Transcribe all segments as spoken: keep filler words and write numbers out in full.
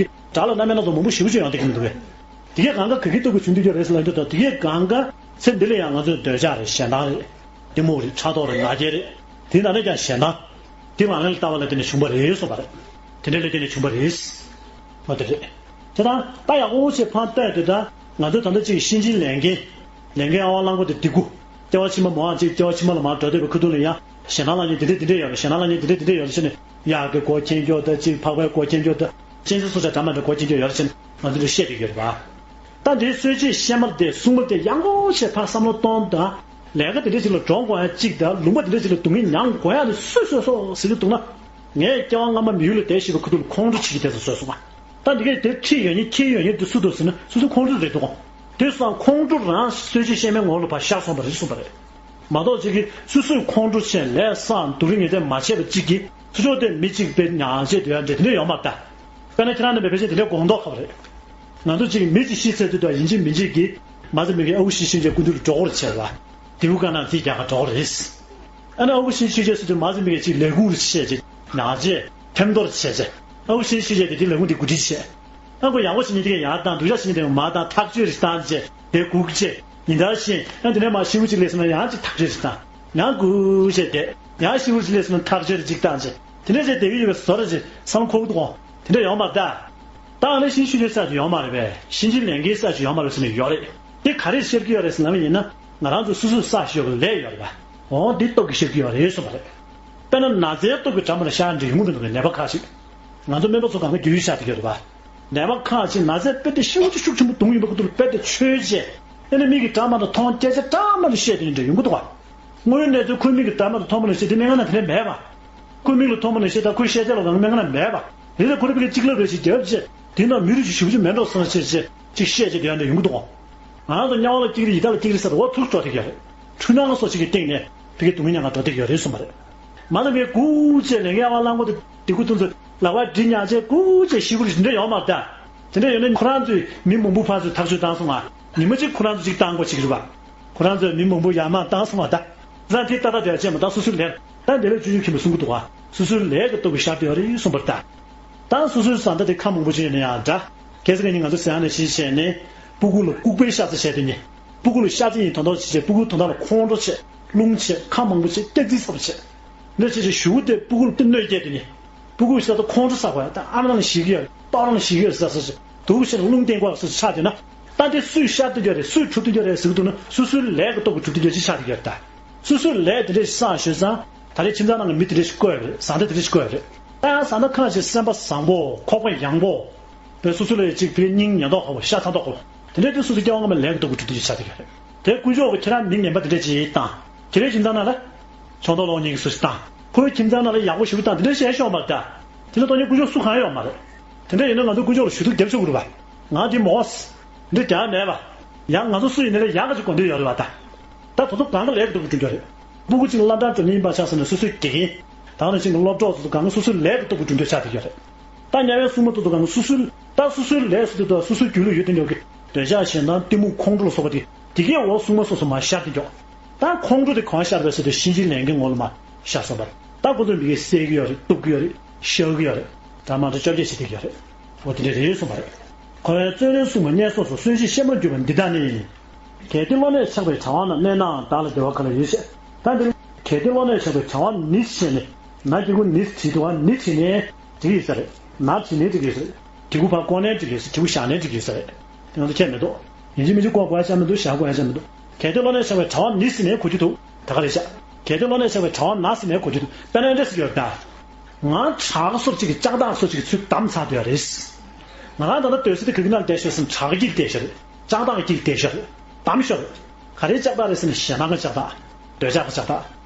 དེ་དགྲ་ལ་རྣམ་སྨིན་སྣ་ཚོགས་མང་པོ་ཞེ་པོ་ཅིག་ཡོང་བསྡད་ཀྱི་མི་འདུག་གས། དེ་གའི་གང་ག་ག་གི་སྟོབས་ཀྱིས་བྱུང་བསྡད་ཀྱི་རེད་ཟེར་ལབ་དུས། ད་དེ་གའི་གང་ག་ཚེ་འདི་ལ་ཡང་ང་ཚོའི་འདོད་ཆགས་རེད། ཞེ་སྡང་རེད། གཏི་མུག་རེད། ཕྲག་དོག་རེད། ང་རྒྱལ་རེད། དེ་ནང་ནས་ཀྱང་ཞེ་སྡང་། དེ་ལག་ལེན་ལ་བསྟར་བ་ལ་བརྟེན་ནས་བྱུང་བ་རེད་གསུངས་པ་རེད། དེ་འདྲ་ལ་བརྟེན་ནས་བྱུང་བ་རེད། འོ་དེ་རེད། དེ་དང་ད་ཡག་པོ་ཞིག་ཕར་བལྟས་དུས། ད་ང་ཚོ་ད་ལྟ་ཅིག་གཤིན་རྗེའི་ལས་འགན། ལས་འགན་ཨ་ཝ་གླང་པོ་དེ་སྡིག་གུ། སྐྱེ་བ་ཕྱི་མ་མོའང་ཅིག་སྐྱེ་བ་ཕྱི་མ་ལ་མར་འགྲོ་བསྡད་པའི་ཁ་ཐུག་ལ་ཡང་ཞེ་སྡང་ལ་ཉེ་དེ་འདྲས་དེ་འདྲས་ཡོད་རེད། ཞེ་སྡང་ལ་ཉེ་དེ་འདྲས་དེ་འདྲས་ཡོད་རེད་ཟེར་ནས། གཡག་གི་མགོ་འཁྱེར་རྒྱུ་དང་། ཅིག་ཕག་པའི་མགོ་འཁྱེར་རྒྱུ་དང་། གཅན་གཟན་སྲོག་ཆགས་འདྲ་མི་འདྲ་མགོ་འཁྱེར་རྒྱུ་ཡོད་རེད་ཟེར་ནས་ང་ཚོ་འདྲ་བཤད་བསྡད་ཀྱི་ཡོད་རེད་པ། ད་འདིའི་གསོལ་ཇ་བཤད་མ་དེ་གསུང་མ་དེ་ཡག་པོ་བྱས་ཕར་བསམ་བློ་གཏོང་དང་། ལས་ཀ་དེ་འདྲ་ཅིག་ལ་འགྲོ་དགོས་ཡ་གཅིག་དང་། ལུང་པ་དེ་འདྲ་ཅིག་ལ་སྡུག་བསྔལ་མྱང་དགོས་ཡ་དེ་སུས་བཟོས་སོང་ཟེར་གྱི་འདུག་ན། ངས་སྐྱེ་བ་སྔ་མ་མི་ཡུལ་ལ་བསྡད་བཞིན་པའི་ཁ་ཐུག་ལ་ཁོང་ཁྲོ་བྱེད་ཀྱི་དེ་ཚོ་བཟོས་སོང་ང་། ད་འདི་གས་དེ་ཁྲིད་ཡོད་མཁན་འཁྱེར་ཡོད་མཁན་དེ་སུ་འདུག་ཟེར་ན། སོ་སོའི་ཁོང་ཁྲོ་རེད་འདུག་གོ། དེ་སོང་ཁོང་ཁྲོ་རང་གསོལ་ཇ་བཤད་མའི་ངོ་ལ་ཕར་ཤར་སོང་བ་རེད་གསུངས་པ་རེད། མ་གཏོགས་ཅིག་གིས་སོ་སོའི་ཁོང་ཁྲོ་བྱས་ལས་བསགས་སྡུག་རུས་ངེས་ཅན་མ་བྱས་པ་ཅིག་གིས་སོ་སོ་དེ་མི་གཅིག་པའི་མྱང་བྱས་སྡོད་ཡ་འདྲ་དེ་འདྲ་ཡོད་མ་རེད་ད། དཔེར་ན་ཁྱེད་རང་རྣམ་པས་ཕལ་ཆེར་དེ་འདྲའི་དགོངས་རྟོགས་འཁོར་བ་རེད། ང་ཚོ་ཅིག་མི་གཅིག་ཤི་ཚར་དུས་དང་ཡིན་གཅིག་མིན་གཅིག་གིས་མ་ཚད་མི་གི་ཨ་ཁུ་ཤི་ཤི་བྱས་སྐུ་མདུན་ལ་འགྲོ་དགོས་རེད་བྱས་པ། དེའུ་དཀར་ནག་རྩིས་རྒྱག་ག་འགྲོ་དགོས་རེད། ཨ་ནི་ཨ་ཁུ་ཤི་ཤི་བྱས་སུ་དུས་མ་ཚད་མི་གི་ཅིག་ལས་ཁུངས་རེ་བྱས་ཅིག་ནག་ཅེས་ཐེམ་ཐོར་བྱས་ཅིག་ཨ་ཁུ་ཤི་ཤི་བྱས་དེ་དེ་ལས་ཁུངས་དེ་གོ་སྒྲིག་བྱས། ཨ་ཁུ་ཡག་པོ་ཞིག་ཉིན་དེ་ག་ཡར་བཏང་། སྡུག་ཅག་ཞིག་ཉིན་དེ་ག་མར་བཏང་། ཐག་གཅོད་རེ་བཏང་བྱས་དེ་སྒུག་བྱས་ཉིན་ལྟར་བཞིན། ཡང་དེ་ནས་མར་ཤི་བོ་ཅིག་སླེབས་སོང་ན་ཡང་ཅིག་ཐག་གཅོད་རེ་བཏང་། ཡང་སྒུག་བྱས་བསྡད། ཡང་ཤི་བོ་ཅིག་སླེབས་སོང་ན་ཐག་གཅོད་རེ་ཅིག་བཏང་བྱས། དེ་འདྲ་བྱས་བསྡད་ཀྱི་ཡོད་པའི་བཟོ་འདྲ་ཅིག་བསམ་བློ་འཁོར་གྱི་འདུག་གོ། དེ་འདྲ་ཡོད་མ་རེད་ད། ད་ཨ་ནི་གཤིན་རྗེ་གཤེད་མའི་ས་ཅིག་ཡོད་མ་རེད་པས། གཤིན་རྗེའི་ལས་འགན་ས་ཅིག་ཡོད་མ་རེད་ཟེར་ནས་ཡོད་རེད། དེ་ག་རེ་ཤར་གྱི་ཡོད་རེད་ཟེར་ལབ་པ་ཡིན་ན། ང་རང་ཚོ་སོ་སོས་བསགས་བཞག་པའི་ལས་ཡོད་རེད་པ། འོ་དེ་སྟོབས་ཀྱིས་ཤར་གྱི་ཡོད་རེད་གསུངས་པ་རེད། དཔེར་ན་ན་ཚའི་སྟོབས་ཀྱིས་དགྲ་མ་ལ་ཤར་འདྲ་ཡོང་གི་མི་འདུག་གི། ནད་པ་ཁག་ཅིག་ང་ཚོ་སྨན་པ་ཚོ་གང་ག་རྒྱུས་ཡོད་ཤར་བསྡད་ཀྱི་ཡོད་རེད་པ། ནད་པ་ཁག་ཅིག་ན་ཚ་དཔེ་དེ་ཤུགས་ཆེ་ཤུགས་ཆེན་པོ་གདོང་ཡིན་པ་ཁོ་ཚོ་ལ་དཔེ་དེ་ཆོད་བྱས། ཨ་ནི་མིག་གིས་འདྲ་མ་འདྲ་མཐོང་། སྐད་ཆ་འདྲ་མ་འདྲ་བཤད་དེ་འདྲ་ཡོང་གི་འདུག་ག་དངོས་ཡོད་གནས་ཚུལ་ཁོའི་མིག་གིས་འདྲ་མ་འདྲ་མཐོང་བ་ནང་བཞིན་དེ་སྨན་ཁང་ནང་དེ་འདྲ་མེད་པ། ཁོའི་མིག་ལ་མཐོང་བ་ནང་བཞིན་དང་ཁོའི་ཤེས་བྱ་ལ་གང་སྨན་ཁང་ནང་མེད་པ། རེད་ལ་ཁོ་རང་ཕ་གི་གཅིག་ལབ་རེ་ཞིག་རྒྱབ་བྱས། དེ་ནང་མི་རིགས་ཤིག་ཞེ་པོ་ཅིག་མེད་འགྲོ་བསམ་བྱས་བྱས་ཅིག་བཤད་བྱས་དེ་ཡང་འདྲ་ཡོང་གི་འདུག་ག་ང་རང་ཚོ་དམྱལ་བ་ལ་གཅིག་རེ་ཡི་དྭགས་ལ་གཅིག་རེ་ཟེར་འོ་ཐུག་འགྲོ་བསྡད་ཀྱི་ཡོད་རེད། འཁྲུལ་སྣང་སོགས་ཅིག་གི་སྟེང་ནས་ཕ་གི་སྡུག་བསྔལ་མྱངས་ནས་འགྲོ་བསྡད་ཀྱི་ཡོད་རེད་གསུངས་པ་རེད། མ་གཏོགས་ངས་སྒུག་བྱས་ལས་འགན་ཨ་ཝ་གླང་པོ་དེ་སྡིག་གུ་ཐུན་ཚོད་ལག་པ་སྒྲིལ་མྱངས་བྱས་སྒུག་བྱས་ཤི་བོ་རེ་ཞིག་འདྲ་ཡོད་མ་རེད་ད། དེ་འདྲ་ཡོད་ན་ཁོ་རང་ཚོས་མི་མང་པོ་ཕར་ཚུར་ཐག་གཅོད་བཏང་སོང་ང་། ཉི་མ་གཅིག་ཁོ་རང་ཚོ་གཅིག་བཏང་དགོས་ཅིག་རེད་པ། ཁོ་རང་ཚོས་མི་མང་པོ་ཡར་མར་བཏང་སོང་བ་ད། ཁོ་རང་དེ་ཏག་ཏག་དེ་བྱས་མ་ད་སོ་སོའི་ལས་ད་འདི་ལས་ཆུང་ཆུང་ཁྱིམ་པ་གསུང་གི་འདུག་ག་སོ་སོའི་ལས་ཀྱི་སྟོབས་ཀྱིས་ཤར་བསྡད་ཡོད་རེད་གསུངས་པ་རེད་ད། ད་སོ་སོའི་བཟའ་ཟླ་དེ་ཁ་མང་པོ་ཅིག་ཡོད་ན་ཡང་འདྲ། གལ་སྲིད་ཁ་ཉིན་ང་ཚོ་ཟ་ཁང་ནས་ཞིག་བྱས་ནས་སྤུ་གུ་ལ་ལྐུགས་པའི་ཤ་ཚ་བྱས་དེ་ནི། སྤུ་གུ་ལ་ཤ་ཚ་ཡིན་དོན་དག་ཅིག་བྱས། སྤུ་གུ་དོན་དག་ལ་ཁོང་ཁྲོ་བྱས། རླུང་ཆད། ཁ་མང་པོ་བྱས། སྐྱག་རྫུན་ཚ་པོ་བྱས། འདི་བྱས་བྱས་གཞུག་གུ་དེ་སྤུ་གུ་ལ་དེ་གནོད་སྐྱེལ་དེ་ནི། སྤུ་གུ་ཤ་ཚ་ཁོང་ཁྲོ་ཟ་དགོས་ཡ། ད་ཨ་མ་རང་ལ་ཞིག་གི་ཡོད་རེད། ཏོག་རང་ལ་ཞིག་གི་ཡོད་རེད་ཟེར་ཟེར་ཟེར་སྡུག་བྱས་ནས་རླུང་བསྟན་དགོས་ཟེར་ཆགས་བསྡད་ན། ད་དེ་སུས་ཤར་བསྡད་ཀྱི་ཡོད་རེད། སུས་འཁྲུག་བསྡད་ཀྱི་ཡོད་རེད་ཟེར་གྱི་འདུག་ན། སོ་སོའི་ལས་ཀྱི་སྟོབས་ཀྱིས་འཁྲུག་བསྡད་ཀྱི་ཡོད་ཅིག་ཆགས་བསྡད་ཀྱི་ཡོད་རེད་ད། སོ་སོའི་ལས་དེ་འདྲ་ཞིག་བསགས་ཞོར་ཙང་། ད་རེས་ཁྱིམ་ཚང་ནང་གི་མི་དེ་འདྲ་ཞིག་བསྐོས་ཡོད་རེད། བཟའ་ཟླ་དེ་འདྲ་ཞིག་བསྐོས་ཡོད་རེད། ད་ཡང་བཟའ་ཟླ་ཁག་ཅིག་སེམས་པ་བཟང་པོ། ཁོག་པ་ཡངས་པོ། བས་སོ་སོ་ལ་ཅིག་བས་སྙིང་ཉེ་མདོག་ཁ་པོ། ཤ་ཚ་མདོག་ཁ་པོ། དེ་འདྲ་དེ་སོ་སོའི་སྐྱེ་བ་སྔ་མའི་ལས་ཀྱི་སྟོབས་ཀྱིས་འཁྲུག་བསྡད་ཀྱི་ཆགས་བསྡད་ཀྱི་ཡོད་རེད། དེ་དཀོན་མཆོག་གིས་ཁྱེད་རང་མི་ངན་པ་དེ་འདྲ་ཅིག་བཏང་། ཁྱེད་རའི་ཁྱིམ་ཚང་ནང་ལ་ཕྱོགས་མདོག་ལོག་ཉེས་ཀྱི་སུ་ཞིག་བཏང་། ཁོའི་ཁྱིམ་ཚང་ནང་ལ་ཡག་པོ་ཞེ་པོ་བཏང་། དེ་འདྲ་བཤད་ཤོག་མ་རེད་ད། དེ་ཚོ་སྟོང་ཉིད་དཀོན་མཆོག་སུ་གང་ཡོད་མ་རེད། དེ་འདྲ་ཡིན་ན་ང་ཚོ་དཀོན་མཆོག་ལ་ཞུ་གཏུག་རྒྱབ་ཆོག་གི་རེད་པ། ང་འདི་མོ་ཟེར། འདི་རྒྱག་མེད་པ། ཡང་ང་ཚོ་སུ་ཡིན་ནའི་ལས་ཡག་གི་ཅིག་དགོས་འདོད་ཡོད་རེད་པ་ད། ད་དེ་ཚོ་གང་ག་ལས་ཀྱི་སྟོབས་ཀྱིས་འགྲུབ་རྒྱུ་རེད། སྤུ་གུ་གཅིག་ལ་སློབ་གྲྭ་འགྲོ་མཁན་ཡིན་པ་ཆགས་སོང་ན་སོ་སོའི་དགེ་རྒན། ད་ནང་བཞིན་གྱི་སློབ་གྲོགས་ཚོ་གང་ག་སོ་སོའི་ལས་ཀྱི་སྟོབས་ཀྱིས་འགྲུབ་འདོད་ཆགས་བསྡད་ཀྱི་ཡོད་རེད། ད་དམྱལ་བའི་སྲུང་མ་དེ་ཚོ་གང་ག་སོ་སོའི་ད་སོ་སོའི་ལས་སུ་དེ་དང་སོ་སོའི་རྒྱུད་ལ་ཡོད་དེ་འཇོག་གི། འདོད་ཆགས་ཞེ་སྡང་གཏི་མུག་ཁོང་ཁྲོ་ལ་སོགས་པ་དེ་དེ་གའི་འོག་སྲུང་མ་སོ་སོ་མར་ཤར་དེ་འཇོག་ད་ཁོང་ཁྲོ་དེ་གང་ཤར་བས་ཟེར་དུས་གཤིན་རྗེའི་ལས་འགན་ངོ་ལ་མར་ཤར་སོང་བ་རེད། ད་ཁོ་ཚོས་མི་གིས་བསད་ཀྱི་ཡོད་རེད། གཏུབ་ཀྱི་ཡོད་རེད། གཤག་གི་ཡོད་རེད། ད་མ་འདྲ་བཅོ་བརྒྱད་བྱེད་བསྡད་ཀྱི་ཡོད་རེད། འོ་དེ་འདྲ་རེད་གསུངས་པ་རེད། ཁོ་བོས་བཙོན་རར་བཟུང་བའི་གནས་སོ་སོར་གསོན་གཤིན་གཤེད་མར་གྱུར་པ་འདི་དག་ནི། གལ་ཏེ་བློ་གནས་ཆགས་པའི་གྲང་བ་ན། གནས་ནའང་བདག་ལ་བདེ་བ་ག་ལ་ཡོད་ཞེས། ད་འདིར་གལ་ཏེ་བློ་གནས་ཆགས་པའི་གྲང་བ་ནི་ཞེས་ནས། ན་གི་གུ་ནི་བྲིས་འདུག་ག་ནི་བྲིས་ནས་འགྲིག་ཡོད་ས་རེད། ན་བྲིས་ནས་འགྲིག་ཡོད་ས་རེད། གི་གུ་ཕར་བཀོག་ནས་འགྲིག་ཡོད་ས། གི་གུ་བཞག་ནས་འགྲིག་ཡོད་ས་རེད། དེ་ང་ཚོ་ཁྱད་མི་འདུག་ཡིན་གཅིག་མིན་གཅིག་བཀོག་དགོས་ཡ་ཆ་མི་འདུག་བཞག་དགོས་ཡ་ཆ་མི་འདུག་གལ་ཏེ་བློ་གནས་ཆགས་པའི་གྲང་བ་ནི་ཟེར་ནས་གོ་རྒྱུ་འདུག་ད་ག་རེ་བཞག་གལ་ཏེ་བློ་གནས་ཆགས་པའི་གྲང་བ་ན་ཟེར་ནས་གོ་རྒྱུ་འདུག་དཔེར་ན་འདི་འདྲ་ཟེར་གྱི་ཡོད་ད། ང་བྲག་སོགས་ཅིག་གི་ལྕགས་ཐག་སོགས་ཅིག་གི་ཚུལ་བསྡམས་ཚར་དུ་ཡ་རེད། ང་རང་ད་ལྟ་སྡོད་ས་དེ་ག་གི་ནང་བསྡད་ཤག་ཟེར་ན་བྲག་གི་བསྡད་ཤག་རེད། ལྕགས་ཐག་གི་བསྡད་ཤག་རེད། བསྡམས་ཤག་རེད། ག་རེའི་ལྕགས་ཐག་རེད་ཟེར་ན་ཞེ་སྡང་གི་ལྕགས་ཐག་འདོད་ཆགས་ཀྱི་ལྕགས་ཐག་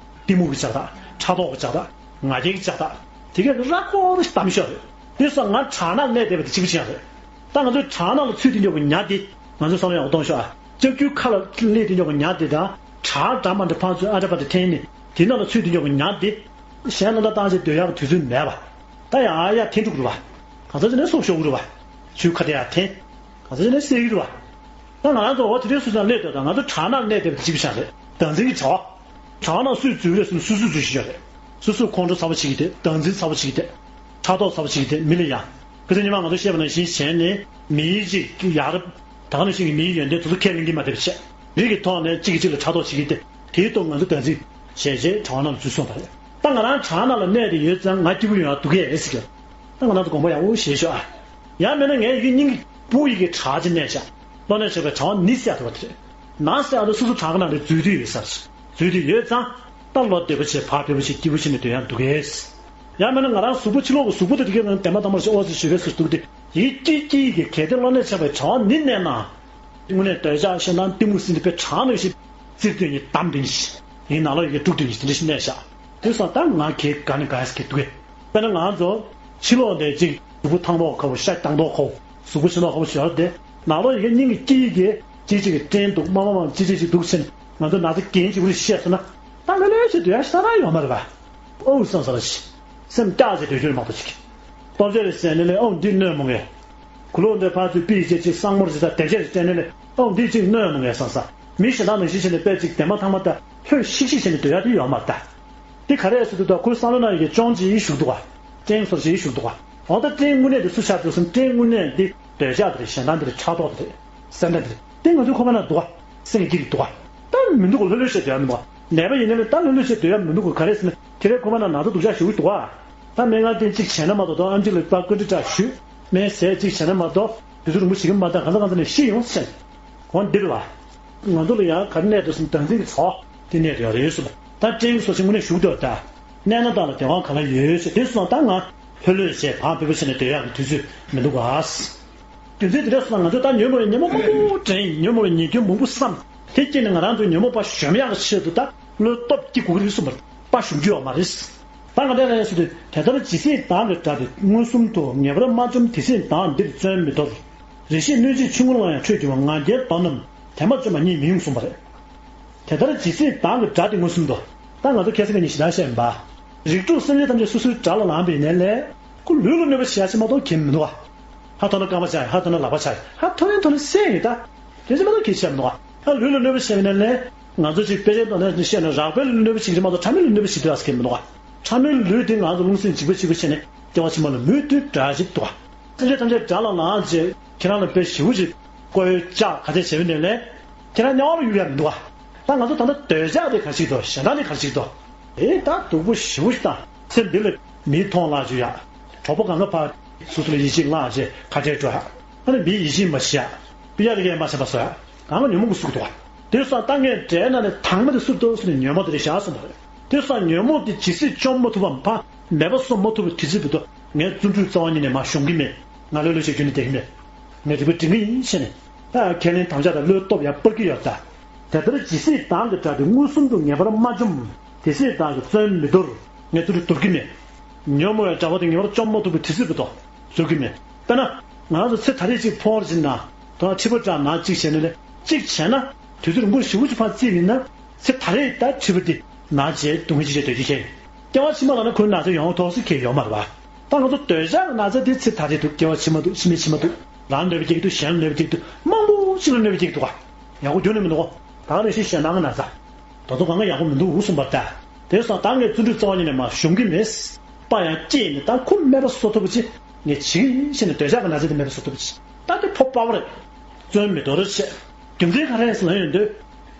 གཏི་མུག་གི་ལྕགས་ཐག་ཕྲག་དོག་གི་ལྕགས་ཐག་ང་རྒྱལ་གྱི་ལྕགས་ཐག་དེ་གས་ར་ཁོ་ར་བསྡམས་ཤག་རེད། དེ་སོགས་ང་བྲག་ནང་གནས་བསྡད་པ་དེ་གཅིག་པ་ཅིག་ཡང་རེད། ད་ང་ཚོའི་བྲག་ནང་ལ་ཚུད་དེ་འཇོག་པའི་ཉ་དེ། ང་ཚོས་བསམ་བློ་ཡག་པོ་གཏོང་ཤོག་ཨ། ལྕགས་ཀྱུའི་ཁ་ལ་སླེབས་དེ་འཇོག་པའི་ཉ་དེ་དང་། བྲག་འདྲ་མ་འདྲ་ཕར་ཚུར་ཨ་འདྲ་པ་འདྲ་འཐེན་ནས་དེ་ནང་ལ་ཚུད་དེ་འཇོག་པའི་ཉ་དེ། གཞན་རྣམ་དག་བཏང་བྱས་སྡོད་ཡག་གི་དུས་ཚོད་མེད་པ། ད་ཡང་ཨ་ཡར་འཐེན་འགྲོ་གི་རེད་པ། གང་ཟག་ཅིག་ནས་སྲོག་ཤོར་གི་རེད་པ། ཆུའི་ཁ་དེ་ཡར་འཐེན། གང་ཟག་ཅིག་ནས་བསད་ཀྱི་རེད་པ། ད་ང་རང་ཚོ་འོ་དེ་འདྲའི་སུ་ཚང་སླེབས་སྡོད་དང་། ང་ཚོ་བྲག་ནང་གནས་བསྡད་པ་དེ་གཅིག་པ་ཅིག་ཡང་རེད། བདག་འཛིན་གྱི་བྱ་བ། བྲག་ནང་སུས་འཛུལ་རེད་ཟེར་ན་སོ་སོས་འཛུལ་བཞིན་ཡོད་རེད། སོ་སོས་ཁོང་ཁྲོ་ཚ་པོ་བྱེད་ཀྱི་བསྡད། བདག་འཛིན་ཚ་པོ་བྱེད་ཀྱི་བསྡད། ཕྲག་དོག་ཚ་པོ་བྱེད་ཀྱི་བསྡད། མི་ལ་ཡང་ ཁ་སང་ཉི་མ་ང་ཚོ་བཤད་པ་ནང་བཞིན་བྱས་ནས་མི་ཡིག་ཅིག་ཡར་ད་ག་ནང་བཞིན་གྱི་མི་ཡིག་ཡོན་ཏན་དེ་ཚོ་ཁས་ལེན་གྱི་མ་ཐེབས་བྱས། རིགས་ཀྱི་ཐོག་ནས་གཅིག་གིས་གཅིག་ལ་ཕྲག་དོག་བྱེད་ཀྱི་དེ་དེའི་ཐོག་ང་ཚོ་བདག་འཛིན་བྱས་རྗེས་གྲྭ་པ་རྣམས་ཚུར་སོང་བ་རེད། ད་ང་རང་གྲྭ་ནང་ལ་གནས་ཏེ་ཡོད་ཙང་ང་སྐྱིད་པོ་ཡོང་ཡ་འདུག་གས་ཟེར་གྱི། ད་ང་རང་ཚོ་དགོངས་པ་ཡག་པོ་བཞེས་ཤོག་ཨ། ཡང་མིན་ན་ངའི་ཡི་གེ་སྙིང་གི་སྤུ་ཡི་གེ་དྲག་ཅིག་གནས་ཤག་བློ་གནས་ཆེ་བའི་གྲྭ་པ་ནི་སྲེད་ཐུབ་པ་དེ་རེད། ནང་སྲེད་ཨ་ད་སོ་སོ་གྲྭ་ཁ་ནང་ལ་འཛུལ་དུས་ཡོད་ས་རེད། འཛུལ་དུས་ཡོད་ཙང་། ད་བློ་བདེ་པོ་བྱས་བག་ཕེབས་པོ་བྱས་སྐྱིད་པོ་བྱས་ནས་སྡོད་ཡ་འདུག་གས། ཡང་མིན་ན་ང་རང་གཟུགས་པོ་ཕྱི་ལོགས་ཀྱི་གཟུགས་པོ་དེ་དེ་གའི་ནང་བདེན་པ་དང་མ་ཞིག་ཨོ་ཙི་ཞུ་གས་སུ་འདུག་སྟེ། ཡི་གེ་སྐྱིད་སྐྱིད་ཀྱི་གལ་ཏེ་བློ་གནས་ཆེ་བའི་གྲྭ་པ་ནི་གནས་ན། དངོས་གནས་འདོད་ཆགས་ཞེ་སྡང་གཏི་མུག་ཟེར་འདི་དཔེ་དྲག་ནས་ཞིག་རྩིབས་སྟོན་གྱི་འདམ་དེ་ནི་ཞིག་ཡིན་ནང་ལོགས་ཡི་གེ་དྲུག་དེ་ནི་ཞིག་དེ་འདྲ་ཞིག་གནས་ཤག་དེ་སོང་ད་ང་གས་དགའ་ནས་དགའ་ཡས་ཀྱི་འདུག་གས། དཔེར་ན་ང་ཚོ་ཕྱི་ལོགས་ནས་ཅིག་གཟུགས་པོ་ཐང་མདོག་ཁ་པོ་ཤ་རྐྱང་མདོག་ཁ་པོ་གཟུགས་པོ་ཕྱི་ནང་ཁ་པོ་ཞོར་དེ་ནང་ལོགས་ཡི་གེ་སྙིང་གི་སྐྱིད་ཡི་གེ་ཅིག་ཅིག་གི་སྐྲན་འདུག་མ་མ་མ་ཅིག་ཅིག་ཅིག་འདུག་ཟེར་ནས་ང་ཚོ་ན་ཚ་རྒན་ཅིག་པུ་རེ་བཤད་སོང་ན་ད་ལོས་ལོས་ཞིག་སྡོད་ཡ་ཞིག་ས་ར་ཡོད་མ་རེད་པ། ཨོ་བསམ་ས་ར་ཞིག་སེམས་སྐྱག་ཅིག་སྡོད་རྒྱུ་རེད་མ་གཏོགས་ཅིག་རྟོགས་བརྗོད་རེ་ཟེར་ནས་ལས་ཨོ་འདི་གནོད་མོ་ངས། གུ་ལོག་འདི་ཕར་ཚུར་པི་ཅེ་ཅིག་གསང་མོར་ཅིག་དང་དེབ་ཆས་ཅིག་སྤྲད་ནས་ལས་ཨོ་འདི་ཅིག་གནོད་མོ་ངས་བསམ་ས། མི་གཞན་དག་ནང་བཞིན་བྱས་ནས་དཔེ་ཅིག་བདེན་པ་ཐང་མ་དང་ལྷོད་ཤིག་ཤིག་བྱས་ནས་སྡོད་ཡ་དེ་ཡོད་མ་རེད་ད། འདི་ག་རེ་ཟེར་དུས་ད་ཁོའི་བསམ་བློ་ནང་ཡི་གེ་ཅོང་ཅིག་བཞུགས་འདུག་ག་སྤྲེང་སོར་ཞིག་བཞུགས་འདུག་ག་འོ་ད་སྤྲེང་དངོས་གནས་དེ་སུ་ཆགས་འདུག་ཟེར་ན་སྤྲེང་དངོས་གནས་འདི་འདོད་ཆགས་དེ་རེད། ཞེ་སྡང་དེ་རེད། ཕྲག་དོག་དེ་རེད། སེམས་ཁྲལ་དེ་རེད། དེ་ང་ཚོའི་ཁོ་པ་ན་འདུག་ག་སེམས་ཀྱི་འདུག་ག་ད་མི་འདུག་ག་ལྷོད་ལྷོད་བྱས་སྡོད་ཡ་མི་འདུག་ག་ནད་པ་ཡིན་ནའི་ད་ལྷོད་ལྷོད་བྱས་སྡོད་ཡ་མི་འདུག་ག་ག་རེ་ཟེར་ན་ཁྱེད་རའི་ཁོ་པ་ན་ན་ཚ་སྡུག་ཅག་ཞེ་པོ་འདུག་ག་ད་སྨན་ཁང་དེ་གཅིག་བྱས་ན་མ་གཏོགས་ད་ཨེམ་ཆི་ལ་པར་བཀའ་འདྲི་བསྒྲགས་ཞུས། སྨན་ཟས་གཅིག་བྱས་ན་མ་གཏོགས་དུས་ཚོད་རིང་པོ་ཞིག་གི་མ་གཏོགས་གང་ཚ་གང་ཚ་ནས་ཤི་ཡོང་ཟེར། འོ་འདིར་བ། ང་ཚོ་ལ་ཡང་ག་རེ་གནས་འདུག་ཟེར་ན་བདག་འཛིན་གྱི་ཚོགས་དེ་གནས་འདུག་ཡ་རེད་ཟེར། ད་སྤྲེང་གི་སོ་ཞིག་དངོས་གནས་ཞུགས་འདུག་ད། གནས་ན་བདག་ལ་བདེ་བ་ག་ལ་ཡོད་ཟེར་དེ་སོང་ད་ང་ལྷོད་ལྷོད་བྱས་བག་ཕེབས་པོ་བྱས་ནས་སྡོད་ཡག་གི་དུས་ཚོད་མི་འདུག་ག་དོན་ཚན་དེ་འདྲ་སོང་ན་ང་ཚོ་ད་ཉོན་མོངས་པའི་ཉོན་མོངས་མང་པོ་དྲན་ཡིན། ཉོན་མོངས་པའི་ཉེས་སྐྱོན་མང་པོ་བསམ། དེ་སྐྱེས་ནས་ང་རང་ཚོའི་ཉོན་མོངས་པ་གཞོམ་ཡག་གི་ཆེད་དུ་ད་བློའི་སྟོབས་སྐྱེ་དགོས་ཀྱི་རེད་གསུངས་པ་རེད། པ་གཞོམ་རྒྱུ་ཡོད་མ་རེད། ད་ང་འདྲ་རེད་ཟེར་དུས་དེ་ལྟར་ཇི་སྲིད་བདག་གི་དགྲ་དེ་མངོན་སུམ་དུ་ངེས་པར་མ་འཇོམས། དེ་སྲིད་བདག་འདིར་བརྩོན་མི་དོར། རེ་ཞིག་གནོད་བྱེད་ཆུ་ངུར་ལ་ཡང་ཁྲོས་གྱུར་པ། ང་རྒྱལ་གདོན་རྣམས་དེ་མ་བཅོམ་པ་ཉིད་མི་ཡོང་གསུངས་པ་རེད། དེ་ལྟར་ཇི་སྲིད་བདག་གི་དགྲ་དེ་མངོན་སུམ་དུ། ད་ང་ཚོ་ཁ་སང་ཉིན་ཞེ་སྡང་བཤད་ཡིན་པ། རིགས་དྲུག་སེམས་ཅན་ཐམས་ཅད་སོ་སོའི་དགྲ་ལ་ལངས་པ་ཡིན་ནའི་ལས། ཁོ་ལུས་ལ་གནོད་པ་བྱེད་ཡ་ཅིག་མ་གཏོགས་གལ་མི་འདུག་ག་ཧ་ཐོ་ན་རྐང་པ་ཆག་ཡ། ཧ་ཐོ་ན་ལག་པ་ཆག་ཡ། ཧ་ཐོ་ཡིན་ཐོ་ན་སེ་ཡིན་ད། དེ་ཅིག་མ་གཏོགས་གལ་ཆེ་མི་འདུག་ག་ད་ལུས་ལ་གནོད་པ་བྱེད་པ་ཡིན་ནའི་ལས། ང་ཚོ་ཅིག་དཔེ་ཆའི་ཐོག་ནས་བཤད་ན་རགས་པའི་ལུས་གནོད་པ་བྱེད་ཀྱི་རེད་མ་གཏོགས་ཕྲ་མོའི་ལུས་གནོད་པ་བྱེད་ཐུབ་ཡ་ཅིག་གལ་མི་འདུག་ག་ཕྲ་མོའི་ལུས་དེ་ང་ཚོ་རླུང་སེམས་འཇིགས་པ་གཅིག་པུ་བྱས་ནས་སྐྱེ་བ་ཕྱི་མ་ལ་མུ་མཐུད་དགྲ་ཞིག་འདུག་ག་སེམས་ཅན་ཐམས་ཅད་དགྲ་ལ་ལངས་བྱས་ཁྱེད་རང་ལ་དཔེ་ཞེ་པོ་ཅིག་ཀོ་ཡོད་ལྕགས་ག་ཚད་བྱས་པ་ཡིན་ནའི་ལས། ཁྱེད་རང་དམྱལ་བ་ལ་གཡུག་ཡ་མི་འདུག་ག་ད་ང་ཚོ་ད་ལྟ་འདོད་ཆགས་དེ་ག་ཞིག་འདུག་ཞེ་སྡང་དེ་ག་ཞིག་འདུག་ཨེ་ད་སྡུག་པོ་ཞེ་པོ་ཞིག་དང་སེམས་འདི་ལ་མིའི་མཐོང་ལག་འཇུ་ཡ། གྲོགས་པོ་གང་ག་ཕར་སོ་སོ་ལ་ཡིད་ཆེས་བླངས་བྱས་ཁ་བྲལ་འགྲོ་ཡ། ཨ་ནི་མིའི་ཡིད་ཆེས་མ་བྱེད་ཡ། པི་ཡ་རི་ཡ་མ་བྱས་པ་བཟོ་ཡ། གང་ག་ཉོན་མོངས་ཀྱིས་གསོད་ཀྱི་འདུག་ག་དེ་སོང་ད་ངས་འདྲའི་ནང་ནས་དྭངས་མ་དེ་སུར་གཏོར་སོང་ནས་ཉོན་མོངས་དེ་རེད་བཞག་སོང་བ་རེད། དེ་སོང་ཉོན་མོངས་དེ་ཇི་སྲིད་བཅོམ་མ་ཐུབ་པ་ཕར་མེད་པ་བཟོ་མ་ཐུབ་པའི་དུས་ཚོད་བར་དུ་ངས་བརྩོན་འགྲུས་རྩ་བ་ཉིད་ནས་མར་ཞུམ་གྱི་མེད། ང་ལྷོད་ལྷོད་བྱས་རྒྱུན་ནས་བསྡད་ཀྱི་མེད། ངས་རིག་པ་སྒྲིམ་གྱི་ཡིན་ཟེར་ནས། ད་ཁས་ལེན་དམ་བཅའ་དང་བློའི་སྟོབས་ཡར་སྤར་གྱི་ཡོད་ད། དེ་ལྟར་ཇི་སྲིད་བདག་གི་དགྲ་དེ་མངོན་སུམ་དུ་ངེས་པར་མ་འཇོམས། དེ་སྲིད་བདག་གི་བརྩོན་མི་འདོར། ངས་བརྩོན་འགྲུས་འདོར་གྱི་མེད། ཉོན་མོངས་པའི་དགྲ་བོ་དེ་ངེས་པར་བཅོམ་མ་ཐུབ་པའི་དུས་ཚོད་བར་དུ་འཛོལ་གྱི་མེད། དཔེར་ན། ང་ཚོ་ཚེ་ད་རེས་གཅིག་ཕོར་གཅིག་ན། དོ་ཁྲི་པ་བྲག་ན་གཅིག་བྱས་ནས་ལས་གཅིག་བྱས་ན། དུས་ཚོད་རིང་པོ་ཞེ་པོ་ཅིག་ཕར་བརྩིས་པ་ཡིན་ན། ཚེ་ད་རེས་ད་ཁྲི་པ་འདི་ན་བྱས་སྡུག་བསྔལ་ཅིག་བྱས་སྡོད་ཀྱི་ཁེལ། སྐྱེ་བ་ཕྱི་མ་ལ་ན་ཁོའི་ན་ཚ་ཡོང་ཐོག་སུ་ཁེལ་ཡོད་མ་རེད་བ། ད་ང་ཚོ་འདོད་ཆགས་ཀྱི་ན་ཚ་འདི་ཚེ་ད་རེས་འདུག་སྐྱེ་བ་ཕྱི་མ་འདུག་ཕྱི་མའི་ཕྱི་མ་འདུག་རང་ལ་གནོད་པ་སྐྱེལ་གྱི་འདུག་གཞན་ལ་གནོད་པ་སྐྱེལ་གྱི་འདུག་མང་པོ་ཅིག་ལ་གནོད་པ་སྐྱེལ་གྱི་འདུག་ག་ཡག་པོ་རྒྱུན་ནས་མི་འདུག་ག་ད་ག་ནང་བཞིན་ཞེ་སྡང་གི་ན་ཚ། ད་དུང་གང་ག་ཡག་པོ་མི་འདུག་གསུངས་པར་ལྟ། དེ་སོང་ད་ངས་བརྩོན་འགྲུས་རྩ་བ་ཉིད་ནས་མར་ཞུམ་གྱི་མེད། དཔའ་ཡང་སྐྱེས་ནས་ད་ཁོ་མེད་པ་བཟོ་ཐུབ་པ་ཅིག་ངས་བྱེད་ཀྱི་ཡིན་ཟེར་ནས་འདོད་ཆགས་ཀྱི་ན་ཚ་དེ་མེད་པ་བཟོ་ཐུབ་པ་ཅིག་ད་དེ་ཕོ་དཔའ་བོ་རེད། བརྩོན་མི་འདོར་བྱས། རྒྱུ་མཚན་ག་རེ་ཟེར་ན་ཡོང་དུས།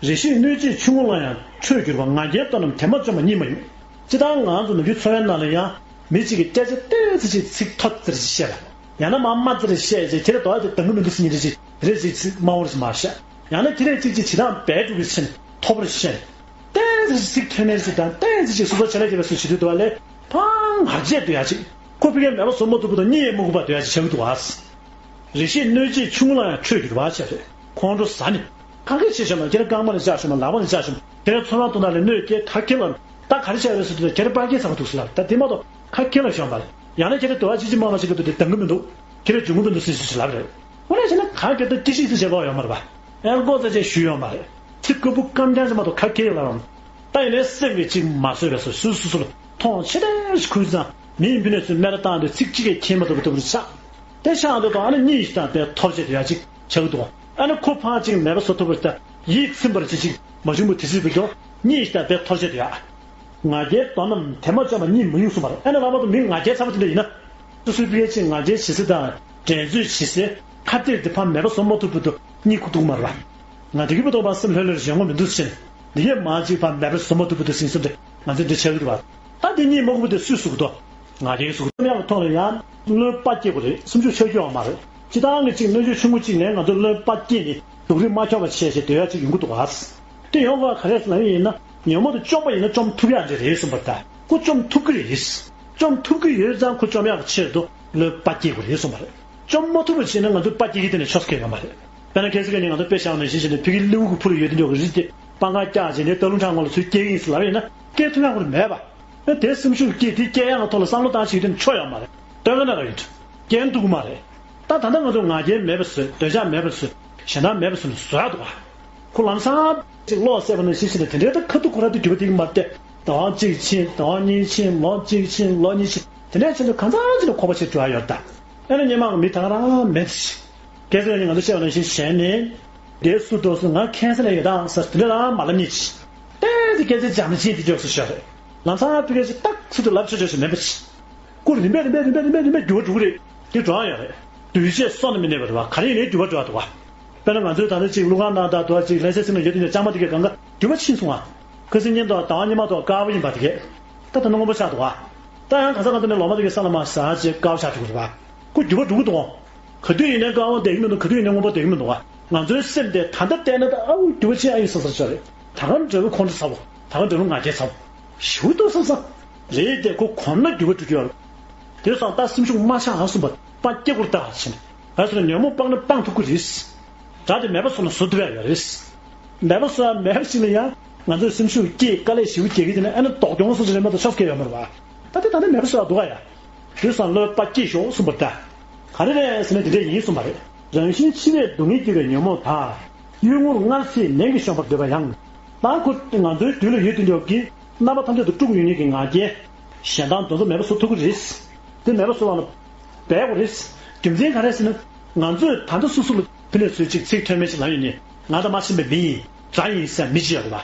རེ་ཞིག་གནོད་བྱེད་ཆུ་ངུར་ལ་ཡང་ཁྲོས་གྱུར་པ། ང་རྒྱལ་གདོན་རྣམས་དེ་མ་བཅོམ་པ་ཉིད་མ་ཡིན། སྤྱིར་བཏང་ང་ཚོ་ནམ་རྒྱུན་འཚོ་བའི་ནང་ལ་ཡང་མི་གཅིག་གིས་སྐད་ཆ་ཏོག་ཙམ་ཅིག་ཚིག་མཐོ་ཙམ་ཅིག་བཤད་པ། ཡང་ན་མར་དམའ་ཙམ་ཅིག་བཤད་ཅིག་ཁྱེད་རང་དོ་བ་དེ་འདང་གི་མི་འདུག་ཟེར་མཁན་རེ་ཅིག་རེ་ཅིག་ཚིག་དམའ་བོ་རེ་ཅིག་མར་བཤད། ཡང་ན་ཁྱེད་རང་གཅིག་གཅིག་བྱེད་སྟངས་སྦས་འགྲོ་གི་ཕྱིན་མཐོ་པོ་རེ་བཤད། ཏོག་ཙམ་ཅིག་ཚིག་ཐོན་ནས་ཅིག་དང་ཏོག་ཙམ་ཅིག་སོ་སོ་བྱེད་ལས་བྱེད་པའི་སུ་བྱེད་དུས་དོ་བ་ལས་ཕངས་ངར་བྱས་སྡོད་ཡ་ཅིག་ཁོ་ཕ་གིར་མེད་པ་བཟོ་མ་ཐུབ་པ་དང་གཉིད་ཡང་མ་ཁུག་པར་སྡོད་ཡ་ཅིག་ཆགས་ཀྱི་འདུག་བ། རེ་ཞིག་གནོད་བྱེད་ཆུང་ངུ་ལ་ཡང་ཁྲོས་གྱུར་པ་བྱས་རེད། ཁོང་ཁྲོ་ཟ་ནས། གང་ག་བྱེད་ཤོག་མ་ཁྱེད་རང་རྐང་པ་ནས་བཅག་ཤོག་མ་ལག་པ་ནས་བཅག་ཤོག་མ་ཁྱེད་རང་ཚོར་བ་གཏོང་ན་ལས་གནོད་སྐྱེལ་ཁ་ཁྱེར་ལ། ད་ག་རེ་བྱས་རེད་ཟེར་དུས་ཁྱེད་རང་པར་སྐྱེལ་ཚར་བ་འདུག་ཟེར་ལབ་ད་དེ་མ་གཏོགས་ཁ་ཁྱེར་ལ་ཤོག་མ་རེད། ཡང་ན་ཁྱེད་རང་དུ་བ་ཅི་ཅི་མ་མ་ཞིག་གི་དུ་དེ་འདང་གི་མི་འདུག་ཁྱེད་རང་འཇུག་གི་མི་འདུག་ཟེར་ཞིག་ལབ་རེད། དངོས་གནས་བྱས་ན་གང་ག་ད་ཏི་ཤིག་ཏི་བྱེད་དགོས་ཡོད་མ་རེད་པ། ཨེ་ལྐོག་ཟ་བྱས་ཞུས་ཡོད་མ་རེད། ཚིག་སྐུར་པོ་སྐམ་རྐྱང་ཅིག་མ་གཏོགས་ཁ་ཁྱེར་ལ་རམ། ད་ཡིན་ནའི་སེམས་ཀྱི་གཅིག་མ་བཟོད་པའི་སོ་སོ་སོ་སོ་ལ་མཐོང་ཆེ་ལེ་ཞིག་ཁུར་ཙང་མིའི་མི་ནས་ཚུར་སྨད་ར་བཏང་དུས་ཚིག་གཅིག་གིས་ཁྱེར་མ་ཐུབ་པ་ཐུབ་པ་ཆགས། དེ་ཆགས་འདུག་དང་ཨ་ནི་གཉིད་ཞིག་དང་དཔེ་འཐོར་བྱེད་དུ་ཡ་གཅིག་ཆགས་འདུག་ཨ་ནི་ཁོ་ཕར་གཅིག་མེད་པ་བཟོ་ཐུབ་པ་ད་ཡིད་ཚིམ་པར་བྱེད་ཅིག་མ་བྱུང་བ་དེ་སྲིད་དུ་གྱོ་གཉིད་ཞིག་དང་དཔེ་འཐོར་བྱེད་དུ་ཡ། ང་རྒྱལ་གདོན་རྣམས་དེ་མ་བཅོམ་པ་གཉིད་མི་ཡོང་གསུངས་པ་རེད། ཨ་ནི་ལྷག་པར་དུ་མི་ང་རྒྱལ་ཚ་པོ་དེ་འདྲ་ཡིན་ན། སོ་སོའི་ཕ་གིར་ཅིག་ང་རྒྱལ་བྱེད་ས་དང་འགྲན་རྩོད་བྱེད་སའི་ཁ་གཏད་དེ་ཕར་མེད་པ་བཟོ་མ་ཐུབ་པ་དུ་གཉིད་ཁུག་ཐུབ་མ་རེད་པ། ང་དེ་གི་བུ་དང་པ་སེམས་ལྷོད་ལྷོད་བཞེངས་དགོས་མི་འདུག་ཟེར་ནས་འདི་གས་མ་ཅིག་ཕར་མེད་པ་བཟོ་མ་ཐུབ་པ་དུ་ཟིན་སོང་དེ་ང་ཚོས་འདི་བྱ་གི་རེད་པ། ད་འདི་གཉིད་མ་ཁུག་པ་དེ་སུས་གསོ་གི་འདུག་ང་རྒྱལ་གྱིས་གསོ་གི་འདུག་ཡང་ཐོག་ལ་ཡང་བློའི་དཔའ་སྐྱེ་དགོས་རེད། སེམས་ཤུགས་ཆག་རྒྱུ་ཡོད་མ་རེད། སྤྱིར་བཏང་གི་ཅིག་གནོད་འཚེ་ཆུང་ངུ་ཅིག་ནས་ང་ཚོ་བློའི་དཔའ་སྐྱེས་ནས་སྡུག་རུས་མ་ཁྱོག་པ་བྱས་བྱས་སྡོད་ཡག་ཅིག་ཡོང་གི་འདུག་ག་དེ་ཡོང་དགོས་ག་རེ་ལབ་ཡིན་ན། ཉོན་མོངས་དེ་བཅོམ་པ་ཡིན་ན་བཅོམ་ཐུབ་ཡག་འདྲ་རེད་གསུངས་པ་ལྟར། ཁོ་བཅོམ་ཐུབ་ཀྱི་རེད། བཅོམ་ཐུབ་ཀྱི་ཡོད་ཙང་ཁོ་བཅོམ་ཡག་གི་ཆེད་དུ་བློའི་དཔའ་སྐྱེ་དགོས་རེད་གསུངས་པ་རེད། བཅོམ་མ་ཐུབ་པ་བྱས་ན་ང་ཚོའི་དཔའ་སྐྱེ་གི་སྟེང་ནས་ཆོག་ས་ཁེལ་ཡོད་མ་རེད། དཔེར་ན་ཁ་སང་ནས་ང་ཚོ་དཔེ་བཞག་ནང་བཞིན་བྱས་ནས་ཕ་གི་ཀླུ་གི་ཕུ་ལ་ཡོད་དེ་འདྲ་གི་རི་དེ་སྤང་ཁ་བཀྱགས་བྱས་ནས་རྟ་ལུང་འཕྲང་ངོ་ལ་ཚུར་སྐྱེལ་ཡིན་ཟེར་ལབ་ཡིན་ན་སྐྱེལ་ཐུབ་ཡག་ཁོ་རང་མེད་པ། དེ་སེམས་ཤུགས་སྐྱེས་དེ་སྐྱེལ་ཡག་གི་ཐོག་ལ་བསམ་བློ་བཏང་ཞིག་དེ་ཆོ་ཡོད་མ་རེད། སྟོན་ཁ་ན་ར་ཡོད། སྐྱེལ་ཐུབ་ཀྱི་མ་རེད། ད་ད་ལྟ་ང་ཚོ་ང་རྒྱལ་མེད་པ་བཟོས། འདོད་ཆགས་མེད་པ་བཟོས། ཞེ་སྡང་མེད་པ་བཟོས་ནས་བཟོ་ཡག་འདུག་ག་ཁོ་ལམ་སང་ཅིག་ལོག་བསད་པ་ནང་བཞིན་བྱས་ནས་དེ་འདྲའི་ད་ཁ་ཐུག་ཁོ་རང་དེ་འགྱུར་བ་དེ་གི་མ་སྟེ། ཟླ་བ་གཅིག་ཕྱིན། ཟླ་བ་གཉིས་ཕྱིན། ལོ་གཅིག་ཕྱིན། ལོ་གཉིས་ཕྱིན། དེ་འདྲའི་ཕྱིན་དུས་གང་ཚང་ཅིག་ལ་ཁོ་པ་ཆེ་འགྲོ་ཡག་ཡོད་ད། ཨེ་ན་སྔོན་མ་གི་མི་ད་ག་རང་མེད་ཟེར། སྐལ་ཚེ་རིང་ང་ཚོ་བཤད་པ་ནང་བཞིན་གཞན་ནས། འདས་སུ་འགྲོ་སོང་ང་ཁེངས་ས་ལ་ཡོད་དང་ཟེར་དེ་འདྲ་རང་མ་ལབ་ཉེས་ཅི། ཏན་ཏན་སྐལ་ཚེ་བྱམས་ཆེན་དེ་འཇོག་སུ་ཤོར་རེད། ལམ་སང་ཕ་གི་ཅིག་ཏག་ཚུལ་དུ་ལབ་ཆོག་ཆོག་ཞིག་མེད་པ་ཅི། སྐུ་རིམ་པས་རིམ་པས་རིམ་པས་རིམ་པས་རིམ་པས་འགྱུར་བ་འགྲོ་གི་རེད། དེ་འགྲོ་ཡང་ཡོད་རེད། འདུས་བྱས་སྲོག་ནི་མི་གནས་པ་རེད་བ། ག་རེ་ཡིན་ནའི་འགྱུར་བ་འགྲོ་ཡག་འདུག་བ། དཔེར་ན་ང་ཚོའི་ད་ལྟ་ཅིག་ཀླུ་ཁང་ནང་དང་དུ་བ་ཅིག་ལྷ་སའི་སེམས་ལ་ཡོད་དུས་ཀྱང་ལྕང་མ་དེ་གས་གང་ག་འགྱུར་བ་ཕྱིན་སོང་བ། ཁ་སང་ཉིན་དང་ཟླ་བ་སྔོན་མ་དང་དཀར་པོ་ཡིན་པ་དེ་གས། ད་ད་ནི་སྔོན་པོ་ཆགས་འདུག་བ། ད་ཡང་གང་ཟག་གང་དུ་ནས་ལོ་མ་དེ་གས་ས་ལ་མ་ཟ་ཅེས་དཀར་པོ་ཆགས་འགྲོ་གི་རེད་བ། ཁོ་འགྱུར་བ་འགྲོ་གི་འདུག་བ། ག་དུས་ཡིན་ནའི་དཀར་པོ་བསྡད་ཀྱི་མི་འདུག་ག་དུས་ཡིན་ནའི་སྔོན་པོ་བསྡད་ཀྱི་མི་འདུག་བ། ང་ཚོའི་སེམས་དེ་ད་ལྟ་བལྟས་ན་ད་ཨའུ་འགྱུར་བ་ཕྱིན་ཨ་ཡིན་བསམ་ས་ཆགས་རེད། ད་ག་འདྲ་བོ་ཁོང་ཁྲོ་ཚ་བོ། ད་ག་འདྲ་བོ་ང་རྒྱལ་ཚ་བོ། ཞེ་པོ་འདུག་བསམ་ས། རེད་དེ་ཁོ་གོམས་ན་འགྱུར་བ་འགྲོ་རྒྱུ་ཡོད་རེད། དེ་སོང་ད་སེམས་ཤུགས་མ་ཆག་ཨ་གསུངས་པ་དཔའ་སྐྱེ་དགུར་ལྟ་བ་ཕྱིན། ད་སོང་ཉོན་མོངས་སྤངས་ན་སྤང་ཐུབ་ཀྱི་རེད། དགྲ་དེ་མེད་པ་བཟོ་ན་བཟོ་ཐུབ་ཡག་ཡོད་རེད། མེད་པ་བཟོ་ཡག་མེད་པ་ཞིག་ལ་ཡང་ང་ཚོས་སེམས་ཤུགས་སྐྱེས་དཀའ་ལས་ཞེ་པོ་རྒྱག་གི་དེ་ནས་ཨ་ནི་ལྡོག་གྱོང་སོགས་ཀྱི་རེད་མ་གཏོགས་ཆོག་སྐལ་ཡོད་མ་རེད་བ། ད་དེ་ད་ནི་མེད་པ་བཟོ་ཡག་འདུག་ག་ཡ། དེ་སོང་བློའི་དཔའ་སྐྱེས་ཤོག་གསུངས་པ་རེད་ད། ག་རེ་རེད་ཟེར་ན་དེ་འདྲ་ཡིན་གསུངས་པ་རེད། རང་བཞིན་འཆི་བས་སྡུག་བསྔལ་སྐྱེ་བའི་ཉོན་མོངས་དག་གཡུལ་ངོར་སྔར་སྲིད་ནན་གྱིས་བཤོམ་པར་འདོད་པ་ཡང་། ད་ཁོ་ང་ཚོའི་དུས་ལ་ཡོད་དུས་འཇོག་གི་རྣམ་པ་ཐམས་ཅད་དུ་དཀྲུགས་ཡོད་མཁན་གྱི་ང་རྒྱལ། ཞེ་སྡང་དེ་ཚོ་མེད་པ་བཟོ་ཐུབ་ཀྱི་རེད། དེ་མེད་པ་བཟོ་བ་ལ་འབད་དགོས་རེད། རྒྱུ་མཚན་ག་རེ་ཟེར་ན། ང་ཚོས་ད་ལྟ་སོ་སོ་ལ་ཕི་ནས་བཟོས་ཅིག་ཚིག་ཐོན་མེད་ཅིག་ལབ་ཡོད་ནི། ང་དང་མ་ཕྱིན་པའི་མི་ཡིན། དགྲ་ཡིན་ཟེར་མི་གཅིག་ཡོད་རེད་བ།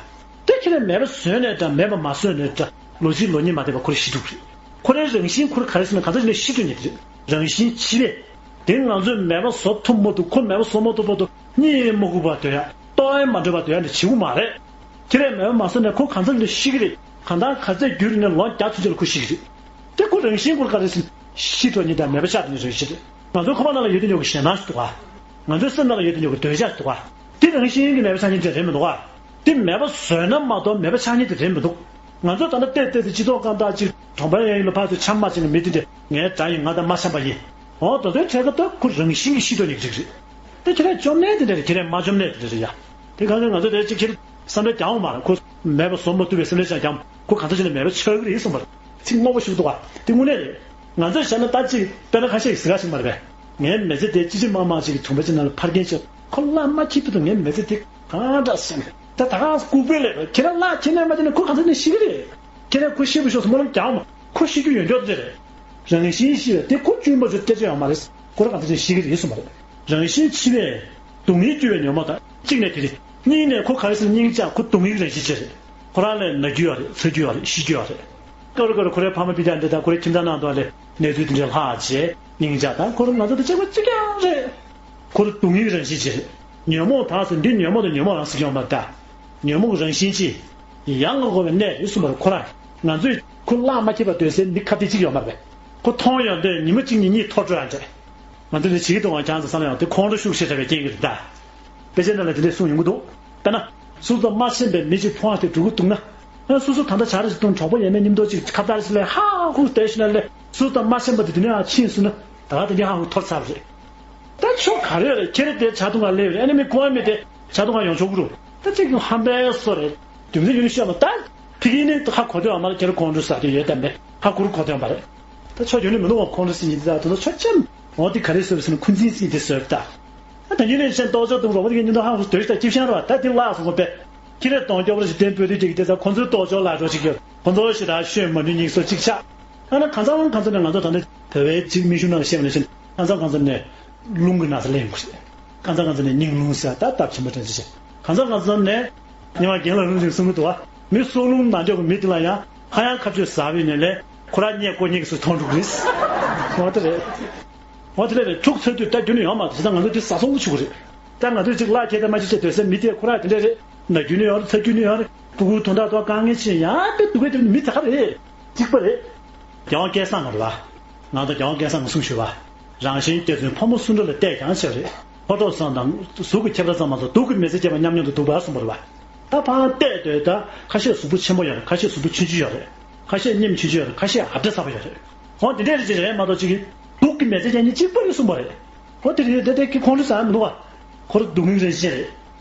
དེ་ཁྱེད་རས་མེད་པ་བཟོས་ནས་འདྲ་མེད་པ་མ་བཟོས་ནས་འདྲ་ལོ་གཅིག་ལོ་གཉིས་མ་བསྡད་པ་ཁོ་རང་ཤི་འགྲོ་གི་རེད། ཁོ་རའི་རང་བཞིན་ཁོ་རང་ག་རེ་ཟེར་ན་གང་ཟག་ཅིག་ནས་ཤི་འགྲོ་ནི་དེ་རེད། རང་བཞིན་འཆི་བས། དེ་ང་ཚོས་མེད་པ་བཟོ་ཐུབ་མ་ཐུབ་ཁོ་མེད་པ་བཟོ་མ་ཐུབ་བར་དུ་གཉིད་མ་ཁུག་པར་སྡོད་ཡ། ལྟོགས་ཡ་མ་འདྲ་བར་སྡོད་ཡ་འདི་བྱེད་དགོས་མ་རེད། ཁྱེད་རས་མེད་པ་མ་བཟོས་ནས་ཁོ་གང་ཟག་འདི་ཤི་གི་རེད། གང་ལྟར་ག་ཚད་འགྱུར་ནས་ལོ་བརྒྱ་ཚུན་ཆད་ལ་ཁོ་ཤི་གི་རེད། དེ་ཁོ་རང་བཞིན་ཁོ་ག་རེ་ཟེར་ན་ཤི་འགྲོ་ནི་དང་མེད་པ་ཆགས་འགྲོ་ནི་རང་བཞིན་རེད། ང་ཚོའི་ཁོག་པ་ནང་ལ་ཡོད་དུས་འཇོག་གི་ཞེ་སྡང་ཞིག་འདུག་ག་ང་ཚོའི་སེམས་ནང་ལ་ཡོད་དུས་འཇོག་གི་འདོད་ཆགས་ཞིག་འདུག་ག་དེ་རང་བཞིན་གྱིས་མེད་པ་ཆགས་ཉེན་དེ་རེད་མི་འདུག་ག་དེ་མེད་པ་བཟོས་ན་མ་གཏོགས་མེད་པ་ཆགས་ཉེན་དེ་རེད་མི་འདུག་ང་ཚོ་ད་ལྟ་བལྟས་བལྟས་ཏེ་སྤྱི་ཚོགས་ཁག་དང་ཅིག་གྲོང་པ་ཡན་ཡོད་ལ་ཕར་ཚུར་འཆམ་མ་བྱས་ནས་མི་དེ་འདྲས་ངའི་དགྲ་ཡིན། ང་དང་མ་འཆམ་པ་ཡིན། འོ་དེ་ཚོའི་གྲས་ཀ་ད་ཁོ་རང་བཞིན་གྱིས་ཤི་འགྲོ་ནི་རིགས་རེད། དེ་ཁྱེད་རས་བཅོམ་ནས་དེ་འདྲས་རེད། ཁྱེད་རས་མ་བཅོམ་ནས་དེ་འདྲས་རེད་ཡ། དེ་གང་གི་ང་ཚོ་དེ་ཅིག་ཁྱེད་བསམ་བློ་རྒྱག་འོང་མ་རེད། ཁོ་མེད་པ་བཟོ་མ་ཐུབ་པའི་བསམ་བློ་ཅིག་རྒྱག་འོང་། ཁོ་གང་ཚོད་ཅིག་ནས་མེད་པ་ཆགས་ཀྱི་རེད་གསུངས་པ་རེད། ཚིག་རྣོ་པོ་ཞིག་འདུག་ག་དེ་དངོས་གནས་རེད། ང་ཚོས་བྱས་ན་ད་ཅིག་དཔེར་ན་ཁ་ཤས་ཀྱིས་ཟེར་ག་ཞིག་མ་རེད་པས། ངའི་མི་ཚེ་དེ་ཅི་ཅི་མ་མ་ཅིག་གི་དུམ་པ་ཅིག་ནང་ལ་ཕར་རྒྱན་བྱས། ཁོ་གླགས་མ་འཁྱེར་དུས་དུ་ངའི་མི་ཚེ་དེ་གང་འདྲ་ཟེར་ནས་ད་ད་ག་ལྐུགས་པས་ལས་ཁྱེད་རང་གླགས་འཁྱེར་ནས་མ་འཁྱེར་ན་ཁོ་གང་ཚོད་ནས་ཤི་གི་རེད། ཁྱེད་རང་ཁོ་ཤི་བ་ཤོག་ཟེར་སྨོན་ལམ་རྒྱག་འོང་མ། ཁོ་ཤི་རྒྱུ་ཡོད་འཇོག་དེ་རེད། རང་བཞིན་ཤི་བས་དེ་ཁོ་བཅོས་མ་བཅོས་སྐད་ཆ་ཡོད་མ་རེད། ཁོ་རང་གང་ཚོད་ནས་ཤི་གི་རེད་གསུངས་པ་རེད། རང་བཞིན་འཆི་བས་སྡུག་བསྔལ་སྐྱེ་བའི་ཉོན་མོངས་དག་གཅིག་ནས་དེ་རེད། གཉིས་ནས་ཁོ་ག་རེ་ཟེར་སྙིང་རྗེ་ཁོ་སྡུག་བསྔལ་གྱི་རང་བཞིན་ཅན་རེད། ཁོ་རང་ལ་ན་རྒྱུ་ཡོད་རེད། ཚ་རྒྱུ་ཡོད་རེད། ཤི་རྒྱུ་ཡོད་རེད། སྐབས་རེ་སྐབས་རེ་ཁོ་རའི་ཕ་མ་སྤུན་ཀྱག་འདི་དང་ཁོ་རའི་ཁྱིམ་ཚང་ནང་དུ་ལས་གནས་ཚུལ་དེ་འདྲའི་ལྷག་བྱས་སྙིང་རྗེ་དང་ཁོ་རང་ང་ཚོ་དང་གཅིག་པ་གཅིག་རྐྱང་རེད། ཁོ་རང་སྡུག་བསྔལ་གྱི་རང་བཞིན་ཅན་རེད། ཉོན་མོངས་དག་ཟེར་འདི་ཉོན་མོངས་དང་ཉོན་མོངས་རང་ཟེར་གྱི་ཡོད་མ་རེད་ད། ཉོན་མོངས་ཀྱི་རང་བཞིན་ཅན། ཡ་ང་དགོས་པའི་གནས་རེད་གསུངས་པ་རེད། ཁོ་རང་ང་ཚོས་ཁོ་གླགས་མ་འཁྱེར་བར་སྡོད་སའི་མི་ཁ་གཏད་གཅིག་ཡོད་མ་རེད་པས། ཁོ་མཐོང་ཡོང་དུས་ཉི་མ་གཅིག་གཉིས་གཉིད་འཐོར་འགྲོ་ཡང་འདྲ། ང་ཚོ་འདི་བྱེད་ཀྱི་འདུག་ག་ཁྱེད་ཚོ་བསམ་ཡང་དེ་ཁོང་ཁྲོ་ཤུགས་ཆེ་དྲགས་པའི་རྐྱེན་གྱིས་རེད་ད། དཔེ་ཆ་ནང་ལ་དེ་འདྲས་གསུངས་ཡོང་གི་འདུག་དཔེར་ན། སོ་སོ་དང་མ་འཆམ་པའི་མི་གཅིག་ཕོ་བ་དེ་འགྲོ་གི་འདུག་ན། ཨ་སོ་སོ་ད་ལྟ་ཇ་རེ་ཞིག་བཏུང་གྲོགས་པོ་ཡས་མས་མཉམ་དུ་ཅིག་ཁ་བརྡ་རེ་ཞིག་ལས་ཧ་ཧུ་བསྡད་ཤི་ན་ལས་སོ་སོ་དང་མ་འཆམ་པ་དེ་དེ་ནས་ཨ་ཕྱིན་སོང་ན་ད་ག་དེ་འདྲས་ཧ་ཧུ་འཐོར་ཚར་བ་རེད། ད་ཆོ་ག་རེ་རེད། ཁྱེད་རེ་དེ་ཇ་འཐུང་ག་སླེབས་རེད། ཨ་ནི་མི་ཁོ་ཨ་མི་དེ་ཇ་འཐུང་ག་ཡོང་ཆོག་གི་རུ། ད་ཅིག་ཧམ་པའི་བཟོ་རེད། རྒྱུ་མཚན་ཡོད་ནི་ཤོད་མ་ད། ཕ་གི་ནི་ཧ་གོ་དོན་ཨ་མ་ལ་ཁྱེད་རེ་ཁོང་ཁྲོ་ཟ་དེ་ཡོད་དམ་པས་ཧ་གོ་རུ་གོ་དོན་པ་རེད། ད་ཆོ་ཡོད་ནི་མི་འདུག་བ། ཁོང་ཁྲོ་ཟིན་ཡིན་ད་དེ་ཚོ་ཆོ་ཅམ། འོ་དེ་ག་རེ་བཟོས་པ་ཟེར་ན་ཁོ་འཛིན་ཟིན་དེ་བཟོས་ད། ད་དེ་ཡིན་ནས་ཤན་ཏོག་ཅོག་དུ་རོགས་པ་དེ་གི་ཉིན་དུ་ཧ་གོ་དོན་ཞིག་ད་སྐྱིད་ཤང་ར་ད་དེ་ལ་སོང་གོ་པས། ཁྱེད་རེ་གདོང་སྐྱོ་བར་ཞིག་བསྟན་པོ་དེ་ཅིག་དེ་ཚ་ཁོང་ཚོའི་ལྟོ་ཅོག་ལ་འགྲོ་ཅིག་ཡོད། ཁོང་ཚོ་ཞིག་ད་ཤོད་མ་ནུས་སྙིང་སོ་གཅིག་ཆགས། ཨ་ན་གང་ཚང་གང་ཚང་ནས་ང་ཚོ་ད་ནི་བོད་པའི་ཅིག་མི་ཤུ་ནང་བཤད་པ་ནས་ཤིན་གང་ཚང་གང་ཚང་ནས་རླུང་གི་ན་ཚ་ལེན་དགོས་ཤིག་གང་ཚང་གང་ཚང་ནས་སྙིང་རླུང་ཟེར་ད་སྟབས་ཆེན་པོ་དྲན་ཅི་ཤེས། གང་ཚང་གང་ཚང་ནས་ཉི་མ་རྒན་ལ་རླུང་ཞིག་གསུང་གི་འདུག་བ། མི་སྲོག་རླུང་ནང་འཇོག་གི་མི་དེ་ལ་ཡང་ཧ་ཡང་ཁ་གཅོད་ཟ་བའི་ནས་ལས་ཁོ་ར་རྙེད་ཀོ་རྙེད་ཀྱི་སུ་མཐོང་འགྲོ་གི་རེད། འོ་དེ་རེད། འོ་དེ་འདྲ་རེད། ཕྲུག་ཚ་དུས་ད་རྒྱུན་ནས་ཡོང་མ་རེད། བྱས་ཙང་ང་ཚོ་དེ་བཟའ་ཚང་དུ་ཆུག་གི་རེད། ད་ང་ཚོས་ཅིག་ལག་ཁྱེར་དང་མ་ཅིག་བྱས་སྡོད་ས་མི་དེ་ཁོ་རང་དེ་འདྲ་རེད། ན་རྒྱུན་ནས་ཡོང་རེད། ཚ་རྒྱུན་ནས་ཡོང་རེད། སྤུ་གུ་དོན་དག་ཏོག་དཀའ་ངལ་ཆེ་ཡང་དཔེ་སྡུག་པའི་དེ་མི་དེ་ག་རེད། གཅིག་པ་རེད། རྒྱལ་དབང་སྐལ་བཟང་ལ་རེད་བ། ང་ཚོ་རྒྱལ་དབང་སྐལ་བཟང་གི་གསུང་ཞུ་བ། རང་བཞིན་གཏེར་མཛོད་ཕོ་མོ་སུ་འདྲ་ལ་བལྟས་ཀྱང་ཆེ་བ་རེད། ཕོ་གྲོགས་ཚང་དང་གཟུགས་ཀྱི་ཁྱད་པར་ཙམ་མ་གཏོགས་སྡུག་གི་མི་ཚེ་སྐྱེལ་བ་མཉམ་མཉམ་དུ་འདུག་པ་གསུངས་པ་རེད་བ། ད་ཕར་བལྟས་སྡོད་ད་ཁ་ཤས་གཟུགས་པོ་ཆེན་པོ་ཡོད་རེད། ཁ་ཤས་གཟུགས་པོ་ཆུང་ཆུང་ཡོད་རེད། ཁ་ཤས་སྙེམས་ཆུང་ཆུང་ཡོད་རེད། ཁ་ཤས་ཨ་བྲ་ཚ་པོ་ཡོད་རེད། འོ་དེ་འདྲས་རེད་ཅེས་རེད་མ་གཏོགས་གཅིག་གིས་སྡུག་གི་མི་ཚེ་སྐྱེལ་མཁན་གཅིག་པ་རེད་གསུངས་པ་རེད། འོ་དེ་རེད་དེ་དེ་ཁྱེད་ཁོང་ཁྲོ་ཟ་ཡ་མི་འདུག་བ། ཁོ་རང་སྡུག་བསྔལ་རང་བཞིན་རེད།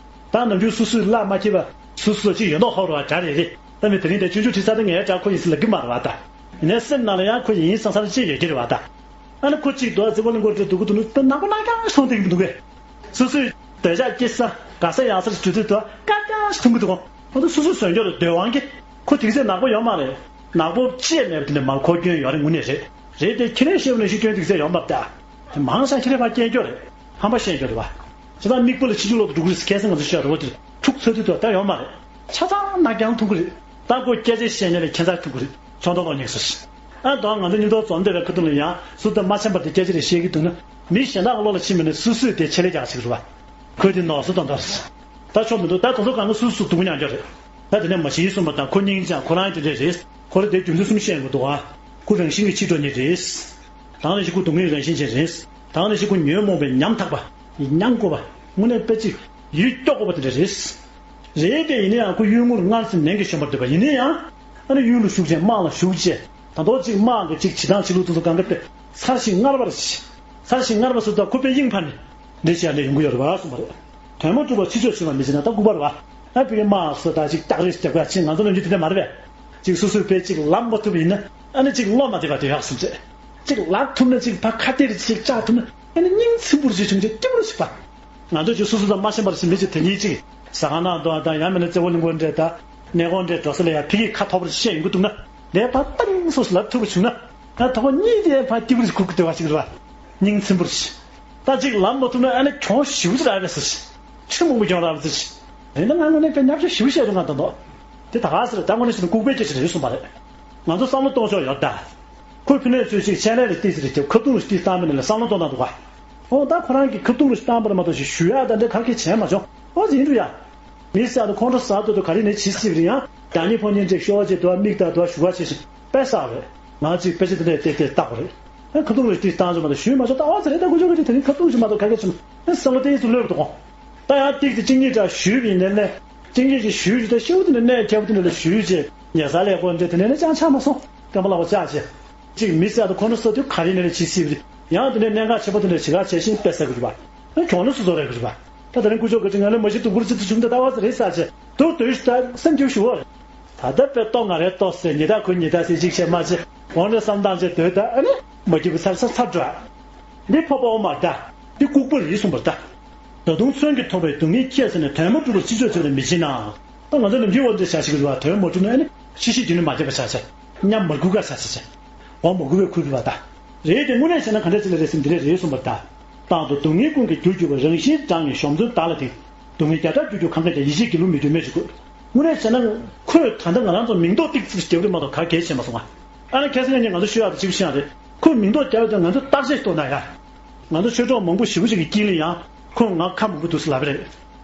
ད་ནམ་རྒྱུན་སོ་སོའི་བླ་མ་མཁྱེན་པ་སོ་སོ་ཅིག་ཡོད་མདོག་ཧོར་བ་འདྲ་རེད་རེད། ད་མི་དེ་རིང་དེ་ཆུང་ཆུང་ཁྲིད་ས་དེ་ངའི་འདྲ་ཁོ་ཡིན་ཟེར་ལབ་ཀྱི་མ་རེད་བ་ད། ཡིན་ནའི་སེམས་ནང་ལ་ཡང་ཁོ་ཡིན་བསམ་བསམ་ཅིག་ཡོད་ཀྱི་རེད་བ་ད། ཨ་ནི་ཁོ་གཅིག་འདུག་ཨ་ཙི་བོ་ལིང་གོ་འདྲ་འདུག་གི་འདུག་ནི་དཔེ་ནག་པོ་ནག་རྐྱང་སོང་བསྡད་ཀྱི་མི་འདུག་གས། སོ་སོའི་འདོད་ཆགས་སྐྱེ་ས་དགའ་ས་ཡག་སར་འཇུ་དུས་དུ་དཀར་རྐྱང་ཞིག་མཐོང་གི་འདུག་གོ། ཁོ་ཚོ་སོ་སོའི་བཟོས་འཇོག་ལ་འདོད་དབང་གིས་ཁོ་དེང་ཚེ་ནག་པོ་ཡོད་མ་རེད། ནག་པོ་ཅི་ཡང་མེད་པ་དེ་འདྲ་མ་ཁོ་སྐྱོན་ཡོད་རེད་དངོས་གནས་རེད། རེད་དེ་ཁྱི་ལས་ཤེས་པ་ནང་བཞིན་སྐྱོན་དེང་ཚེ་ཡོད་མ་རེད་ད། དེ་མང་ཤ་ཁྱི་ལས་ཕར་སྐྱོན་སྐྱོ་རེད། ཧམ་པ་ཤེས་སྐྱོ་རེད་བ། ཁྱེད་ཚང་མིག་པོ་ལ་ཕྱི་རྒྱུ་ལོག་ཏུ་འགྲོ་གི་རེད་ཟེར་ཁ་སང་ང་ཚོ་བཤད་རོགས་དེ་ཕྲུག་ཚ་དུས་དུ་ད་ཡོད་མ་རེད། ཆ་ཚང་ནག་རྐྱང་མཐོང་གི་རེད། ད་ཁོ་སྐད་ཆ་བཤད་ཉན་ལ་ཁྱད་མཚར་ཐུག་གི་རེད། ཚོང་དོན་སློབ་གཉེར་སོ་ཞིག་ཨ་དང་ང་ཚོ་མཉམ་དུ་འཛོམས་བསྡད་པའི་ཁ་ཐུག་ལ་ཡང་སུ་དང་མ་འཆམ་པར་དེ་སྐད་ཆ་རེ་བཤད་ཀྱི་འདུག་ན། མི་གཞན་དག་གི་བློ་ལ་ཕྱིན་མིན་ན་སོ་སོས་དེ་ཆེད་ལས་རྒྱག་ཞིག་རེད་བ། ཁོས་དེ་ནོར་སོ་དང་འདྲ། ད་ཆོག་མི་འདུག་ད་དེ་ཚོ་གང་ག་སོ་སོ་སྡུག་མྱངས་རྒྱུ་རེད། ད་དེ་ནས་མ་གཞི་གསུངས་པ་དང་ཁོ་སྙིང་རྗེ་ཁོ་རང་དེ་འདྲས་རེད། ཁོ་རེ་དེ་རྒྱུ་མཚན་གསུམ་བཤད་ཡོང་གི་འདུག་ཨ། ཁོ་རང་བཞིན་གྱི་ཕྱི་དྲོ་ཉིད་རེད། དང་ནས་ཤི་ཁོ་སྡུག་བསྔལ་རང་བཞིན་ཅན་རེད། དང་ནས་ཤི་ཁོ་ཉོན་མོངས་པའི་ཉམ་ཐག་པ། ཡིན་མྱང་དགོས་པ། དངོས་གནས་དཔེ་ཅིག་ཡིད་སྐྱོ་དགོས་པ་དེ་འདྲ་རེད། རེད་དེ་ཡིན་ན་ཡང་ཁོ་གཡུལ་ངོར་སྔར་སེམས་ནན་གྱིས་བཞོན་པར་འདོད་པ་ཡིན་ན་ཡང་། ཨ་ནི་གཡུལ་ལ་ཞུགས་བྱས་དམག་ལ་ཞུགས་བྱས། ད་དོ་གཅིག་དམག་གི་གཅིག་བྱེད་སྟངས་བྱེད་ལུགས་དེ་ཚོ་གང་ག་དཔེ་ཚར་ཞིང་སྔར་བར་བྱེད། ཚར་ཞིང་སྔར་བར་སུ་ད་ཁོ་དཔེ་དབྱིངས་ཕར་ནས་འདྲེ་བྱས་ནས་ཡོང་གི་ཡོད་རེད་བ་གསུངས་པ་རེད། དོན་མ་གྲུབ་པ་ཕྱི་ཕྱོགས་ཕྱིན་པ་མི་བྱེད་ན་ད་ལྐུགས་པ་རེད་བ། ཨ་བི་གི་དམག་སུ་ད་ཅིག་སྐྱག་རེས་རྒྱབ་ག་ཕྱིན་ང་ཚོ་ལ་འཇུ་དེ་འདྲ་མ་རེད་པས། ཅིག་སོ་སོའི་དཔེ་ཅིག་ལབ་མ་ཐུབ་པ་ཡིན་ན་ཨ་ནི་ཅིག་བློ་མ་བདེ་བ་དེ་ཡག་སེམས་ཚེ། ཅིག་ལབ་ཐུབ་ན་ཅིག་ཕ་ཁ་གཏད་རེ་ཅིག་བཅག་ཐུབ་ན་ཨ་ནི་སྙིང་ཚིམ་པོ་རེ་ཅིག་བྱུང་རྗེས་སྐྱིད་པོ་རེ་ཞིག་པ། ང་ཚོ་ཅིག་སོ་སོ་དང་མ་ཤེས་པར་ཞིག་མི་ཅིག་དེ་ཉིད་ཅིག་ཟ་ཁང་ནང་འདུག་དང་ཡང་མིན་ན་རྩེ་བོ་གླིང་བོ་འདྲས་དང་གནས་སྐོར་འདྲས་འགྲོ་ས་ལ་ཡང་ཕ་གིའི་ཁ་ཐོབ་པར་བཤད་ཡོང་གི་འདུག་ན་ལས་ཕ་ཏང་སོ་སོ་ལབ་ཐུབ་པ་བྱུང་ན་ང་ཐོག་གཉིས་དེ་ཕ་སྐྱིད་པོ་རེ་ཞིག་ཁུག་གི་བདེ་བ་ཞིག་རེད་བ། སྙིང་ཚིམ་པོ་རེ་ཞིག་ད་ཅིག་ལབ་མ་ཐུབ་ན་ཨ་ནི་གྱོང་ཞེ་པོ་ཅིག་རག་རེད་ཟེར་ཞིག་ཁྲི་མང་པོ་གྱོང་རག་རེད་ཟེར་ཞིག་རེད་ན་ང་དངོས་གནས་དཔེ་ཉག་ཕྲ་ཞེ་པོ་བཤད་འདུག་ང་ད་དོ། དེ་ད་ག་ཟེར་ད་དངོས་གནས་བཤད་ན་ལྐུགས་པའི་སྐད་ཆ་རེད་གསུངས་པ་རེད། ང་ཚོ་བསམ་བློ་གཏོང་ཕྱོགས་ཡོད་ད། ཁོས་ཕི་ནས་ཚོས་ཅིག་ཆེད་ལས་ལ་ཏིས་རེ་ཁྱབ་ཁ་བརྡུང་རེ་ཏིས་བཏང་མི་ནི་ལ་བསམ་བློ་གཏོང་སྟངས་འདུག་ག་འོ་ད་ཁོ་རང་གིས་ཁ་བརྡུང་རེ་བཏང་པར་མ་གཏོགས་ཞིག་ཞུ་ཡག་ད་འདྲ་ག་གེ་བྱས་མ་བྱུང་། འོ་ཟིན་འགྲོ་ཡ། མི་ས་དུ་ཁོང་ཁྲོ་ཟ་དུ་དུ་ག་རེ་ནས་ཇི་སྲིད་རེ་ཡང་རྒྱ་མི་ཕོ་ཉ་འདྲེ་ཤོག་ཅེས་དུ་མིག་ད་དུ་ཞུ་བ་བྱེད་ཞིང་དཔེ་བསགས་རེད། ང་ཅིག་དཔེ་ཆ་དེ་འདྲས་ཏེ་ཏེ་བཏགས་པ་རེད། ཨ་ཁ་བརྡུང་རེ་ཏིས་བཏང་བྱུང་མ་གཏོགས་ཞུས་མ་བྱུང་། ད་འོ་ཟེར་རེད་ད་དགུ་ཆོག་གི་རེད། དེ་རིང་ཁ་བརྡུང་ཞིག་མ་གཏོགས་ག་གེ་བྱུང་། ཨ་བསམ་བློ་ཏིས་ལྷོད་འདུག་གོ་ད་ཡང་ཏིག་ཙི་གཅིག་གཉིས་འདྲ་ཞུས་པ་ཡིན་ནའི་ནས། གཅིག་གཉིས་ཀྱིས་ཞུས་ཞུས་ད་ཤེའུ་དེ་ནས་གནས་ཁྱབ་དེ་ནས་ལ་ཞུས་རྗེས་ཉལ་ས་ལས་ཀོ་འདྲ་དེ་ནས་ནས་ཅང་ཆགས་མ་སོང་། སྟོན་པ་ལགས་པ་ཅག་ཅེས། གཅིག་མི་ཟེར་དུ་ཁོ་ན་ས་དུས་ག་རེ་ནས་ལས་ཇི་སྲིད་རེད། ཡང་དེ་ནས་གནད་འགག་ཆེན་པོ་དེ་འདྲ་ཇི་ག་བྱས་ཤིང་དཔེ་ཟེར་དགོས་རེད་པ། ཨ་གྱོང་ལོ་སུ་བཟོ་རེད་དགོས་རེད་པ། ད་དེ་རིང་སྐུ་ཞབས་ཀྱི་ང་ལ་མ་གཞི་དུ་འབུར་ཅི་དུ་བྱུང་ད་ད་བ་ཟེར་རེད་ཟེར་ཅེས་དུ་དུ་ཞུ་ད་སེམས་སྐྱོ་ཞུ་བ་རེད། ད་ལྟ་དཔེ་ལྟོ་ང་རེ་ལྟོ་ཟེར་ཉི་ཟླ་ཁོ་ཉི་ཟླ་ཟེར་གཅིག་བྱས་མ་བྱས་འོང་ནས་བསམ་སྟངས་བྱས་སྡོད་ད་ཨ་ནི་མ་སྐྱིད་པོ་ཚར་ཚར་ཚར་འགྲོ། འདི་ཕོ་པོ་མ་ད། འདི་ལྐུགས་པ་རེད་གསུངས་པར་ད། ད་དུང་མཚོན་གྱིས་ཐོགས་པའི་སྡུག་བསྔལ་ཁྱད་བསད་ནས་དོན་མ་གྲུབ་པར་ཕྱི་ཕྱོགས་ཚུད་ལ་མི་བྱེད་ན། ད་ང་ཚོ་ནམ་རྒྱུན་འོ་འདྲ་བྱ་ཞིག་རེད་བ། དོན་མ་གྲུབ་ན་ཨ་ནི་ཕྱི་ཤི་རྒྱུ་ནི་མ་བརྗེད་པ་བྱ་བྱ། མཉམ་མ་སྒུག་ག་བྱ་བྱ་བྱ། འོ་མ་སྒུག་པའི་ཁུར་གི་བ་ད། རེད་དེ་དངོས་གནས་བྱས་ན་ག་འདྲ་ཅིག་ལ་རེད་ཟེར་འདི་རེད་རེད་གསུངས་པར་ད། རྟག་ཏུ་སྡུག་བསྔལ་ཀུན་གྱི་རྒྱུར་གྱུར་པ། རང་བཞིན་བགྲང་ངེས་གཞོམ་བརྩོན་བདག་ལ་དེང་། སྡུག་བསྔལ་བརྒྱ་ཕྲག་རྒྱུར་གྱུར་གང་ག་ཀྱང་། ཡིད་ཆེས་སྒྱིད་ལུག་མི་འདོད་སྨོས་ཅི་དགོས། དངོས་གནས་བྱས་ན་ཁོས་ད་ལྟ་ང་རང་ཚོ་མིང་འདོགས་ཏིག་ཙིག་རྒྱབ་རེད་མ་གཏོགས་ག་གལ་ཆེ་མ་སོང་ང་། ཨ་ནི་ཁ་སང་ཉིན་ང་ཚོ་ཤོད་ཡག་དེ་གཅིག་པུ་ཤེས་ཡག་རེད། ཁོས་མིང་འདོགས་རྒྱབ་ཡག་དེ་ང་ཚོ་བརྟག་དཔྱད་གཏོང་ན་ཡ། ང་ཚོ་ཆོས་གྲོགས་མང་པོ་ཞེ་པོ་ཅིག་གི་དཀྱིལ་ལ་ཡང་ཁོས་ང་ཁ་མང་པོ་འདུག་ཟེར་ལབ་པ་རེད།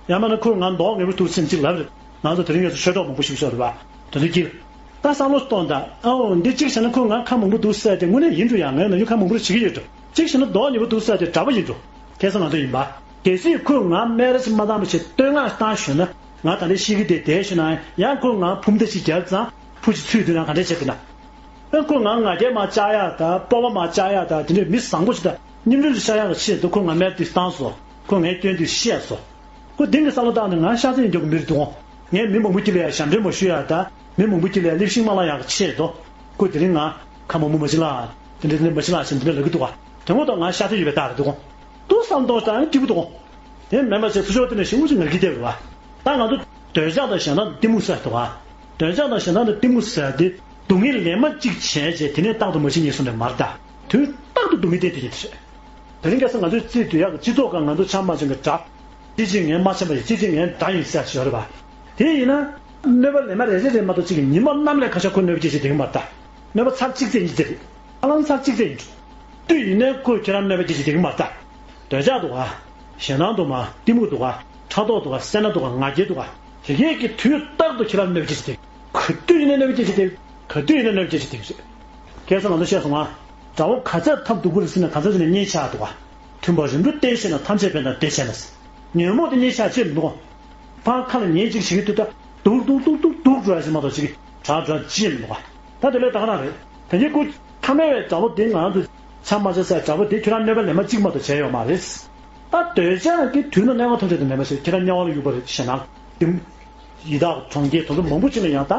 ཡང་མིན་ན་ཁོས་ང་མདོག་ངན་པོ་འདུག་ཟེར་ཅིག་ལབ་པ་རེད། ང་ཚོ་དེ་རིང་ང་ཚོ་ཆོས་གྲོགས་མང་པོ་ཞེ་པོ་ཅིག་རེད་བ། དེ་ཚོའི་དཀྱིལ། ད་བསམ་བློ་གཏོང་དང་། ཨའོ་འདི་གཅིག་བྱས་ན་ཁོས་ང་ཁ་མང་པོ་འདུག་ཟེར་ཏེ་དངོས་གནས་ཡིན་འགྲོ་ཡ། ངས་ནམ་རྒྱུན་ཁ་མང་པོ་ཞིག་གི་ཡོད་འགྲོ། གཅིག་བྱས་ན་མདོག་ཉེས་པོ་འདུག་ཟེར་ཏེ་དྲག་པོ་ཡིན་འགྲོ། ཁ་སང་ང་ཚོ་ཡིན་པ། གལ་སྲིད་ཁོས་ང་སྨད་ར་ཞིག་མ་བཏང་བ་བྱས་བསྟོད་བསྔགས་བཏང་ཞུས་ན་ང་ད་ལྟ་ཤི་གི་བསྡད་བསྡད་ཞུས་ན་ཡང་ཁོས་ང་འབུམ་ཐེར་ཞིག་རྒྱབ་ཙང་ཕུ་ཞིག་ཚུད་དུས་ན་ག་འདྲས་བྱེད་དེ་ན། ཨ་ཁོས་ང་ང་རྒྱལ་མ་བཅག་ཡག་དང་སྤོབས་པ་མ་བཅག་ཡག་དང་དེ་འདྲས་མི་བཟང་པོ་ཞིག་དང་སྙིང་རུས་ཤར་ཡག་གི་ཆེད་དུ་ཁོས་ང་སྨད་དེ་བཏང་སོང་། ཁོས་ངའི་སྐྱོན་དེ་ཤེས་སོང་། ཁོས་དེང་གི་བསམ་བློ་བཏང་ནས་ང་ཤ་ཚ་ཡིན་རྒྱུ་གི་མི་རེད་འདུག་གོ། ངས་མི་མང་པོ་དཀྱིལ་ལ་ཡང་ཞབས་འདྲེན་མ་ཞུ་ཡག་དང་མི་མང་པོ་དཀྱིལ་ལ་ཡང་གླེབ་ཤིང་མ་བསླང་ཡག་གི་ཆེད་དུ། ཁོས་དེ་རིང་ང་ཁ་མང་པོ་མ་བྱེད་ལ། དེ་འདྲ་དེ་འདྲ་མ་བྱེད་ལ་ཞེས་དེ་འདྲ་ལབ་ཀྱི་འདུག་ག། དེ་ངོ་ཐོག་ང་ཤ་ཚ་ཡོད་པའི་རྟགས་རེད་འདུག་གོ། ཏུ་བསམ་གཏོང་ཞིག་དང་སྐྱིད་པོ་འདུག་གོ། དེ་མིན་པ་བྱས་ཚུར་ཕྱོགས་དེ་ནས་ཞེ་པོ་ཅིག་ངར་སྐད་རྒྱབ་རེད་བ། ད་ང་ཚོ་འདོད་ཆགས་དང་ཞེ་སྡང་དང་གཏི་མུག་ཟེར་འདུག་ག། འདོད་ཆགས་དང་ཞེ་སྡང་དང་གཏི་མུག་ཟེར་དེ་སྡུག་བསྔལ་ལན་མ་གཅིག་བྱས་རྗེས་དེ་ནས་རྟག་ཏུ་མ་བྱེད་ཉེས་སོང་ནས་མར་ད། དུས་རྟག་ཏུ་སྡུག་བསྔལ་བསྟན་དེ་ཡིན་ཟེར། དེ་རིང་ཁ་སང་ང་ཚོའི་རྩིས་དུས་ཡག་གི་སྤྱི་ཚོགས་ཁག་ང་ཚོ་ཆ་མ་ཚང་གི་དྲག་ཅི་ཅིག་ངན་མ་ཆེན་པ་ཡིན། ཅི་ཅིག་ངན་དགྲ་ཡིན་ཟེར་ཞིག་ཡོད་རེད་པ། དེ་ཡིན་ན། གནོད་པ་ལན་མ་རེ་རེ་རེད་མ་གཏོགས་གཅིག་གི་ཉི་མ་གནམ་ལས་ཁ་ཤས་ཁོ་གནོད་པ་སྐྱེལ་བྱེད་དེ་གི་མ་རེད་ད། གནོད་པ་ཚར་གཅིག་ཙམ་ཡིན་ཏེ་རེད། ཧ་ལམ་ཚར་གཅིག་ཙམ་ཡིན་འགྲོ། དུས་ཡིན་ནའི་ཁོས་ཁྱེད་རང་གནོད་པ་སྐྱེལ་བྱེད་དེ་གི་མ་རེད་ད། འདོད་ཆགས་འདུག་ག་ཞེད་སྣང་འདུག་མ། གཏི་མུག་འདུག་ག་ཕྲག་དོག་འདུག་ག་སེར་སྣ་འདུག་ག་ང་རྒྱལ་འདུག་ག་དེ་གས་ཀྱི་དུས་རྟག་ཏུ་ཁྱེད་རང་གནོད་པ་སྐྱེལ་བྱེད་དེ། ག་དུས་ཡིན་ནའི་གནོད་པ་སྐྱེལ་བྱེད་དེ། ག་དུས་ཡིན་ནའི་གནོད་པ་སྐྱེལ་བྱེད་དེ་རེད། ཁ་སང་ང་ཚོ་བཤད་སོང་ང་། དགྲ་བོ་ག་ཚད་ཐབས་སྡུག་པོ་རེད་ཟེར་ན་ག་ཚད་ཟེར་ན་གཉེན་ཆགས་འདུག་ག་མཐུན་པ་རིམ་གྲོ་བསྟེན་ཤེས་ན་ཐམས་ཅད་ཕན་དང་བདེ་ཆེ་ན། ཉོན་མོངས་དེ་གཉེན་ཆགས་ཅི་མི་འདུག་ག་ཕར་ཁ་ལ་ཉེས་གཅིག་བྱེད་ཀྱི་དུས་ད་སྡུག་སྡུག་སྡུག་སྡུག་སྡུག་འགྲོ་ཡ་ཞིག་མ་གཏོགས་ཅིག་དྲག་དྲག་ཅི་མི་འདུག་ག་ད་དེ་ལས་ད་ག་རང་རེད། ད་ནི་ཁོ་ཐ་མལ་བའི་དགྲ་བོ་དེ་ང་རང་ཚོ་ཆ་མ་ཆ་ས་དགྲ་བོ་དེ་ཁྱོད་རང་གནོད་པ་ལན་མ་གཅིག་མ་གཏོགས་བྱས་ཡོད་མ་རེད། ད་འདོད་ཆགས་ཀྱི་དུས་ན་གནོད་པ་ཐམས་ཅད་དུ་མེད་པ་ཞིག་ཁྱེད་རང་དམྱལ་བ་ལ་གཡུག་པ་རེད་ཞེ་ན། དེ་ཡི་དྭགས་གྲོང་ཁྱེར་དེ་ཚོ་མང་པོ་ཅིག་ལ་ཡང་ད་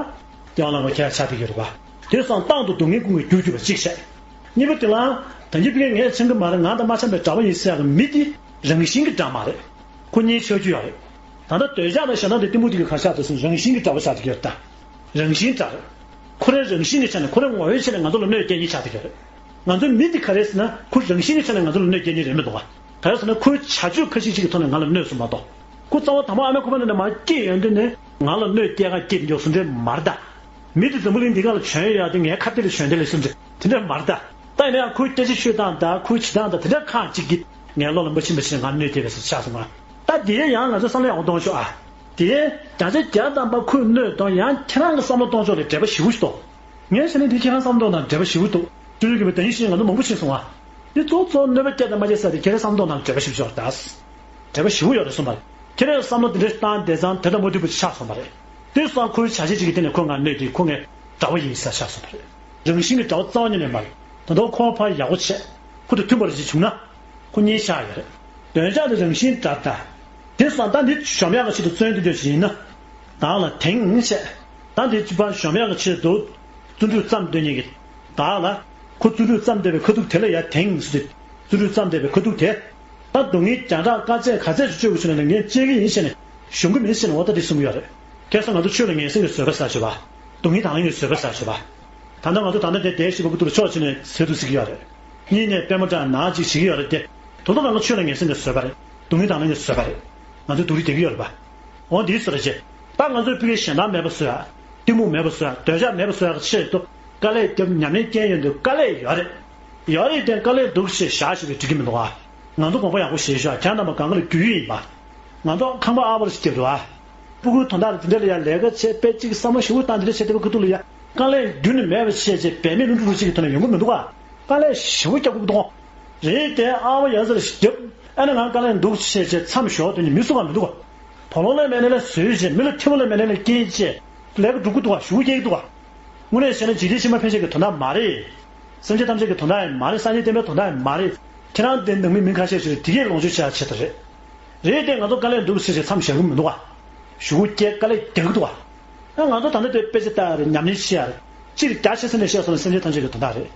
དམྱལ་བ་ལ་ཁྱེད་ཆགས་བསྡད་ཀྱི་རེད་པ། དེ་སང་བཏང་དུ་སྡུག་བསྔལ་ཀུན་གྱི་རྒྱུར་གྱུར་པ་གཅིག་བཤད། གཉིས་པ་དེ་ལའང་ད་གིན་ཕ་གིར་ངས་འཆང་གི་མ་རེད་ང་དང་མ་འཆམ་པའི་དགྲ་བོ་ཡིན་ཟེར་ཡག་གི་མི་དེ་རང་བཞིན་གྱི་དགྲ་མ་རེད། ཁོ་གཉིས་ཆགས་རྒྱུ་ཡོད་རེད། ད་ལྟ་འདོད་ཆགས་དང་ཞེ་སྡང་དང་གཏི་མུག་དེ་གི་ག་ཆགས་འདུག་ཟེར་ན་རང་བཞིན་གྱི་དགྲ་བོ་ཆགས་བསྡད་ཀྱི་ཡོད་རེད་ད། རང་བཞིན་དགྲ་རེད། ཁོ་རའི་རང་བཞིན་གྱི་ཆ་ནས་ཁོ་རའི་ངོ་བོའི་ཆ་ནས་ང་ཚོ་ལ་གནོད་སྐྱེལ་མཁན་ཆགས་བསྡད་ཀྱི་ཡོད་རེད། ང་ཚོའི་མི་དེ་ག་རེད་ཟེར་ན་ཁོ་རང་བཞིན་གྱི་ཆ་ནས་ང་ཚོ་ལ་གནོད་སྐྱེལ་མཁན་རེད་མི་འདུག་ག་ག་རེ་ཟེར་ན་ཁོའི་བྱ་སྤྱོད་ཁ་ཤས་ཤིག་གི་ཐོག་ནས་ང་ལ་གནོད་སོང་མ་གཏོགས། ཁོ་རྩ་བ་དང་པོ་ཨ་མའི་ཁོག་པ་ནང་ནས་མར་སྐྱེས་ཡོང་དུས་ནས་ང་ལ་གནོད་སྐྱེལ་ག་སྐྱེལ་མགྱོགས་སུ་འདྲེ་མར་ད། མི་དེ་འཛམ་བུ་གླིང་འདི་ག་ལ་བྱོན་ཡོད་ཡ་དེ་ངའི་ཁ་གཏད་ལ་བྱོན་དེ་ལས་སུ་འདྲེ་དེ་འདྲ་མར་ད། ད་ཡིན་ན་ཡང་ཁོའི་སྐད་ཆ་ཤོད་སྟངས་དང་ཁོའི་བྱེད་སྟངས་དང་དེ་འདྲ་ཁག་ཅིག་གིས་ངའི་བློ་ལ་མ་ཕྱིན་པ་ཞིག་ང་གནོད་སྐྱེལ་བས་སུ་ཆགས་སོང་ང་། ད་དེ་ཡང་ང་ཚོ་བསམ་བློ་ཡག་པོ་གཏོང་ཤོག་ཨ། དེ་བརྒྱ་ཆ་བརྒྱ་ཐམ་པ་ཁོས་གནོད་དང་ཡང་ཁྱེད་རང་གི་བསམ་བློ་གཏོང་ཕྱོགས་ལ་འབྲེལ་བ་ཞེ་པོ་ཞིག་འདུག་ངས་བྱས་ན་འདི་ཁྱེད་རང་བསམ་བློ་དང་འབྲེལ་བ་ཞེ་པོ་འདུག་བཅུ་དྲུག་གི་བར་དོན་ཡིད་བཞིན་ང་ཚོ་མང་པོ་ཤེས་སོང་ང་། འདི་གཙོ་གཙོ་གནོད་པ་སྐྱེལ་དང་མ་སྐྱེལ་ས་དེ་ཁྱེད་རང་བསམ་བློ་དང་འབྲེལ་བ་ཞེ་པོ་ཞིག་ཡོད་རེད་ད། འབྲེལ་བ་ཞེ་པོ་ཡོད་རེད་གསུངས་པ་རེད། ཁྱེད་རང་བསམ་བློ་འདི་འདྲ་བཏང་བསྡད་ཙང་དེ་དང་མ་མཐུན་པ་ཆགས་སོང་བ་རེད། དེ་སོང་ཁོའི་བྱ་བྱེད་ཅིག་གི་སྟེང་ནས་ཁོས་ང་གནོད་དེ་ཁོ་ངའི་དགྲ་བོ་ཡིན་ས་ཆགས་སོང་བ་རེད། རང་བཞིན་གྱི་དགྲ་བོ་རྩ་བ་ཉིད་ནས་མ་རེད། ད་དུང་ཁོ་ཕར་ཡག་པོ་བྱས། ཁོ་དང་མཐུན་པར་ཅིག་བྱུང་ན། ཁོ་གཉིས་ཆགས་ཡོད་རེད། འདོད་ཆགས་དེ་རང་བཞིན་དགྲ་ད། དེ་སོང་ད་འདི་གཞོམ་ཡག་གི་ཆེད་དུ་བརྩོན་འགྲུས་འདོད་ཅིག་ཡིན་ན། བདག་ལ་དེང་བཤད། ད་འདི་གཅིག་པ་གཞོམ་ཡག་གི་ཆེད་དུ། བརྩོན་འགྲུས་བརྩམས་སྡོད་མཁན་གྱི། བདག་ལ། ཁོ་བརྩོན་འགྲུས་བརྩམས་བསྡད་པའི་ཁ་ཐུག་དེ་ལ་ཡ་དེང་ཟེར་ཏེ། བརྩོན་འགྲུས་བརྩམས་བསྡད་པའི་ཁ་ཐུག་དེ། ད་སྡུག་བསྔལ་རྒྱང་གྲགས་དཀའ་ཚེགས་ག་ཚད་ཅིག་སྤྱོད་དགོས་བྱུང་ན་ངས་སྤྱད་ཀྱི་ཡིན་ཞེས་ནས་གཞོམ་གྱི་མིན་ཞེས་ནས་འོ་ད་འདི་གསུང་གི་ཡོད་རེད། ཁ་སང་ང་ཚོ་ཆོས་ལ་ངན་སེམས་ཀྱི་བཟོད་པ་ཟེར་ཅིག་ཡོད་པ། སྡུག་བསྔལ་དང་ལེན་གྱི་བཟོད་པ་ཟེར་ཅིག་ཡོད་པ། ད་ལྟ་ང་ཚོ་ད་ལྟ་དེ་བསྡད་ཤིག་པ་ཀུ་ཏུ་ལ་ཕྱོགས་གཅིག་ནས་ཟེར་དུ་ཟེར་གྱི་ཡོད་རེད། གཉིས་ནས་པད་མ་བཀྲ་ནག་ཅིག་བྱེད་ཀྱི་ཡོད་རེད་དེ། དོ་དོ་ང་ཚོ་ཆོས་ལ་ངན་སེམས་ཀྱི་བཟོད་པ་རེད། སྡུག་བསྔལ་དང་ལེན་གྱི་བཟོད་པ་རེད། ང་ཚོ་སྡུག་རུས་བསྡད་ཀྱི་ཡོད་རེད་པ། འོ་འདིའི་བཟོ་འདྲ་བྱེད། ད་ང་ཚོས་ཕ་གིའི་ཞེ་སྡང་མེད་པ་བཟོ་ཡ། གཏི་མུག་མེད་པ་བཟོ་ཡ། འདོད་ཆགས་མེད་པ་བཟོ་ཡ་ཆེད་དུ། དཀའ་ལས་བརྒྱབ་ཉམས་ལེན་བསྐྱལ་ཡོང་དུས་དཀའ་ལས་ཡོད་རེད། ཡོད་རེད་དེ་དཀའ་ལས་འདུག་ཅེས་བཞག་ཞིག་པའི་འགྲིག་གི་མི་འདུག་ཨ། ང་ཚོ་དགོངས་པ་ཡག་པོ་བཞེས་ཤོག་ཁྱེད་རྣམ་པ་གང་ག་ལ་རྒྱུས་ཡོད་ཡིན་པ། ང་ཚོ་ཁང་པ་ཨ་བར་ཞིག་བརྒྱབ་འདུག་ཨ། སྤུ་གུའི་དོན་དག་ལ་དེ་འདྲ་ལ་ཡ་ལས་ཀ་བྱེད་དཔེ་གཅིག་བསམ་བློ་ཞེ་པོ་བཏང་དེ་འདྲ་བྱེད་དེ་བ་ཁུ་ཐུག་ལ་ཡ། དཀའ་ལས་རྒྱུན་ནས་མེད་པ་བྱས་བྱས་འབད་མེད་ལྷུན་གྲུབ་རུ་གཅིག་གི་ཐོག་ནས་ཡོང་གི་མི་འདུག་ག་དཀའ་ལས་ཞེ་པོ་རྒྱག་དགོས་ཀྱི་འདུག་རེད་དེ་ཨ་བ་ཡ་ཟེར་ཞིག་རྒྱབ། ཨ་ནི་ང་དཀའ་ལས་འདུག་བྱས་བྱས་མཚམས་ཞོག་དེ་ནི་མི་གསུང་བ་མི་འདུག་ག་བུ་ལོན་ལས་མེད་ནས་ལས་བཟོས་བྱས་མི་ལ་ཐེ་བོ་ལས་མེད་ནས་ལས་སྐྱེལ་བྱས། ལས་ཀ་སྒྲུབ་ཀྱི་འདུག་ག་ཞུ་སྐྱེལ་གྱི་འདུག་ག་དངོས་གནས་བཤད་ན་འཇིག་རྟེན་ཕྱི་མ་ཕན་ཆད་ཀྱི་དོན་དག་མ་རེད། སེམས་ཅན་ཐམས་ཅད་ཀྱི་དོན་དག་ཡང་མ་རེད། སངས་རྒྱས་བསྟན་པའི་དོན་དག་ཡང་མ་རེད། ཁྱེད་རང་དེ་ནང་མི་མི་ཁ་ཤས་ཤིག་རེད་དེ་གས་ལོངས་སྤྱོད་བྱ་ཆེད་དུ་རེད། རེད་དེ་ང་ཚོ་དཀའ་ལས་འདུག་ཟེར་བྱས་མཚམས་བཞག་གི་མི་འདུག་ག་ཞུ་སྐྱེལ་དཀའ་ལས་རྒྱག་གི་འདུག་ག་ཨ་ང་ཚོ་ད་ལྟ་དེ་དཔེ་ཆ་ལྟ་ཡ་རེད་ཉམས་ལེན་བྱེད་ཡ་རེད། སྤྱིར་རྒྱ་ཆེ་ས་ནས་བཤད་སོང་ན་སེམས་ཅན་ཐམས་ཅད་ཀྱི་དོན་དག་རེད།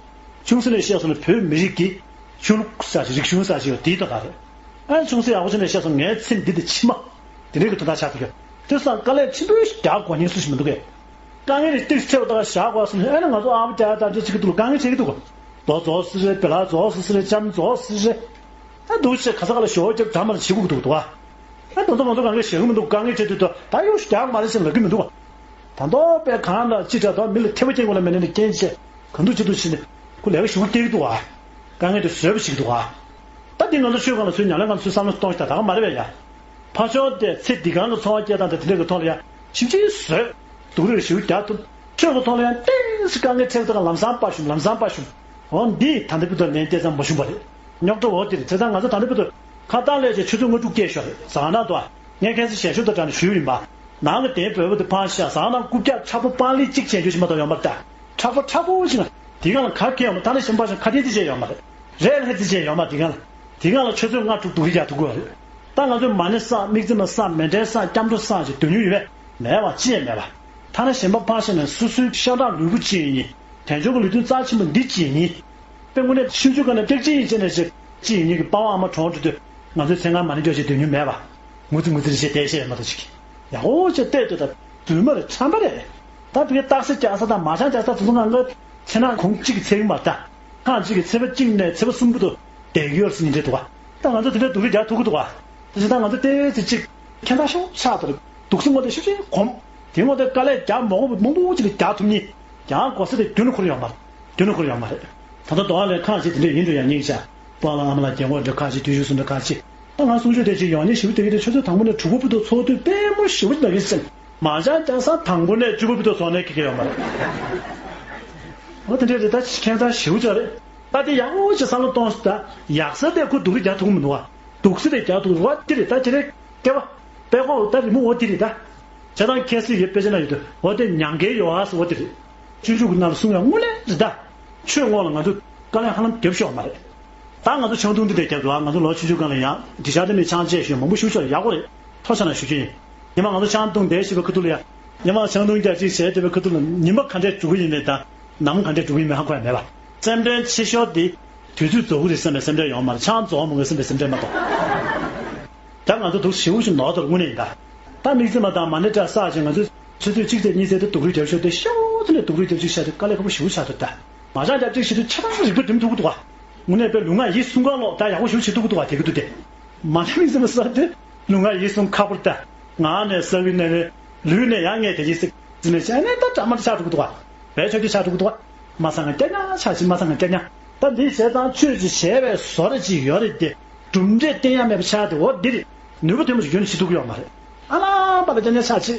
ཆུང་ས་ནས་བཤད་སོང་ན་བོད་མི་རིགས་ཀྱི་ཆོས་ལུགས་ས་ཞིག་རིག་གཞུང་ས་ཞིག་ཡོད་དེའི་དོན་དག་རེད། ཨ་ཆུང་ས་ཡག་པོ་ཆེ་ནས་བཤད་སོང་ངའི་ཚེ་འདི་དང་ཕྱི་མ། དེ་འདྲའི་གི་དོན་དག་ཆགས་ཐུབ་ཀྱི། དེ་སང་དཀའ་ལས་ཆེན་པོ་ཞིག་རྒྱག་དགོས་མཁན་སུ་ཞིག་མི་འདུག་གས། དཀའ་ངལ་རེ་ཏིག་ཙམ་ད་བཞག་དགོས་སོང་ཨ་ནི་ང་ཚོ་ཨ་བ་རྒྱ་དར་རྒྱས་བྱེད་ཀྱི་འདུག་དཀའ་ངལ་འཕྲད་ཀྱི་འདུག་མདོ་རྫོགས་སུ་རེད་བེ་ལ་རྫོགས་སུ་རེད་ལྕམ་རྫོགས་སུ་རེད། ཨ་འདུག་ཆེ་ག་ས་ག་ལ་ཞོགས་རྒྱབ་གྲ་མར་བྱེད་དགོས་ཀྱི་འདུག་འདུག་ཨ། ཨ་ད་དུང་ང་ཚོ་གང་ག་ཞེ་གི་མི་འདུག་དཀའ་ངལ་འཕྲད་དུས་ད་ད་གཡོ་ཞིག་རྒྱག་མ་རེད་ཟེར་ལབ་ཀྱི་མི་འདུག་ད་མདོ་དཔེ་གང་ལ་ཅི་དྲག་ད་མི་ལ་ཐེ་བ་སྐྱེ་དགོས་ལ་མེད་ནས་རྐྱེན་བྱས་གང་འདུག་ཅི་འདུག་བྱས་ནས་ཁོ་ལས་ཀ་ཞེ་པོ་སྐྱེ་གི་འདུག་ཨ། དཀའ་ངལ་དེ་བཟོས་པ་ཞིག་འདུག་ཨ། ད་འདི་ང་ཚོ་ཆོས་སྒང་ལ་ཚུར་ཉམས་ལེན་སྒང་ཚུར་བསམ་བློ་གཏོང་ཞིག་ད་ད་ག་མ་རེད་པས་ཡ། ཕར་ཕྱོགས་དེ་ཚེ་འདི་གང་གི་འཚོ་བ་སྐྱེལ་སྟངས་དང་དེ་འདྲ་གི་ཐོག་ལ་ཡ་ཞིབ་ཅིག་བཟོས། སྡུག་རུས་ཞེ་པོ་རྒྱག་ཐུབ། ཆོས་ཀྱི་ཐོག་ལ་ཡང་ཏོག་ཙམ་དཀའ་ངལ་འཕྲད་ཚེ་ལམ་སང་དཔའ་ཞུམ་ལམ་སང་དཔའ་ཞུམ། འོ་འདི་ད་ལྟ་བུ་དང་ལན་ཏོག་ཙམ་མ་ཞུམ་པ་རེད། རྙོག་དྲ་འོ་དེ་རེད་བྱས་ཙང་ང་ཚོ་ད་ལྟ་བུ་དུ་ཁ་བཏང་ལས་བྱས་ཆུ་ཚོད་ལྔ་དྲུག་སྐྱེལ་ཤོག་རེད་ཟ་ན་དོ། ངས་ཁ་སང་ཞལ་ཤོག་དང་སྦྲགས་ནས་ཞུས་ཡིན་པ། ནང་གི་གདན་བོད་པ་དེ་ཕངས་ཤག་ཟ་ན་རྐུབ་བཀྱག་ཕྲག་པོ་སྤང་ལི་གཅིག་བྱས་རྒྱུ་ཞིག་མ་གཏོགས་ཡོད་མ་རེད་ད། ཕྲག་པོ་ཕྲག་པོ་ཞིག་ན་དེ་གང་ལ་ག་གེ་ཡོད་མ་ཐ་ན་གཞན་པ་ཞིག་ཁ་གཏད་དེ་བྱས་ཡོད་མ་རེད། རས་ལྷས་དེ་བྱས་ཡོད་མ་དེ་གང་ལ། དེ་གང་ལ་ཆུ་ཚོད་ལྔ་དྲུག་སྡུག་རུས་རྒྱག་ཐུབ་ཀྱི་ཡོད་རེད། ད་ང་ཚོས་མ་ཎི་བསགས་དམིགས་བརྩེ་མ་བསགས་མཎྜལ་བསགས་སྐྱབས་འགྲོ་བསགས་ཞེས་འདོད་མྱོང་ཡོད་པས་མེད་པ་ཅི་ཡང་མེད་པ། ཐ་ན་གཞན་པ་ཕར་བཞག་ནས་སོ་སོའི་ཤ་ཁྲག་ལུས་པོ་གཅིག་ཡིན། དལ་འབྱོར་གྱི་ལུས་རྟེན་རྩ་ཆེན་པོ་འདི་གཅིག་ཡིན། དཔེ་དངོས་གནས་ཤིང་ཆུ་ག་ནས་སྟེགས་གཅིག་ཡིན་ཅེ་ནས་ཅེ་གཅིག་ཡིན་གྱི་པ་ཕ་ཨ་མ་གྲོངས་འགྲོ་དུས་ང་ཚོའི་མཚན་སྔར་མ་ཎི་སྐྱོར་ཞེས་འདོད་མྱོང་མེད་པ། ངུ་ཙི་ངུ་ཙི་རེ་བྱས་བསྡད་ཤེས་མ་གཏོགས་ཅིག་ཡག་པོ་བྱས་བལྟས་འདུག་ད་རྫུན་མ་རེད་ཁྲམ་པ་རེད། ད་བི་ཀའི་རྟགས་གསལ་རྒྱག་ས་དང་མ་ཤང་རྒྱག་ས་དེ་ཚོ་ང་ལ་ཚེ་ནང་གོང་གཅིག་གི་ཚེ་གི་མ་ད། ཁག་ཅིག་གིས་ཚེས་པ་གཅིག་ནས་ཚེས་པ་གསུམ་བར་དུ་བསྡད་ཀྱི་ཡོད་ཟེར་ཉིན་རེ་འདུག་ག་ད་ང་ཚོ་དེ་འདྲའི་སྡུག་རུས་རྒྱག་ཐུབ་ཀྱི་འདུག་ག་དེ་བཞིན་ད་ང་ཚོ་ཏོག་ཙམ་ཅིག་ཁྱད་མཐའ་ཤོག་ཆགས་དང་སྡུག་སྲན་ངོ་དེ་ཤུགས་ཆེན་གོམས། དེའི་ངོ་དེ་དཀའ་ལས་རྒྱག་མ་དགོས་པ་མང་པོ་ཅིག་ལ་རྒྱག་ཐུབ་ཉིན་ཡང་གོ་ས་དེ་རྒྱུན་ནས་འཁོར་ཡོད་མ་རེད། རྒྱུན་ནས་འཁོར་ཡོད་མ་རེད། ད་ལྟ་དོ་ཨ་ལས་ཁག་ཅིག་དེ་འདྲ་ཡིན་འགྲོ་ཡ་སྙིང་ཆ། པཱ་ལགས་ཨ་མ་ལགས་རྒན་གོག་འདྲ་ཁག་ཅིག་དུས་ཤུགས་སུ་འདྲ་ཁག་ཅིག་ད་ང་གསུང་ཆོས་དེ་ཅིག་ཡོང་ཉེ་ཞིབ་དེ་གི་དེ་ཆུ་ཚོད་དང་པོ་ནས་དྲུག་པ་བར་དུ་ཚོགས་དུས་དཔེ་མོ་ཞིབ་འདྲ་གི་སེམས་མ་བྱང་རྐྱང་ས་དང་པོ་ནས་བཅུ་པ་བར་དུ་ཚོགས་ནས་ཁེ་ཁེ་ཡོད་མ་རེད། འོ་དེ་འདྲ་རེད། ད་ཁྱད་མཚར་ཞིབ་ཅིག་རེད། ད་དེ་ཡག་པོ་ཅིག་བསམ་བློ་གཏོང་ད། ཡག་ས་དེ་ཁོ་སྡུག་རུས་རྒྱག་ཐུབ་ཀྱི་མི་འདུག་བ། སྡུག་ས་དེ་རྒྱག་ཐུབ་ཀྱི་འདུག་བ། དེ་རེད། ད་དེ་རེད། སྐལ་བ། དཔེ་ཁོ་ད་རི་མོ་འོ་དེ་རེད་ད། བྱས་ཙང་ཁ་སང་ཡོད་དཔེ་ཆ་ན་ཡོད་དུ་འོ་དེ་མྱང་གའི་ཡོ་ཨ་སི་འོ་དེ་རེད། སྤྱོད་འཇུག་གི་ནང་ལ་གསུང་ཡང་དངོས་གནས་རེད་ད། ཆོས་སྔོན་ལ་ང་ཚོས་དཀའ་ལས་ཧ་ལམ་བརྒྱབ་ཤོག་མ་རེད། ད་ང་ཚོ་ཆང་འཐུང་འདི་འདྲ་བརྒྱབ་འདུག་ང་ཚོ་ལོ་ཆུང་ཆུང་སྒང་ལ་ཡང་འདི་ཤར་དེ་མི་ཆང་བཅད་ཞུས་མང་པོ་ཞུ་ཆོག་ཡག་པོ་རེད། ཐོ་ཆ་ན་ཞུ་རྒྱུ་ཡིན། ཉི་མ་ང་ཚོ་ཆང་འཐུང་བསྡད་ཞེས་པའི་ཁ་ཐུག་ལ་ཡ། ཉི་མ་ཆང་འཐུང་རྒྱག་ཅིག་བྱས་བསྡད་པའི་ཁ་ཐུག་ལ་ཉི་མ་ག་འདྲས་འགྲོ་གི་ཡིན་མེད་དང་། ནམ་ག་འདྲས་འགྲོ་གི་ཡིན་མེད་ཧ་གོ་ཡ་མེད་པ། སེམས་ཁྲལ་ཆེ་ཤོས་དེ། དུས་ཚོད་རྫོགས་གི་རེད་བསམ་པའི་སེམས་ཁྲལ་ཡོང་མ་རེད། ཆང་རྫོགས་མ་དགོས་བསམ་པའི་སེམས་ཁྲལ་མ་གཏོགས། ད་ང་ཚོ་འདུག་ཞེ་པོ་ཞིག་ནོར་དོར་དངོས་གནས་ཡིན་ད། ད་དམིགས་བརྩེ་མ་དང་མ་ཎི་བསྒྲགས་བསགས་ཅིང་ང་ཚོས་ཆུ་ཚོད་གཅིག་ཚེ་གཉིས་ཚེ་དེ་སྡུག་རུས་རྒྱབ་ཤོག་དེ་ཤོག་ཚེ་ནས་སྡུག་རུས་རྒྱབ་ཅིག་བྱ་དེ་དཀའ་ལས་ཁག་པོ་ཞེ་པོ་ཆགས་འདུག་ད། མ་ཆང་རྒྱབ་ཅིག་བྱེད་དུས་ཆ་ཚང་རིག་པ་སྒྲིམ་ཐུབ་ཀྱི་འདུག་ག་དངོས་གནས་དཔེ་ལུས་ངག་ཡིད་གསུམ་གང་ལོག་ད་ཡག་པོ་ཞེ་པོ་བྱེད་ཐུབ་ཀྱི་འདུག་ག་དེ་གི་འདུག་དེ། མ་ཎི་དམིགས་བརྩེ་མ་བསགས་དེ་ལུས་ངག་ཡིད་གསུམ་ཁག་པོ་རེད་ད། ངག་ནས་བསགས་ཀྱི་ནས་རེད། ལུས་ནས་ཡང་ངས་དེ་ཅིག་ཟེར། ཟེར་ནས་བྱས་ནས་ད་འདྲ་མ་འདྲ་ཆགས་འགྲོ་གི་འདུག་ག་བའི་ཆོས་དེ་ཆགས་འགྲོ་གི་འདུག་ག་མ་ཚང་ང་སྐྱ་ཉག་ཆགས་ཅིག་མ་ཚང་ང་སྐྱ་ཉག་ད་འདི་བྱས་ཙང་ཆོས་ཅིག་བྱས་པའི་བཟོ་འདྲ་ཅིག་ཡོད་རེད་དེ། གྲུབ་འབྲས་བསྟན་ཡ་མེད་པ་ཆགས་ཏེ་འོ་འདི་རེད། ནུས་པ་ཐོན་པ་ཞིག་ཡོད་ན་ཤི་ཐུབ་ཀྱི་ཡོད་མ་རེད། ཨ་ལ་པ་ལ་སྐྱ་ཉག་ཆགས་ཅིག་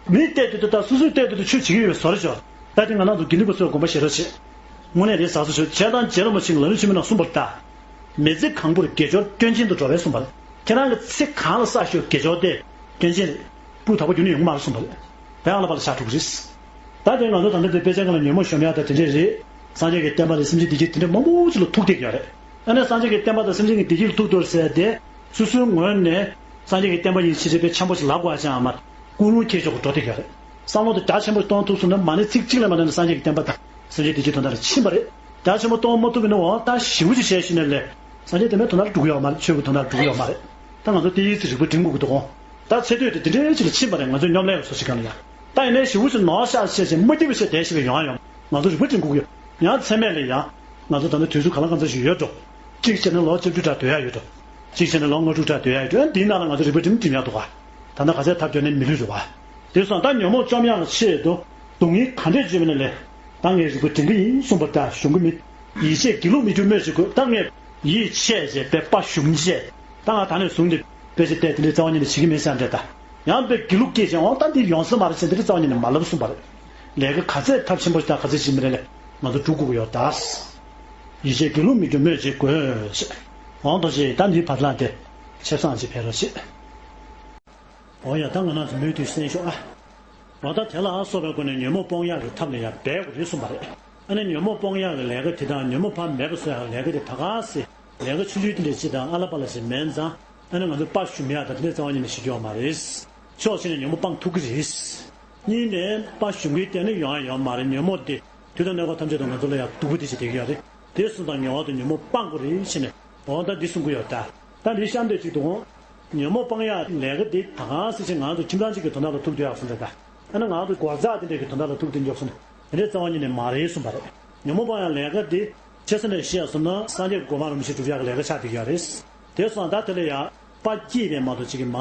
མི་བལྟས་དུས་དུ་ད་སོ་སོས་བལྟས་དུས་དུ་ཆོས་བྱེད་ཀྱི་ཡོད་པའི་བཟོ་འདྲ་ཅིག་ད་དེ་ང་རང་ཚོ་དགེ་འདུན་པ་ཚོས་དགོངས་པ་བཞེས་རོགས་བྱེད། དངོས་གནས་རེད་ཟ་སོ་ཆོས་བྱས་དང་རྗེ་རིན་པོ་ཆེ་གི་ལམ་རིམ་ཆེན་མོའི་ནང་གསུངས་པ་ལྟར། མི་ཚེ་གང་པོར་དགེ་སྦྱོར་སྐྱོན་ཅན་དུ་འགྲོ་བས་གསུངས་པ་རེད། ཁྱེད་རང་གི་ཚེ་གང་ལ་བསགས་ཞོར་དགེ་སྦྱོར་དེ་སྐྱོན་ཅན་རེད། སྤུས་དག་པོ་རྒྱུ་ནི་ཡོང་གི་མ་རེད་གསུངས་པ་རེད། བས་ཨ་ལ་པ་ལ་ཆགས་འགྲོ་གི་རེད། ད་དེ་ང་ཚོ་ད་ལྟ་དེ་དཔེ་ཆ་སྒང་ལ་ཉོན་མོངས་གཞོམ་ཡག་དང་དེ་འདྲས་རེད། སངས་རྒྱས་ཀྱི་བསྟན་པ་དང་སེམས་ཅན་བདེ་སྐྱིད་དེ་འདྲས་མང་པོ་ཅིག་ལ་ཐུག་བསྡད་ཀྱི་ཡོད་རེད། ཨ་ནི་སངས་རྒྱས་ཀྱི་བསྟན་པ་དང་སེམས་ཅན་གྱི་བདེ་སྐྱིད་ལ་ཐུག་འདུག་ཟེར་ཏེ། སོ་སོའི་ངོས་ནས་སངས་རྒྱས་ཀྱི་བསྟན་པ་ཡིན་ཞེས་དཔེ་ཆེན་པོ་ཞིག་ལབ་དགོས་ཀྱང་མ། ཀུན་སློང་འཁྱེར་ཆོག་གི་འགྲོ་བསྡད་ཀྱི་ཡོད་རེད། བསམ་བློ་དེ་རྒྱ་ཆེན་པོ་གཏོང་ཐུབ་སོང་ན་མ་ཎི་ཚིག་གཅིག་ལས་མ་འདས་ན་སངས་རྒྱས་ཀྱི་བསྟན་པ་དང་སེམས་ཅན་བདེ་སྐྱིད་དོན་དག་ལ་ཕྱིན་པ་རེད། རྒྱ་ཆེན་པོ་གཏོང་མ་ཐུབ་པ་ཡིན་ན་འོ་ད་ཞེ་པོ་ཅིག་བྱས་ཞུས་ནས་ལས། སངས་རྒྱས་བསྟན་པའི་དོན་དག་ལ་འགྲོ་གི་ཡོད་མ་རེད། ཆོས་ཀྱི་དོན་དག་ལ་འགྲོ་གི་ཡོད་མ་རེད། ད་ང་ཚོ་དེ་ཡིད་ཚིམ་རིག་པ་སྒྲིམ་དགོས་ཀྱི་འདུག་གོ་ད་ཚེ་སྟོད་དེ་དེ་འདྲའི་ཅིག་ལ་ཕྱིན་པ་རེད། ང་ཚོའི་སྙོམ་ལས་ཡོད་སོ་ཞིག་ག་ལ་ཡ། ད་ཡིན་ནའི་ཞེ་པོ་ཅིག་ནོར་ཤག་བཤད་བྱས་མ་སྐྱིད་པ་བཤད་བསྡད་ཞིག་ག་ཡོང་ཡ་ཡོང་། ང་ཚོ་རིག་པ་སྒྲིམ་དགོས་ཀྱི་ཡོད། ཡང་ཚད་མེད་ལ་ཡ། ང་ཚོ་ད་ལྟ་དུས་ཚོད་གང་ལ་གང་འཚམ་ཞིག་ཡོད་འགྲོ། གཅིག་བྱས་ན་ལོ་བཅུ་དྲུག་འདྲ་སྡོད་ཡ་ཡོད་འགྲོ། གཅིག་བྱས་ན་ལོ་ལྔ་དྲུག་འདྲ་སྡོད་ཡ་ཡོད་འགྲོ། འདིའི་ནང་ལ་ང་ཚོ་རིག་པ་སྒྲིམ་སྒྲིམ་ཡ་འདུག་ག་ད་ལྟ་ག་ཚད་ཐབས་སྐྱོ་ནའི་མི་ལུས་རེད་བ། དེ་སོང་ད་ཉོན་མོངས་བཅོམ་ཡག་ཆེད་དུ་སྡུག་བསྔལ་ག་འདྲས་བརྗོད་པ་ནས་ལས། ད་ངས་རིག་པ་སྒྲིམ་གི་ཡིན་གསུངས་པ་འདྲ་གཞུང་གི་མི། ཡིད་ཆེས་སྒྱིད་ལུག་མི་འགྱུར་སྨོས་ཅི་དགོས། ད་ངས་ཡིད་ཆེས་བྱས་པའི་དཔའ་ཞུམ་བྱས། ད་ང་ད་ནས་བཟུང་སྟེ་དཔེ་ཆ་བལྟས་དེ་འདྲའི་རྩ་བ་ཉིད་ནས་བྱེད་ཀྱི་མིན་བསམ་འདྲ་ད། ཡང་དཔེ་སྒྱིད་ལུག་སྐྱེས་བྱས་འོང་ད་འདི་ཡོང་ས་མ་རེད་ཟེར་དེ་འདྲའི་རྩ་བ་ཉིད་ནས་མ་ལབ་གསུངས་པ་རེད། ལས་ཀ་ག་ཚད་ཐབས་ཆེན་པོ་ཞིག་དང་ག་ཚད་ཞིག་མི་རེད་ལས་ང་ཚོ་སྒྲུབ་དགོས་ཀྱི་ཡོད་ད། ཡིད་ཆེས་སྒྱིད་ལུག་མི་འགྱུར་སྨོས་ཅི་དགོས་ཟེར། འོང་དོ་ཞེས་ད་འདིའི་བར་ལ་དེ་ཆེ་བསང་ཅིག་ཕེབས་རོགས་བྱེད། འོ་ཡ་ད་ང་རང་ཚོ་མུ་མཐུད་གསན་ཤོག་ཨ། འོ་ད་དེ་ལ་ཨ་སོགས་པའི་སྒོ་ནས་ཉོན་མོངས་སྤོང་ཡག་གི་ཐབས་ལ་ཡང་འབད་དགོས་རེད་གསུངས་པ་རེད། ཨ་ནི་ཉོན་མོངས་སྤོང་ཡག་གི་ལས་ཀ་དེ་དང་ཉོན་མོངས་ཕར་མེད་པ་བཟོ་ཡག་གི་ལས་ཀ་དེ་ད་ག་སེ་ལས་ཀ་ཆུང་ཆུང་དེ་འདྲ་ཅིག་དང་ཨ་ལ་པ་ལ་ཞིག་མིན་ཙང་ཨ་ནི་ང་ཚོ་དཔའ་ཞུམ་ཡག་དང་དེ་འདྲ་རྩ་བ་ཉིད་ནས་བྱེད་རྒྱུ་ཡོད་མ་རེད། ཕྱོགས་གཅིག་ནས་ཉོན་མོངས་སྤང་ཐུབ་ཀྱི་རེད། གཉིས་ནས་དཔའ་ཞུམ་གྱི་སྟེང་ནས་ཡོང་ཡག་ཡོད་མ་རེད། ཉོན་མོངས་དེ་དུས་དང་གནས་སྐབས་ཐམས་ཅད་དུ་ང་ཚོ་ལ་ཡང་སྡུག་པོ་དེ་ཞིག་བསྡད་ཀྱི་ཡོད་རེད། དེ་སོང་ཙང་ངེས་པར་དུ་ཉོན་མོངས་སྤང་དགོས་རེད་ཟེར་ནས་འོ་ད་འདི་གསུང་གི་ཡོད་ད། ད་འདི་ཤར་འདོད་ཅིག་འདུག་འོང་། ཉོན་མོངས་སྤང་ཡག་ལས་ཀ་འདི་ད་གང་སྲིད་ཕྱིན་ང་ཚོ་ཁྱིམ་ཚང་གཅིག་གི་དོན་དག་ལ་ཐུག་སྡོད་ཡག་གསུངས་རེད་ད། ཨ་ནི་ང་ཚོ་སྒོ་རྩ་དེ་འདྲས་ཀྱི་དོན་དག་ལ་ཐུག་སྡོད་མགྱོགས་སོང་ནས་དེ་འདྲས་རྩ་བ་ཉིད་ནས་མ་རེད་གསུངས་པ་རེད། ཉོན་མོངས་སྤང་ཡག་ལས་ཀ་འདི་ཆེ་ས་ནས་བཤད་སོང་ན་སངས་རྒྱས་ཀྱི་གོ་འཕང་རིན་པོ་ཆེ་སྒྲུབ་ཡག་གི་ལས་ཀ་ཆགས་བསྡད་ཀྱི་ཡོད་རེད། དེ་སོང་ད་དེ་ལ་ཡང་དཔའ་སྐྱིད་པའི་མ་གཏོགས་ཅིག་གི་མ།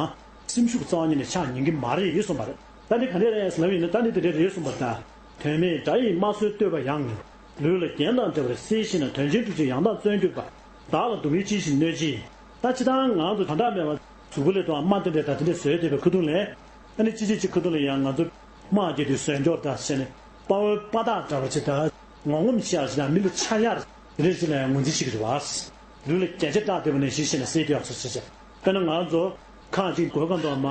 སེམས་ཤུགས་རྩ་བ་ཉིད་ནས་ཆག་ཉན་གྱི་མ་རེད་གསུངས་པ་རེད། ད་འདི་ག་འདྲས་རེད་ཟེར་ལབ་ཡིན་ན་ད་འདི་དེ་འདྲས་རེད་གསུངས་པ་ད། དོན་མེད་དགྲ་ཡིས་དམར་གསོད་བསྟོད་པ་ཡང་། ལུས་ལ་རྒྱན་དང་འདྲ་བར་གསལ་ཞིང་ན། དོན་ཆེན་སྒྲུབ་ཕྱིར་ཡང་དག་བརྩོན་གྱུར་པ། བདག་ལ་སྡུག་བསྔལ་ཅི་ཞིག་གནོད་ཅི་ཡིན། ད་ཅི་ལྟར་ང་ཚོ་དོན་དག་མེད་པ་གཟུགས་པོ་ལས་དང་དམག་དེ་འདྲས་དང་དེ་འདྲས་བཟོས་བསྡད་པའི་ཁ་ཐུག་ལས། ཨ་ནི་ཅི་ཅི་ཅི་ཁ་ཐུག་ལ་ཡང་ང་ཚོ་དམག་རྒྱག་དུས་བཟོས་འཇོག་དང་བྱས་ནས་དཔའ་བོའི་དཔའ་རྟགས་འདྲ་བ་ཅིག་དང་ངོ་ངོམས་ཤར་ཞིག་དང་མི་ལ་ཆགས་ཡག་དེ་འདྲས་ཅིག་ལ་ཡང་ངོས་འཛིན་བྱེད་ཀྱི་རེད་བ། ལུས་ལ་རྒྱན་ཆ་བཏགས་བསྡད་པ་ནང་བཞིན་བྱས་ནས་བསད་དུ་ཡག་སོ་ཞེས་བྱས། དཔེར་ན་ང་ཚོ་ཁག་ཅིག་གོས་ཁ་འདོགས་མ་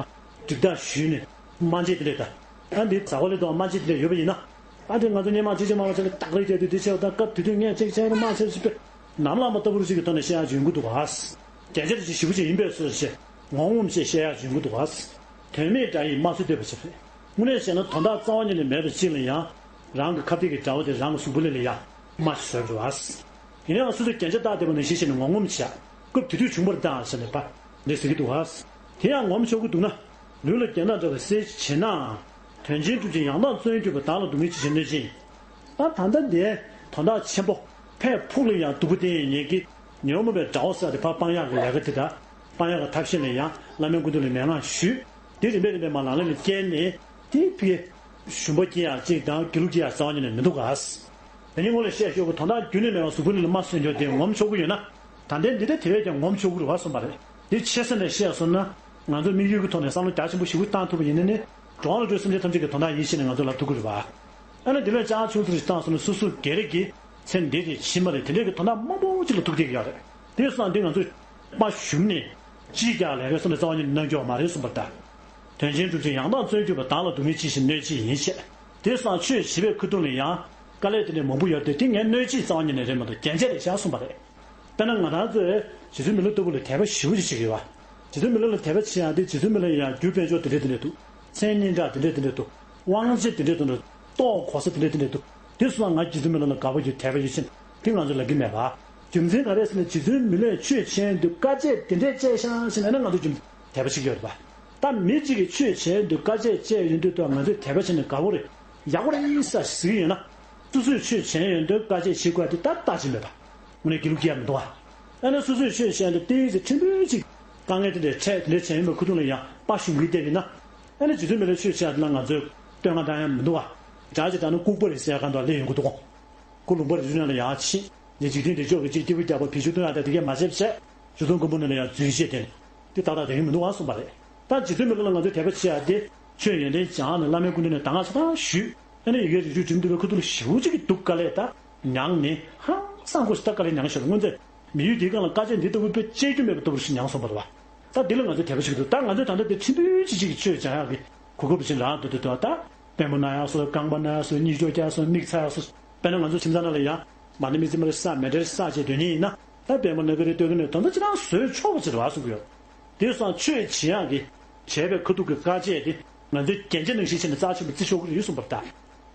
སྒྲིག་ཐག་ཞུས་ནས་དམག་རྗེས་དེ་འདྲས་དང་། ཨ་འདི་ཟ་བ་ལས་འདོགས་དམག་རྗེས་དེ་འདྲས་ཡོད་པ་ཡིན་ན། ཨ་འདི་ང་ཚོ་སྔོན་མ་ཅི་བྱེད་མ་བྱེད་ལ་སྟག་རིས་རྒྱག་དུས་འདི་བྱས་པ་དང་སྐབས་དེ་དུས་ངས་ཅིག་བྱས་ན་དམག་ཆེ་ཞིག་པས་ནམ་ལངས་པ་ལྟ་བུ་རུ་ཞིག་གི་ཐོག་ནས་བཤད་ཡག་ཅིག་ཡོང་གི་འདུག་ག་རྒྱན་ཆ་དེ་ཞེ་པོ་ཅིག་ཡིན་པས་སོ་ཞེས་ངོ་ངོམས་བྱས་བཤད་ཡག་ཅིག་ཡོང་གི་འདུག་ག་དོན་མེད་དགྲ་ཡིས་དམར་གསོད་བསྟོད་པ་ཞིག་རེད། དངོས་གནས་བཤད་ན་དོན་དག་རྩ་བ་ཉིད་ནས་མེད་པ་ཅིག་ལ་ཡང་རང་གི་ཁ་གཏད་ཀྱི་དགྲ་བོ་དེ་རང་གི་གཟུགས་པོ་ལས་ལ་ཡང་དམར་ཞིག་བཟོས་འགྲོ་བ། ཡིན་ནའང་སོ་སོས་རྒྱན་ཆ་བཏགས་བསྡད་པ་ནང་བཞིན་བྱས་ནས་ངོ་ངོམས་བྱས། སྐབས་དེ་དུས་བྱུང་བར་བཏང་ཟེར་ནས་པ། འདི་ཟེར་གྱི་འདུག་ག་དེ་ཡང་ངོམ་ཆོག་གི་འདུག་ན། ལུས་ལ་རྒྱན་དང་འདྲ་བའི་གསལ་བྱེད་ནའང་། དོན་ཆེན་སྒྲུབ་ཕྱིར་ཡང་དག་བརྩོན་གྱུར་པ། བདག་ལ་སྡུག་བསྔལ་ཅི་ཞིག་གནོད་ཅི་ཡིན། ད་ད་ལྟ་འདིའི་དོན་དག་ཆེན་པོ་ཕས་ཕུགས་ལ་ཡང་སྡུག་པོ་བསྟན་ཡོད་ངེས་ཀྱི་ཉོན་མོངས་པའི་དགྲ་བོ་ཟེར་དེ་ཕར་སྤང་ཡག་གི་ལས་ཀ་དེ་དང་སྤང་ཡག་གི་ཐབས་ཤེས་ལ་ཡང་བླ་མའི་སྐུ་མདུན་ལ་མན་ངག་ཞུས། དེ་རིམ་པས་རིམ་པས་མར་ལམ་ལམ་ནས་བསྐྱལ་ནས་དེ་ཕ་གི་ཞུམ་པ་སྐྱེ་ཡག་ཅིག་དང་སྒྱིད་ལུག་སྐྱེ་ཡག་རྩ་བ་ཉིད་ནས་མི་འདུག་ག་དེ་ནི་སྔོན་ལ་བཤད་ཆོག་གི་དོན་དག་རྒྱུ་ནས་མེད་པ་གཟུགས་པོའི་ལུས་ལ་མ་སོན་ཆོག་དེ་ངོམ་ཆོག་གི་ཡོད་ན། ད་ལྟའི་འདི་ལྟ་དེ་བས་ཀྱང་ངོམ་ཆོག་གི་རེད་བ་གསུངས་པ་རེད། དེ་ཆེ་ས་ནས་བཤད་སོང་ན། ང་ཚོ་དམིགས་ཡུལ་གྱི་ཐོག་ནས་བསམ་བློ་རྒྱ་ཆེན་པོ་ཞེ་པོ་བཏང་ཐུབ་པ་ཡིན་ན་ནི། འགྲོ་བ་རིགས་དྲུག་སེམས་ཅན་ཐམས་ཅད་ཀྱི་དོན་དག་ཡིན་ཞེས་ནས་ང་ཚོ་ལབ་ཐུབ་ཀྱི་རེད་བ། ཨ་ནི་དེ་ལས་ཅང་ཆུང་ཙམ་ཞིག་བཏང་སོང་ན་སོ་སོ་སྒེར་གྱི་ཚེ་འདི་དེ་ཕྱི་མ་རེད། དེ་འདྲའི་གི་དོན་དག་མང་པོ་ཅིག་ལ་ཐུག་བསྡད་ཀྱི་ཡོད་རེད། དེ་སོང་ཙང་འདི་ང་ཚོས་དཔའ་ཞུམ་ནས་ཅིས་ཀྱང་ལས་ཀའི་སོང་ནས་རྩ་བ་ཉིད་ནས་གནང་རྒྱུ་མ་རེད་གསུངས་པ་ལྟར། དོན་ཆེན་སྒྲུབ་ཕྱིར་ཡང་དག་བརྩོན་གྱུར་པ། བདག་ལ་སྡུག་བསྔལ་ཅི་ཞིག་གནོད་བྱེད་ཡིན་ཞེས། དེ་སོང་ཙང་ཆོས་བྱེད་པའི་ཁ་ཐུག་ལ་ཡང་དཀའ་ལས་དེ་འདྲའི་མང་པོ་ཡོད་དེ། དེ་ངས་གནོད་བྱེད་རྩ་བ་ཉིད་ནས་རེད་མ་གཏོགས་རྒྱན་ཆ་རེད་ཤག་གསུངས་པ་རེད། དཔེར་ན་ང་རང་ཚོས་རྗེ་བཙུན་མི་ལ་ལྟ་བུ་ལ་དད་པ་ཞེ་པོ་ཅིག་བྱེད་ཀྱི་ཡོད་པ། རྗེ་བཙུན་མི་ལ་ལ་དད་པ་བྱེད་ཡག་དེ་རྗེ་བཙུན་མི་ལ་ཡང་རྒྱུ་དཔལ་འབྱོར་དེ་འདྲ་དེ་འདྲ་འདུག་མཚན་སྙན་གྲགས་དེ་འདྲ་དེ་འདྲ་འདུག་དབང་ཆ་དེ་འདྲ་དེ་འདྲ་འདུག་ལྟོ་གོས་ས་དེ་འདྲ་དེ་འདྲ་འདུག་དེ་སོང་ཙང་ང་རྗེ་བཙུན་མི་ལ་ལ་དགའ་པོ་ཡོད། དད་པ་ཡོད་ཕྱིན་དེ་ང་ཚོ་ལབ་ཀྱི་མེད་པ། རྒྱུ་མཚན་ག་རེ་ཟེར་ན། རྗེ་བཙུན་མི་ལས་ཆོས་བྱེད་དུས་དཀའ་སྤྱད་དེ་འདྲས་སྤྱད་ཤག་ཟེར་ན་ང་ཚོ་རྒྱུ་མཚན་དད་པ་བྱེད་ཀྱི་ཡོད་རེད་པ། ད་མི་གཅིག་གིས་ཆོས་བྱེད་དུས་དཀའ་སྤྱད་སྤྱད་ཡོང་དུས་ད་ང་ཚོས་དད་པ་བྱས་ནས་དགའ་པོ་རེད། ཡག་པོ་རེད་ཟེར་ཟེར་གྱི་ཡོད་ན། སོ་སོས་ཆོས་བྱས་ཡོང་དུས་དཀའ་སྤྱད་བྱེད་དགོས་དེ་ད་ལྟ་ཅི་མེད་པ། དངོས་གནས་དགེ་ལུགས་སྐྱེ་ཡ་མི་འདུག་བ། ཨ་ནི་སོ་སོས་ཆོས་བྱས་ཡོང་དུས་ཏོག་ཙམ་ཕྲན་བུ་ཅིག་དཀའ་ངལ་དེ་འདྲས་འཕྲད། དེ་འདྲས་བྱས་ཡོང་བའི་ཁུ་ཐུག་ལ་ཡང་དཔའ་ཞུམ་གྱི་བསྡད་ཡོད་ན། ཨ་ནི་རྗེ་བཙུན་མི་ལ་ལ་ཆོས་བྱས་ཡོང་དུས་ང་ཚོས་བསྟོད་བསྔགས་བཏང་ཡ་མི་འདུག་བ། འདྲ་ཅིག་བཏང་ན་ལྐུགས་པ་རེད་ཟེར་ག་འདྲ་སླེབས་ཡོང་གི་འདུག་གོ། ཁོ་ལུང་པ་རི་རི་ནང་ལ་ཡར་ཕྱིན། ངས་འཇིག་རྟེན་འདི་ཕྱོགས་ཀྱི་ཅིག་སྐྱིད་པོ་རྒྱག་པ། བེད་སྤྱོད་གཏོང་ཡག་དང་དེ་གས་མ་བྱེད་པ་བྱས། རྗེ་བཙུན་མགོན་པོ་ནང་ལ་ཡང་འཛུལ་བྱས་ཏེ། འདི་ཏག་ཏག་དེ་གས་མི་འདུག་ཨ་གསུངས་པ་རེད། ད་རྗེ་བཙུན་མི་ལ་ལ་ང་ཚོས་དད་པ་བྱེད་ཡག་དེ། ཆོས་ཡོན་ཏན་སྦྱངས་ནས་བླ་མའི་སྐུ་མདུན་ནས་གདམས་ངག་ཆ་ཚང་ཞུས། ཨ་ནི་ཡི་གེ་རིག་འཛིན་འགྲིམ་འདུག་པའི་ཁུ་ཐུག་ལ་ཞེ་པོ་ཅིག་གི་སྡུག་དཀའ་ལས་ད་མྱངས་ནས་ཧང་སང་ཁོ་ཞིག་ད་དཀའ་ལས་མྱངས་ཤོར། སྔོན་ཚེ་མི་ཡུལ་འདིའི་སྒང་ལ་དཀའ་སྤྱད་འདི་ལྟ་བུ་དཔེ་སྤྱད་རྒྱུ་མེད་པ་ལྟ་བུ་ཞིག་མྱངས་སོང་བ་རེད་བ། ད་འདི་ལ་ང་ཚོས་དད་པ་བྱེད་ཀྱི་འདུག་ད་ང་ཚོས་ད་ལྟ་འདི་ཕྲན་བུ་ཅིག་ཅིག་གི་ཆོས་སྦྱང་ཡག་གི་གོ་སྐབས་ཅིག་རག་འདུག་འདུག་ད། དཔོན་པོ་གནང་ཡག་སོགས། རྐང་པ་གནང་ཡག་སོགས། གཉིད་ཅོག་རྒྱག་སོགས། མིག་ཚ་ཡག་སོགས། དཔེར་ན་ང་ཚོ་ཁྱིམ་ཚང་ནང་ལ་ཡང་མ་ཎི་མི་ཚེ་མ་རེ་བསགས། མེ་ཌི་རེ་བསགས་བྱས་སྡོད་མཁན་ཡིན་ན། ད་དཔོན་པོ་ནང་གི་རེ་སྡོད་མཁན་ནས་དོན་དག་ཅི་རང་བཟོས་ཆོག་པ་ཅིག་རེད་བ་གསུང་གི་ཡོད། དེ་སོང་ཆོས་བྱེད་ཡག་གི་བྱས་པའི་ཁ་ཐུག་གི་དཀའ་སྤྱད་དེ་ང་ཚོའི་རྒྱན་ཆ་ནང་བཞིན་བྱས་ནས་རྩ་ཆེན་པོ་བརྩི་ཆོག་གི་རེད་གསུངས་པ་རེད་ད།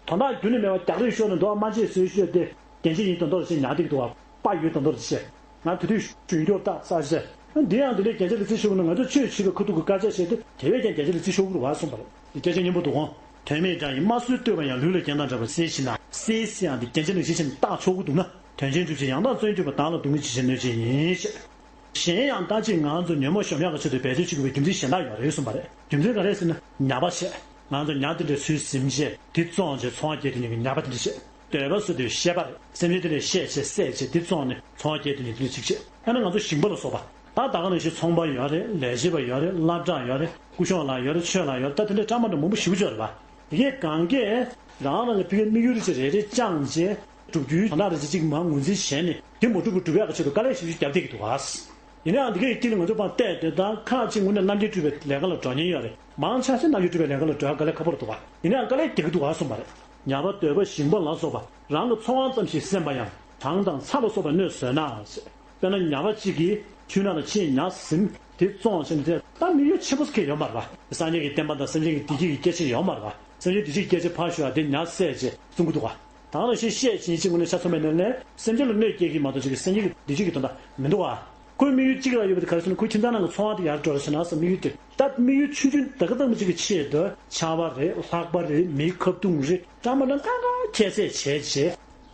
དོན་དག་རྒྱུ་ནས་མེད་པ་རྒྱག་རེས་ཤོར་ནས་འདུག་བ། མ་བྱས་བཟོས་ཤོར་ཏེ། རྒྱན་ཆ་ཡིན་དོན་དག་རེད་ཅེས་ཉར་བསྡད་ཀྱི་འདུག་བ། དཔའ་ཡོད་དོན་དག་རེད་ཅེས། ང་དེ་དུས་གཞོན་སྐྱོར་བཏགས་ས་ཞེས། འདི་ཡང་འདི་འདྲའི་རྒྱན་ཆ་ལ་བརྩི་ཆོག་ན། ང་ཚོ་ཆོས་བྱེད་པའི་ཁ་ཐུག་གི་དཀའ་སྤྱད་བྱས་ཏེ་དེ་བས་ཀྱང་རྒྱན་ཆ་ལ་བརྩི་ཆོག་གི་རེད་བ་གསུངས་པ་རེད། སྐད་ཆ་སྙན་པོ་འདུག་གོ། དོན་མེད་སྒྲ་ཡིས་དམར་གསོད་བསྟོད་པ་ཡང་། ལུས་ལ་རྐྱེན་དང་བྲལ་བར་གསལ་ཞིག་ན། གསལ་ཟེར་ཡག་འདི་རྒྱན་ཆ་ནང་བཞིན་བྱས་ནས་བཏགས་ཆོག་གི་འདུག་ན། དོན་ཆེན་སྒྲུབ་ཕྱིར་ཡང་དག་བརྩོན་གྱུར་པ། བདག་ལ་སྡུག་བསྔལ་ཅི་ཞིག་གནོད་བྱེད་ཡིན་ཞེས། གཞན་ཡང་ད་ཅིག་ང་ཚོ་ཉོན་མོངས་གཞོམ་ཡག་གི་ཆེད་དུ་འབད་རྩོལ་བྱེད་དགོས་པའི་རྒྱུ་མཚན་གཞན་དག་ཡོད་རེད་གསུངས་པ་རེད། རྒྱུ་མཚན་ག་རེ་ཟེར་ན། ཉ་པ་བྱས། ང་ཚོ་ཉ་དེ་འདྲ་ཚུར་ཟིན་བྱས་དེ་བཙོང་བྱས་ཚོང་རྒྱག་དེ་ཉིད་ཀྱི་ཉ་པ་དེ་འདྲ་བྱས། འདོད་པ་གསོ་དུས་བཤས་པ་རེད། སེམས་ཅན་དེ་འདྲ་བཤས་བྱས་བསད་བྱས་དེ་བཙོང་ནས་ཚོང་རྒྱག་དེ་ཉིད་དེ་འདྲ་ཅིག་བྱས། ཨ་ནི་ང་ཚོ་ཞིང་པ་ལ་སོགས་པ། ད་ད་ག་ནང་བཞིན་ཚོང་པ་ཡོད་རེད། ལས་བྱེད་པ་ཡོད་རེད། སློབ་གྲྭ་ཡོད་རེད། སྐུ་གཞོགས་ལགས་ཡོད་རེད། ཆོས་ལགས་ཡོད་རེད། ད་དེ་འདྲའི་བཀྲ་མ་འདྲ་མང་པོ་ཞེ་པོ་ཅིག་ཡོད་རེད་པ། དེ་གས་གང་གས་རང་རང་གི་ཕ་གིའི་དམིགས་ཡུལ་རེ་ཅིག་རེ་རེ་བཅངས་བྱས། སྒྲུབ་རྒྱུའི་དོན་དག་རེ་ཅིག་ཅིག་མར་ངོས་འཛིན་བྱས་ནས་དེ་མ་འགྲུབ་པ་སྒྲུབ་ཡག་གི་ཆེད་དུ་དཀའ་ལས་ཞེ་པོ་ཅིག་བརྒྱབ་བསྡད་ཀྱི་འདུག་ག་ཡིན་ནའང་དེ་གའི་དཀྱིལ་ལ་ང་ཚོ་ཕར་བལྟས་ཏེ། ད་ཁག་ཅིག་དངོས་གནས་རྣམ་འགྱུར་སྤྲུལ་པའི་ལས་ཀ་ལ་འགྲོ་མཁན་ཡོད་རེད། མང་ཆེ་ཤས་རྣམ་འགྱུར་སྤྲུལ་པའི་ལས་ཀ་ལ་འགྲོ་ཡག་དཀའ་ལས་ཁག་པོ་རེད་འདུག་ག་ཡིན་ནའང་དཀའ་ལས་རྒྱག་གི་འདུག་ག་གསུངས་པ་རེད། ཉ་པ་འདོད་པ་ཞིང་པ་ལ་སོགས་པ་རང་གི་འཚོ་བ་ཙམ་ཞིག་སེམས་པ་ཡང་། གྲང་དང་ཚ་ལ་སོགས་པ་གནོད་བཟོད་ན་ཟེར། དཔེར་ན་ཉ་པ་གཅིག་གིས་ཆུ་ནང་ལ་ཕྱིན། ཉ་ཟིན། དེ་བཙོང་བྱས་ནས་དེ་ད་དམིགས་ཡུལ་ཆེན་པོ་ཟེར་མཁན་ཡོད་མ་རེད་པ། སངས་རྒྱས་ཀྱི་བསྟན་པ་དང་སེམས་ཅན་གྱི་བདེ་སྐྱིད་ཀྱི་སྐད་ཆ་ཡོད་མ་རེད་པ། སེམས་ཅན་བདེ་སྐྱིད་ཀྱི་སྐད་ཆ་ཕར་ཞོག་དེ་ཉ་བསད་བྱས་བཙོང་གི་འདུག་ག་ད་ག་ནང་བཞིན་བཤས་བྱས་ཅིག་དངོས་གནས་ཆ་མཚོན་པ་ཡིན་ན་ནི་སེམས་ཅན་ལ་གནོད་སྐྱེལ་གྱི་མ་གཏོགས་ཅིག་གི་སེམས་ཅན་གྱི་བདེ་སྐྱིད་ཀྱི་དོན་དག་མི་འདུག་ག་ཁོའི་དམིགས་ཡུལ་གཅིག་ལ་ཡོད་པ་དེ་ག་རེ་ཟེར་ན། ཁོའི་ཁྱིམ་ཚང་ནང་གི་འཚོ་བ་དེ་ཡར་འགྲོ་ར་ཟེར་ན་བསམ། དམིགས་ཡུལ་དེ། ད་དམིགས་ཡུལ་ཆུང་ཆུང་ད་ག་ཙམ་ཅིག་གི་ཆེད་དུ་ཆར་པ་རེད། ལྷགས་པ་རེད། མིའི་ཁ་རྡུང་རེད། བཀྲ་མ་ལ་གང་ག་ཁྱད་བསད་བྱས་བྱས་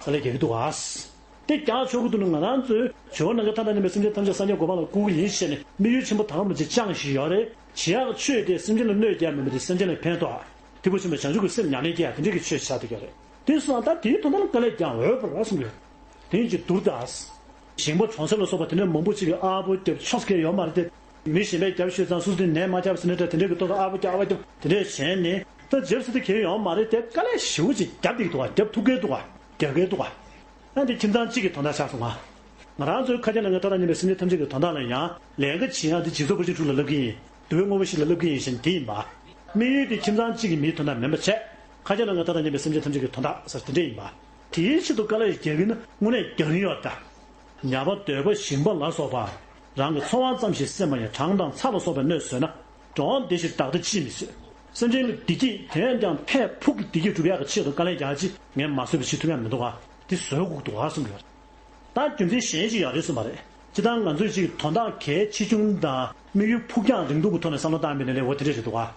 ཨ་ལས་རྒྱག་གི་འདུག་ག་དེ་རྒྱག་ཆོག་གི་འདུག་ན། ང་རང་ཚོས་ཇོ་བོ་ནམ་མཁའི་མཐའ་དང་མཉམ་པའི་སེམས་ཅན་ཐམས་ཅད་སངས་རྒྱས་གོ་འཕང་ལ་བཀུར་གྱི་ཡིན་ཞེས་ནས་དམིགས་ཡུལ་ཆེན་པོ་དང་པོ་ཅིག་བཅངས་བཞིན་ཡོད་རེད། བྱེད་ཡག་ཆོས་དེ་སེམས་ཅན་ལ་གནོད་རྒྱག་མིན་པ་དེ་སེམས་ཅན་ལ་ཕན་ཐོགས། ཐེག་པ་ཆེན་པོའི་བྱང་ཆུབ་ཀྱི་སེམས་ཉམས་ལེན་སྐྱེ་ཡག་དེ་འདྲའི་གི་ཆོས་ཆགས་བསྡད་ཀྱི་རེད། དེ་སོང་ཙང་ད་དེའི་དོན་དག་ལ་དཀའ་ལས་རྒྱག་འོས་པ་རེད་གསུངས་ཡོད། དེ་ཡིན་གྱི་འདུག་ད། ཞིང་པ་གྲོང་གསེབ་ལ་སོགས་པ་དེ་འདྲ་མང་པོ་ཅིག་གིས་ཨ་ཕོ་རྒྱབ་ཆོག་ས་གང་ཡང་ཡོད་མ་རེད་དེ། མི་གཞན་པས་རྒྱབ་ཤོད་ཙང་སོ་སོ་དེ་ནས་མ་རྒྱབ་ཟེར་ནས་འདྲ། དེ་འདྲའི་གི་ཐོག་ལ་ཨ་ཕོ་རྒྱབ་ཨ་ཕོ་རྒྱབ་དེ་འདྲས་བྱས་ནས་ད་རྒྱབ་ས་དེ་གང་ཡང་ཡོད་མ་རེད་དེ། དཀའ་ལས་ཞེ་པོ་ཅིག་རྒྱབ་བསྡད་ཀྱི་འདུག་ག་རྒྱབ་ཐུབ་ཀྱི་འདུག་ག་རྒྱབ་ཀྱི་འདུག་ག་ཨ་འདི་ཁྱིམ་ཚང་གཅིག་གི་དོན་དག་ཆགས་སོང་ང་། ང་རང་ཚོའི་ཁ་རྒྱ་ནང་གི་མཐའ་དང་མཉམ་པའི་སེམས་ཅན་ཐམས་ཅད་ཀྱི་དོན་དག་ལ་ཡང་ལས་ཀ་བྱེད་ཡག་འདི་འཇིག་ཚོགས་ཕར་ཕྱིན་དྲུག་ལ་བསླབ་ཀྱི་ཡིན། འདུལ་བའི་དངོས་པོ་བཞི་ལ་བསླབ་ཀྱི་ཡིན་ཞེས་འདི་ཡིན་པ། དམིགས་ཡུལ་དེ་ཁྱིམ་ཚང་གཅིག་གི་མིའི་དོན་དག་མིན་པ་བྱས། ཁ་རྒྱ་ནང་གི་མཐའ་དང་མཉམ་པའི་སེམས་ཅན་ཐམས་ཅད་ཀྱི་དོན་དག་ཟེར་དེ་འདྲས་ཡིན་པ། དེའི་ཆེད་དུ་དཀའ་ལས་རྒྱག་གི་ན་དངོས་གནས་རྒྱག་གི་ཡོད་ད། ཉ་པ་འདོད་པ་ཞིང་པ་ལ་སོགས་པ། རང་གི་འཚོ་བ་ཙམ་ཞིག་སེམས་པ་ཡང་གྲང་དང་ཚ་ལ་སོགས་པའི་གནོད་བཟོས་ན། འགྲོ་བ་བདེ་ཕྱིར་བདག་ལྟ་ཅིས་མི་བཟོད། སེམས་ཅན་ལ་བདེ་སྐྱིད་དེ་ཡང་ཀྱང་ཕན་ཕུགས་ཀྱི་བདེ་སྐྱིད་སྒྲུབ་ཡག་གི་ཆེད་དུ་དཀའ་ལས་རྒྱག་ཅིག་ངས་མ་བཟོད་པ་བྱེད་ཐུབ་ཡག་མི་འདུག་ག་དེ་བཟོད་དགོས་འདུག་ག་གསུངས་ཡོད། ད་རྒྱུ་མཚན་གཞན་ཞིག་ཡང་རེད་གསུངས་པ་རེད། སྤྱིར་བཏང་ང་ཚོས་ཅིག་དོན་དག་གལ་ཆེ་ཆུང་དང་དམིགས་ཡུལ་ཕུགས་རྒྱང་རིང་ཐུང་གི་ཐོག་ནས་བསམ་བློ་བཏང་བ་ཡིན་ན་ལས་འོ་དེ་འདྲ་རེད་འདུག་ག་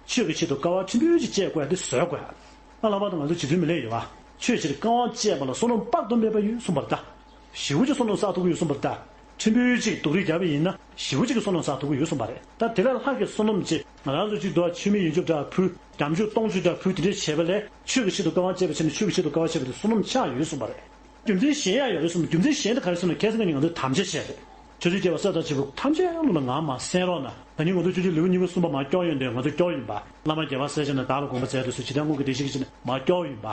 ཆོས་ཀྱི་ཆེད་དུ་དཀའ་བ་ཆེན་པོ་ཞིག་སྤྱད་དགོས་ཡག་དེ་བཟོད་དགོས་ཡག་ཨ་ལྷག་པར་དུ་ང་ཚོ་རྗེ་བཙུན་མི་ལས་ཡོད་པ། ཆོས་ཕྱིར་དཀའ་བ་སྤྱད་པ་ལ་བསོད་ནམས་དཔག་ཏུ་མེད་པ་ཡོད་གསུངས་པ་རེད་ད། ཞེ་པོ་ཅིག་བསོད་ནམས་བསགས་ཐུབ་ཀྱི་ཡོད་གསུངས་པ་རེད་ད། ཕྲན་བུ་གཅིག་སྡུག་རུས་བརྒྱབ་པ་ཡིན་ན་ཞེ་པོ་ཅིག་གི་བསོད་ནམས་བསགས་ཐུབ་ཀྱི་ཡོད་གསུངས་པ་རེད། ད་དེ་ལས་ལྷག་གི་བསོད་ནམས་ཅིག་ང་རང་ཚོ་གཅིག་ཏུ་མཆོད་མེ་ཡོན་ཆབ་འདྲ་ཕུལ། སྐྱབས་མཆོད་སྟོང་མཆོད་འདྲ་ཕུལ། དེ་འདྲས་བྱས་པ་ལས་ཆོས་ཀྱི་ཆེད་དུ་བཀའ་དབང་བཅས་པ་བྱས་ནས་ཆོས་ཀྱི་ཆེད་དུ་བཀའ་དབང་བཅས་པ་དེ་བསོད་ནམས་ཆགས་ཡོད་གསུངས་པ་རེད། རྒྱུ་མཚན་གཞན་ཡང་ཡོད་རེད་གསུངས། རྒྱུ་མཚན་གཞན་དེ་ག་རེ་གསུངས་ན། ཁ་སང་ང་ཚོས་དམ་བཅའ་བྱས་རེད། ཕྱོགས་བཅུའི་རྒྱལ་བ་ས་དང་བཅས་པ་ཐམས་ཅད་ལ་ང་ང་མ་གསན་རོགས་གནང་། ད་ནི་ང་ཚོ་ཕྱོགས་བཅུའི་ལེའུ་གཉིས་པ་གསུམ་པ་མར་སྐྱོར་ཡོང་དུས་ང་ཚོ་སྐྱོར་ཡིན་པ། བླ་མ་རྒྱལ་བ་སྲས་བཅས་རྣམས་བདག་ལ་དགོངས་པ་མཛད་དུ་གསོལ། ཇི་ལྟར་སྔོན་གྱི་བདེ་གཤེགས་ཀྱིས་བྱིན་ནས་མར་སྐྱོར་ཡིན་པ།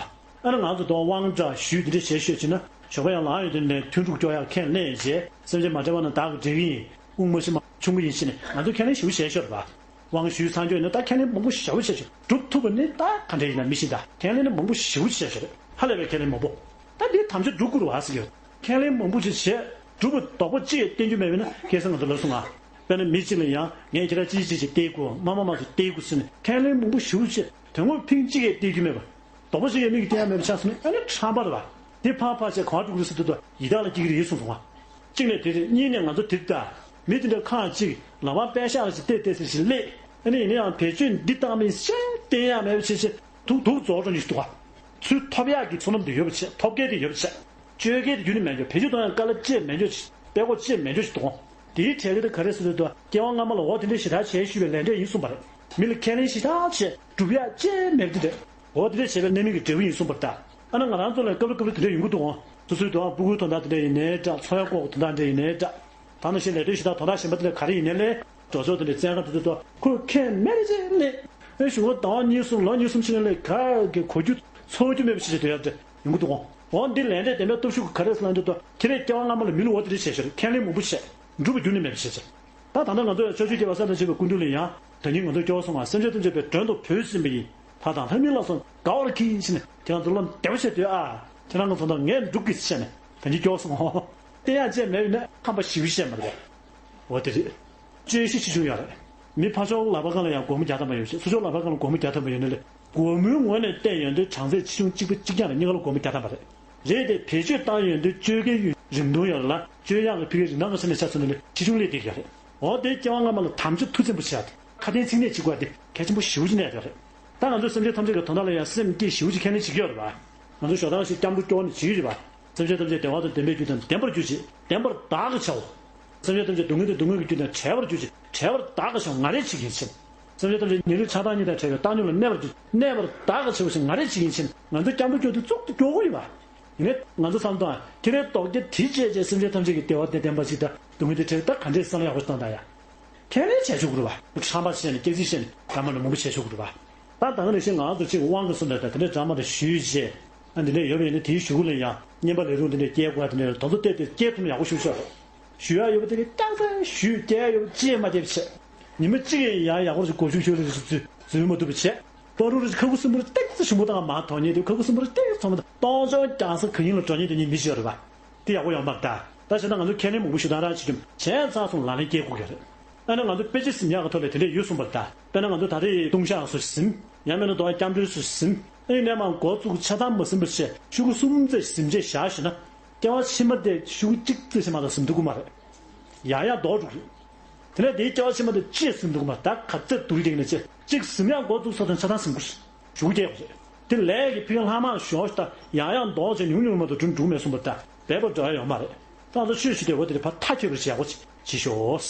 ཨ་ནི་ང་ཚོ་དོ་དབང་གྲགས་ཞུས་འདི་འདྲ་བྱས་ཤོད་ཕྱིན་ན། ཞོགས་པ་ཡང་ལངས་ཡོང་དུས་ནས་ཐུན་དྲུག་སྐྱོར་ཡག་ཁས་ལེན་བྱས། སེམས་ཅན་མ་བསྒྲལ་བ་ན་བདག་གི་འབྲས་བུ་ཡིན། དབུགས་མ་ཞི་མ་ཆུང་ངུ་ཡིན་ཕྱིན་ནས་ང་ཚོ་ཁས་ལེན་ཞེ་པོ་བྱས་ཤོད་རེད་པ། དབང་ཞུས་ཚར་འགྱོ་ཡིན་ན་ད་ཁས་ལེན་མང་པོ་ཞེ་པོ་བྱས་ཤོད། སྒྲུབ་ཐུབ་པ་ནི་ད་ག་འདྲ་ཡིན་ན་མི་ཤེས། ད་ཁས་ལེན་ནི་མང་པོ་ཞེ་པོ་བྱས་ཤོད་རེད། ཧ་ལས་པའི་ཁས་ལེན་མང་པོ། ད་འདི་དམ་བཅའ་སྒྲུབ་དགོས་རེད་བ་ཟེར་གྱི་ཡོད། ཁས་ལེན་མང་པོ་ཞིག་བྱས་སྒྲུབ་པ་རྡོག་པོ་གཅིག་བསྟན་རྒྱུ་མེད་པས་ན། ཁ་སང་ང་ཚོ་ལབ་སོང་ང་། དཔེར་ན་མི་གཅིག་ལ་ཡང་ངས་ཁྱེད་རང་ཅི་ཅི་ཅི་བལྟས་དགོས། མ་མ་མ་ཚོ་བལྟས་དགོས་ཟེར་ནས་ཁས་ལེན་མང་པོ་ཞེ་པོ་བྱས། དོན་དངོས་ཕིང་གཅིག་གིས་བལྟས་རྒྱུ་མེད་པ། རྡོག་པོ་ཞིག་ཡང་མིག་གིས་བལྟ་ཡ་མེད་པ་ཆགས་སོང་ན་ཨ་ནི་ཁྲམ་པ་རེད་བ། དེ་ཕར་ཕར་བྱས་གང་སྒྲུབ་རེད་ཟེར་དུས་ད་ཡི་དྭགས་ལ་སྐྱེ་གི་རེད་གསུངས་སོང་ང་། གཅིག་ནས་དེ་རེད། གཉིས་ནས་ང་ཚོ་དེ་ལྟ། མི་དེ་འདྲ་ཁག་ཅིག་ལག་པ་པད་ཤག་ལ་ཞིག་བལྟས་བལྟས་ཟེར་ཞིག་སླེབས། ཨ་ནི་ཡིན་ན་ཡང་བེད་སྤྱོད་འདི་བཏང་མིན་ཤེས་བསྟན་ཡ་མེད་པ་བྱས་བྱས་དུག་དུག་རྫོགས་འགྲོ་ཉིས་སུ་འདུག་ག། ཚུར་ཐོབ་ཡག་གི་བསོད་ནམས་དེ་ཡོད་པ་བྱས། ཐོབ་མཁན་དེ་ཡོད་པ་བྱས། སྤྱོད་མཁན་དེ་རྒྱུན་ནས་མེད་འགྲོ། བེད་སྤྱོད་གཏོང་ཡག་དཀའ་ལས་ཅི་མེད་འགྲོ། དཔེ་ཁོ་ཅི་མེད་འགྲོ་ཞིག་འདུག་ག། དེའི་གྲས་ཀྱི་དེ་ག་རེ་ཟེར་དུས་ད་སྐྱེ་བ་སྔ་མ་ལ་འོ་དེ་འདྲའི་ཞེ་དྲག་བྱས་ཞུས་པའི་ལས་འབྲས་ཡིན་གསུངས་པ་རེད། མི་ལ་ཁས་ལེན་ཞེ་དྲག་བྱས་སྒྲུབ་ཡག་ཅི་མེད་པ་དེ་འདྲ། འོ་དེ་འདྲ་བྱས་པའི་གནད་མིག་གི་འབྲས་བུ་ཡིན་གསུངས་པ་རེད་ད། ཨ་ན་ང་རང་ཚོ་ལ་སྐབས་རེ་སྐབས་རེ་དེ་འདྲ་ཡོང་གི་འདུག་ག། སོ་སོའི་དོ་དབང་ཕྲུ་གུའི་དོན་དག་དེ་འདྲ་ཡིན་ནའི་འདྲ། འཚོ་བའི་ལྐོག་གི་དོན་དག་འདྲ་ཡིན་ནའི་འདྲ། ད་ནང་བཞིན་ལས་དོན་ཞེ་དྲག་དོན་དག་གཞན་པ་དེ་ལ་ག་རེ་ཡིན་ནའི་ལས། འགྲོ་ཕྱོགས་དེ་འདྲའི་བཙན་ཁང་དེ་ཚོ་ཁོས་ཁས་མེད་རེ་བྱས་ནས། ཨེ་གཞུང་ལོ་ཟླ་བ་གཉིས་གསུམ་ལོ་གཉིས་གསུམ་ཕྱིན་ནས་ལས་ག་གི་གོ་རྒྱུ་ཚོར་རྒྱུ་མེད་པ་ཞིག་ཞིག་དུ་ཡར་དེ་ཡོང་གི་འདུག་ག། འོ་འདི་ལས་འབྲས་དེ་འདྲ་སྟོབས་ཤུགས་ག་རེ་ཟེར་ན་འདི་ལྟོས། ཁྱེད་རས་སྐྱེ་བ་སྔ་མ་ལ་མི་ལ་འོ་དེ་འདྲ་བྱས་ཤོར། ཁས་ལེན་མང་པོ་བྱས། འགྲུབ་པ་རྒྱུན་ནས་མེད་པ་བྱས་ཤོར། ད་ད་ལྟ་ང་ཚོ་ཡང་ཕྱོགས་བཅུའི་རྒྱལ་བ་ས་དང་བཅས་པའི་སྐུ་མདུན་ལ་ཡང་ད་ནི་ང་ཚོ་སྐྱོ་བ་སོང་ང་། སེམས་ཅན་ཐམས་ཅད་པའི་དོན་དུ་བོས་ཟིན་པ་ཡིན། ལྷ་དང་ལྷ་མིན་ལ་སོགས་དགའ་བར་གྱིས་ཟེར་ནས་ཁྱེད་རང་ཚོ་བློ་བདེ་བོ་བྱས་སྡོད་ཨ། ཁྱེད་རང་གི་ཚོ་དང་ངས་འགྲུབ་གི་ཟེར་ནས་ད་ནི་སྐྱོ་བ་སོང་ངོ་། བསྟན་ཡག་ཅིག་མེད་པ་ཡིན་ན་ཁམས་པ་ཞེ་པོ་བཤད་མ་རེད་པས། འོ་དེ་རེད། བཅོས་གཞི་ཆེ་ཆུང་ཡོད་རེད། མི་ཕར་ཕྱོགས་ལག་པ་སྒང་ལ་ཡང་སྒོར་མོ་བརྒྱ་ཐམ་པ་ཡོད་ཅེས། ཚུར་ཕྱོགས་ལག་པ་སྒང་ལ་སྒོར་མོ་བརྒྱ་ཐམ་པ་ཡོད་ན་ལས། སྒོར་མོའི་ངོས་ནས་བལྟས་ཡོང་དུས་གྲངས་ཚད་ཆེ་ཆུང་གཅིག་པ་གཅིག་རྐྱང་རེད། སྙིང་ག་ལ་སྒོར་མོ་བརྒྱ་ཐམ་པ་རེད། རེད་དེ་བེད་སྤྱོད་བཏང་ཡོང་དུས་བཅོས་ཀའི་རིང་ཐུང་ཡོད་རེད་ལ། བཅོས་ཡག་གི་ཕ་གིའི་རིན་ཐང་གི་ཆ་ནས་ཆ་མཚོན་ན་ལས་ཆེ་ཆུང་སླེབས་བསྡད་ཀྱི་ཡོད་རེད། འོ་དེ་སྐྱེ་བ་སྔ་མ་ལ་དམ་བཅའ་མཐུ་བཙན་པོ་བྱས་ཏེ་ཁ་དན་ཚིག་གནས་གཅིག་པ་དེ་གལ་ཆེན་པོ་ཞེ་པོ་ཅིག་གནས་བསྡད་ཡོད་རེད། ད་ང་ཚོས་སེམས་ཅན་ཐམས་ཅད་ཀྱི་དོན་དག་ལ་ཡང་སེམས་བསྐྱེད་ཞེ་པོ་ཅིག་ཁས་ལེན་བྱེད་ཀྱི་ཡོད་རེད་པ། ང་ཚོ་ཞོ་སྟག་ཞིག་སྐྱབས་འགྲོ་སྐྱོར་ནས་བྱེད་ཀྱི་ཡོད་རེད་པ། སེམས་ཅན་ཐམས་ཅད་བདེ་བ་དང་ལྡན་པའི་རྒྱུ་དང་ལྡན་པར་གྱུར་ཅིག། ལྡན་པར་བདག་གིས་བྱའོ། སེམས་ཅན་ཐམས་ཅད་སྡུག་བསྔལ་དང་སྡུག་བསྔལ་གྱི་རྒྱུ་དང་བྲལ་བར་གྱུར་ཅིག། བྲལ་བར་བདག་གིས་བྱའོ། ང་རས་བྱེད་ཀྱི་ཡིན་ཕྱིན། སེམས་ཅན་ཐམས་ཅད་ཉེ་རིང་ཆགས་སྡང་གཉིས་དང་བྲལ་བའི་བཏང་སྙོམས་ལ་གནས་པར་གྱུར། གནས་པར་བདག་གིས་བྱའོ་ཞེས་ང་རས་བྱེད་ཀྱི་ཡིན་ཕྱིན། ང་ཚོ་སྐྱབས་འགྲོ་སྐྱོར་དུས་ཙོག་ཏུ་སྐྱོར་དགོས་ཡོད་པ། ཡིན་ནའི་ང་ཚོ་བསམ་བློ་བཏང་། ཁྱེད་རའི་རྡོག་རྒྱ་དེ་བཅད་བྱས་སེམས་ཅན་ཐམས་ཅད་ཀྱི་བདེ་བ་དང་ལྡན་པ་ཞིག་དང་སྡུག་བསྔལ་དང་བྲལ། ད་ག་འདྲས་བསམ་བློ་ཡག་པོ་ཞིག་བཏང་དང་ཡ། ཁས་ལེན་བྱས་ཆོག་གི་རེད་པ། ཁྲམ་པ་བྱས་ནས་སྐྱག་རྫུན་བཤད་ནས་འདྲ་མ་འདྲ་མང་པོ་བྱས་ཆོག་གི་རེད་པ། ད་ད་ག་ནང་བཞིན་ང་ཚོ་གཅིག་དབང་གི་སོ་ནས་ད་དེ་འདྲའི་འདྲ་མ་འདྲ་ཞུས་རྗེས། ཨ་འདི་འདྲ་ཡོད་པ་ཡིན་ན་དེའི་གཞུག་གུ་ལ་ཡང་བསྙེན་པ་ལས་རུང་དེ་འདྲ་སྐྱེལ་དགོས་ཡ་དེ་འདྲ་དོན་དུ་གཏད་དེ་སྐྱེལ་ཐུབ་ན་ཡག་པོ་ཞེ་པོ་ཅིག་རེད། ཞུ་ཡ་ཡོད་པ་དེ་ག་རྐྱང་རྐྱང་ཞུས། སྐྱེལ་ཡ་ཡོད་པ་ཅི་ཡང་མ་སྐྱེལ་བ་བྱས། ཉི་མ་གཅིག་ཡང་ཡག་ཡག་པོ་ཞིག་སྒོ་ཕྱུགས་ཁྱོད་ལ་ཞིག་འཛུལ་འཛུལ་མ་ཐུབ་པ་བྱས། པ་རུ་རུ་ཁ་ཁུ་སིམ་པོ་རུ་ཏིག་ཙམ་ཞིམ་པོ་དང་མར་དོགས་ཉེས་དེ་ཁ་ཁུ་སིམ་པོ་རུ་ཏིག་ཙམ་མ་དང་གཏོང་ཆོག་རྒྱང་ས་ག་ཡིན་ལ་འགྲོ་ཉེས་དེ་ཉིད་མི་ཤེས་རེད་པ། དེ་ཡག་པོ་ཡོང་མ་རེད་ད། ད་བྱས་ན་ང་ཚོ་ཁས་ལེན་མང་པོ་ཞུ་སྟངས་རང་བྱེད་རྒྱུ་བྱས་ཚར་སོང་ལག་ལེན་སྐྱེལ་དགོས་ཀྱི་རེད། ཨ་ནི་ང་ཚོ་དཔེ་ཆ་ཟིན་ཡག་གི་ཐོག་ལ་དེ་འདྲས་ཡོད་གསུངས་པ་རེད་ད། དཔེར་ན་ང་ཚོ་ད་རེས་ལྟུང་བཤགས་སུ་ཟིན། ཡང་མིན་ན་དོ་སྐྱབས་འགྲོའི་སུ་ཟིན། ཨ་ནི་ནས་མ་འགོ་བཙུགས་ཆ་ཚང་མ་ཟིན་པ་བྱས་ཤོག་གུ་གསུམ་ཙམ་ཟིན་བྱས་བཞག་ཞུ་ན། སྐྱེ་བ་ཕྱི་མ་དེ་ཤོག་གུ་གཅིག་ཙམ་ཞིག་མ་གཏོགས་ཟིན་ཐུབ་ཀྱི་མ་རེད། ཡང་ཡང་ལྡོག་འགྲོ་གི་རེད། དེ་ནས་དེའི་སྐྱེ་བ་ཕྱི་མ་དེ་ཅི་ཟིན་འདུག་མ་ད་ག་ཚོད་སྡུག་རུས་དེ་ནས་ཅི་གཅིག་ཟིན་ཡང་འགོ་བཙུགས་ས་དང་ཆ་ཚང་ཟིན་དགོས། ཞུ་རྒྱག་དགོས་རེད། དེ་ལས་ཀྱི་ཕི་ལྷ་མང་ཞོག་ཤ་ཡང་ཡང་འདོགས་བྱས་ཉུང་ཉུང་མ་གཏོགས་དྲུང་དྲུང་མེད་གསུངས་པ་ད་བས་པ་འགྲོ་ཡ་ཡོད་མ་རེད། ད་ང་ཚོ་ཆོས་ཞུ་དེ་འོ་དེ་རེད་ཕ་ཐག་ཆོད་པར་བྱེད་ཡག་པོ་བྱེད་ཤོག་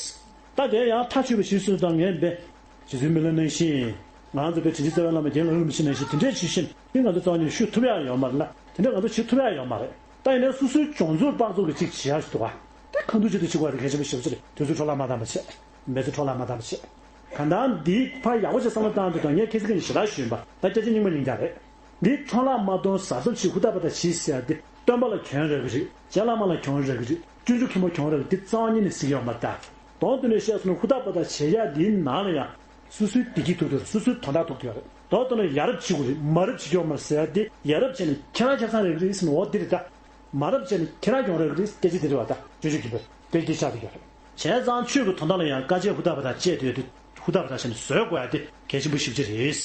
ད་དེ་ཡང་ཐག་ཆོད་པ་ཞིག་སུས་དང་ངས་འབད། རྗེ་བཙུན་མི་ལ་ནང་བཞིན། ང་ཚོ་པའི་དྲིན་ཅན་རྩ་བའི་བླ་མ་རྒན་ལགས་རིན་པོ་ཆེ་ནང་བཞིན་དེ་འདྲས་ཞུ་བཞིན་དེ་ང་ཚོ་རྩ་བ་ཉིད་ཞུ་ཐུབ་ཡག་ཡོད་མ་རེད་ལ། དེ་འདྲས་ང་ཚོ་བྱེད་ཐུབ་ཡག་ཡོད་མ་རེད། ད་ཡིན་ནའི་སོ་སོའི་སྦྱོང་ཚོར་དཔག་ཚོགས་ཀྱི་ཅིག་བྱེད་ཡག་ཞིག་འདུག་ག་དེ་ཁ་འདུག་ཅིག་ཏུ་ཅིག་བ་རེད། གལ་ཆེན་པོ་ཞེ་པོ་ཅིག་རེད། དུས་ཚོད་འཕྲོ་བརླག་མ་བཏང་བ་བྱེད། མི་ཚེ་འཕྲོ་བརླག་མ་བཏང་བ་བྱེད། གང་ལྟར་འདི་ཕར་ཡག་པོ་ཅིག་བསམ་བློ་བཏང་དུས་དང་ངས་ཁ་སང་ཁ་ཉིན་ཞེ་དྲག་ཞུས་ཡིན་པ་ད་སྐད་ཆ་རྙིང་མ་རྙིང་རྐྱང་རེད། འདི་འཕྲོ་བརླག་མ་གཏོང་གཟབ་གཟབ་བྱེད་ཧུར་ཐག་འབད་ཐག་བྱེད་ཟེར་ཡག་འདི་སྟོན་པ་ལ་གྱོང་རག་གི་རེད། རྗེ་བླ་མ་ལ་གྱོང་རག་གི་རེད། སྤྱོད་འཇུག་མཁན་པོ་གྱོང་རག་གི་འདི་རྩ་བ་ཉིད་ནས་གཟིགས་ཡོད་མ་རེད་ད། དོན་དུ་ནས་བཤད་སོང་ན་ཧུར་ཐག་འབད་ཐག་བྱེད་ཡག་འདིའི་ནང་ལ་ཡང་། སོ་སོའི་བདེ་སྐྱིད་ཐོག་ཏུ་ཡོད་རེད། སོ་སོའི་དོན་དག་ཐོག་ཏུ་ཡོད་རེད། མདོར་བསྡུས་ན་ཡ་རབས་བྱེད་དགོས་རེད། མ་རབས་བྱེད་ཀྱི་ཡོད་མ་རེད་ཟེར་ཡ་དེ་ཡ་རབས་བྱས་ནས་ཁྱེད་རང་ཆ་ཚང་རེད་གི་རེད་ཟེར་ནས་འོ་འདི་རེད་ད། མ་རབས་བྱས་ནས་ཁྱེད་རང་གྱོང་རག་གི་རེད། སྐད་ཆ་འདི་རེད་བ་ད། སྤྱོད་འཇུག་མཁན་པོ་དེ་སྐད་ཆ་དེ་ཡོད་རེད། བྱས་ཙང་ཆོས་ཀྱི་དོན་དག་ལ་ཡང་དཀའ་སྤྱད་ཧུར་ཐག་འབད་ཐག་བཅས་ཏེ་ཡོད་དུས་ཧུར་ཐག་འབད་ཐག་བྱས་ནས་བཟོད་དགོས་ཡ་དེ་གལ་ཆེན་པོ་ཞེ་པོ་ཅིག་རེད།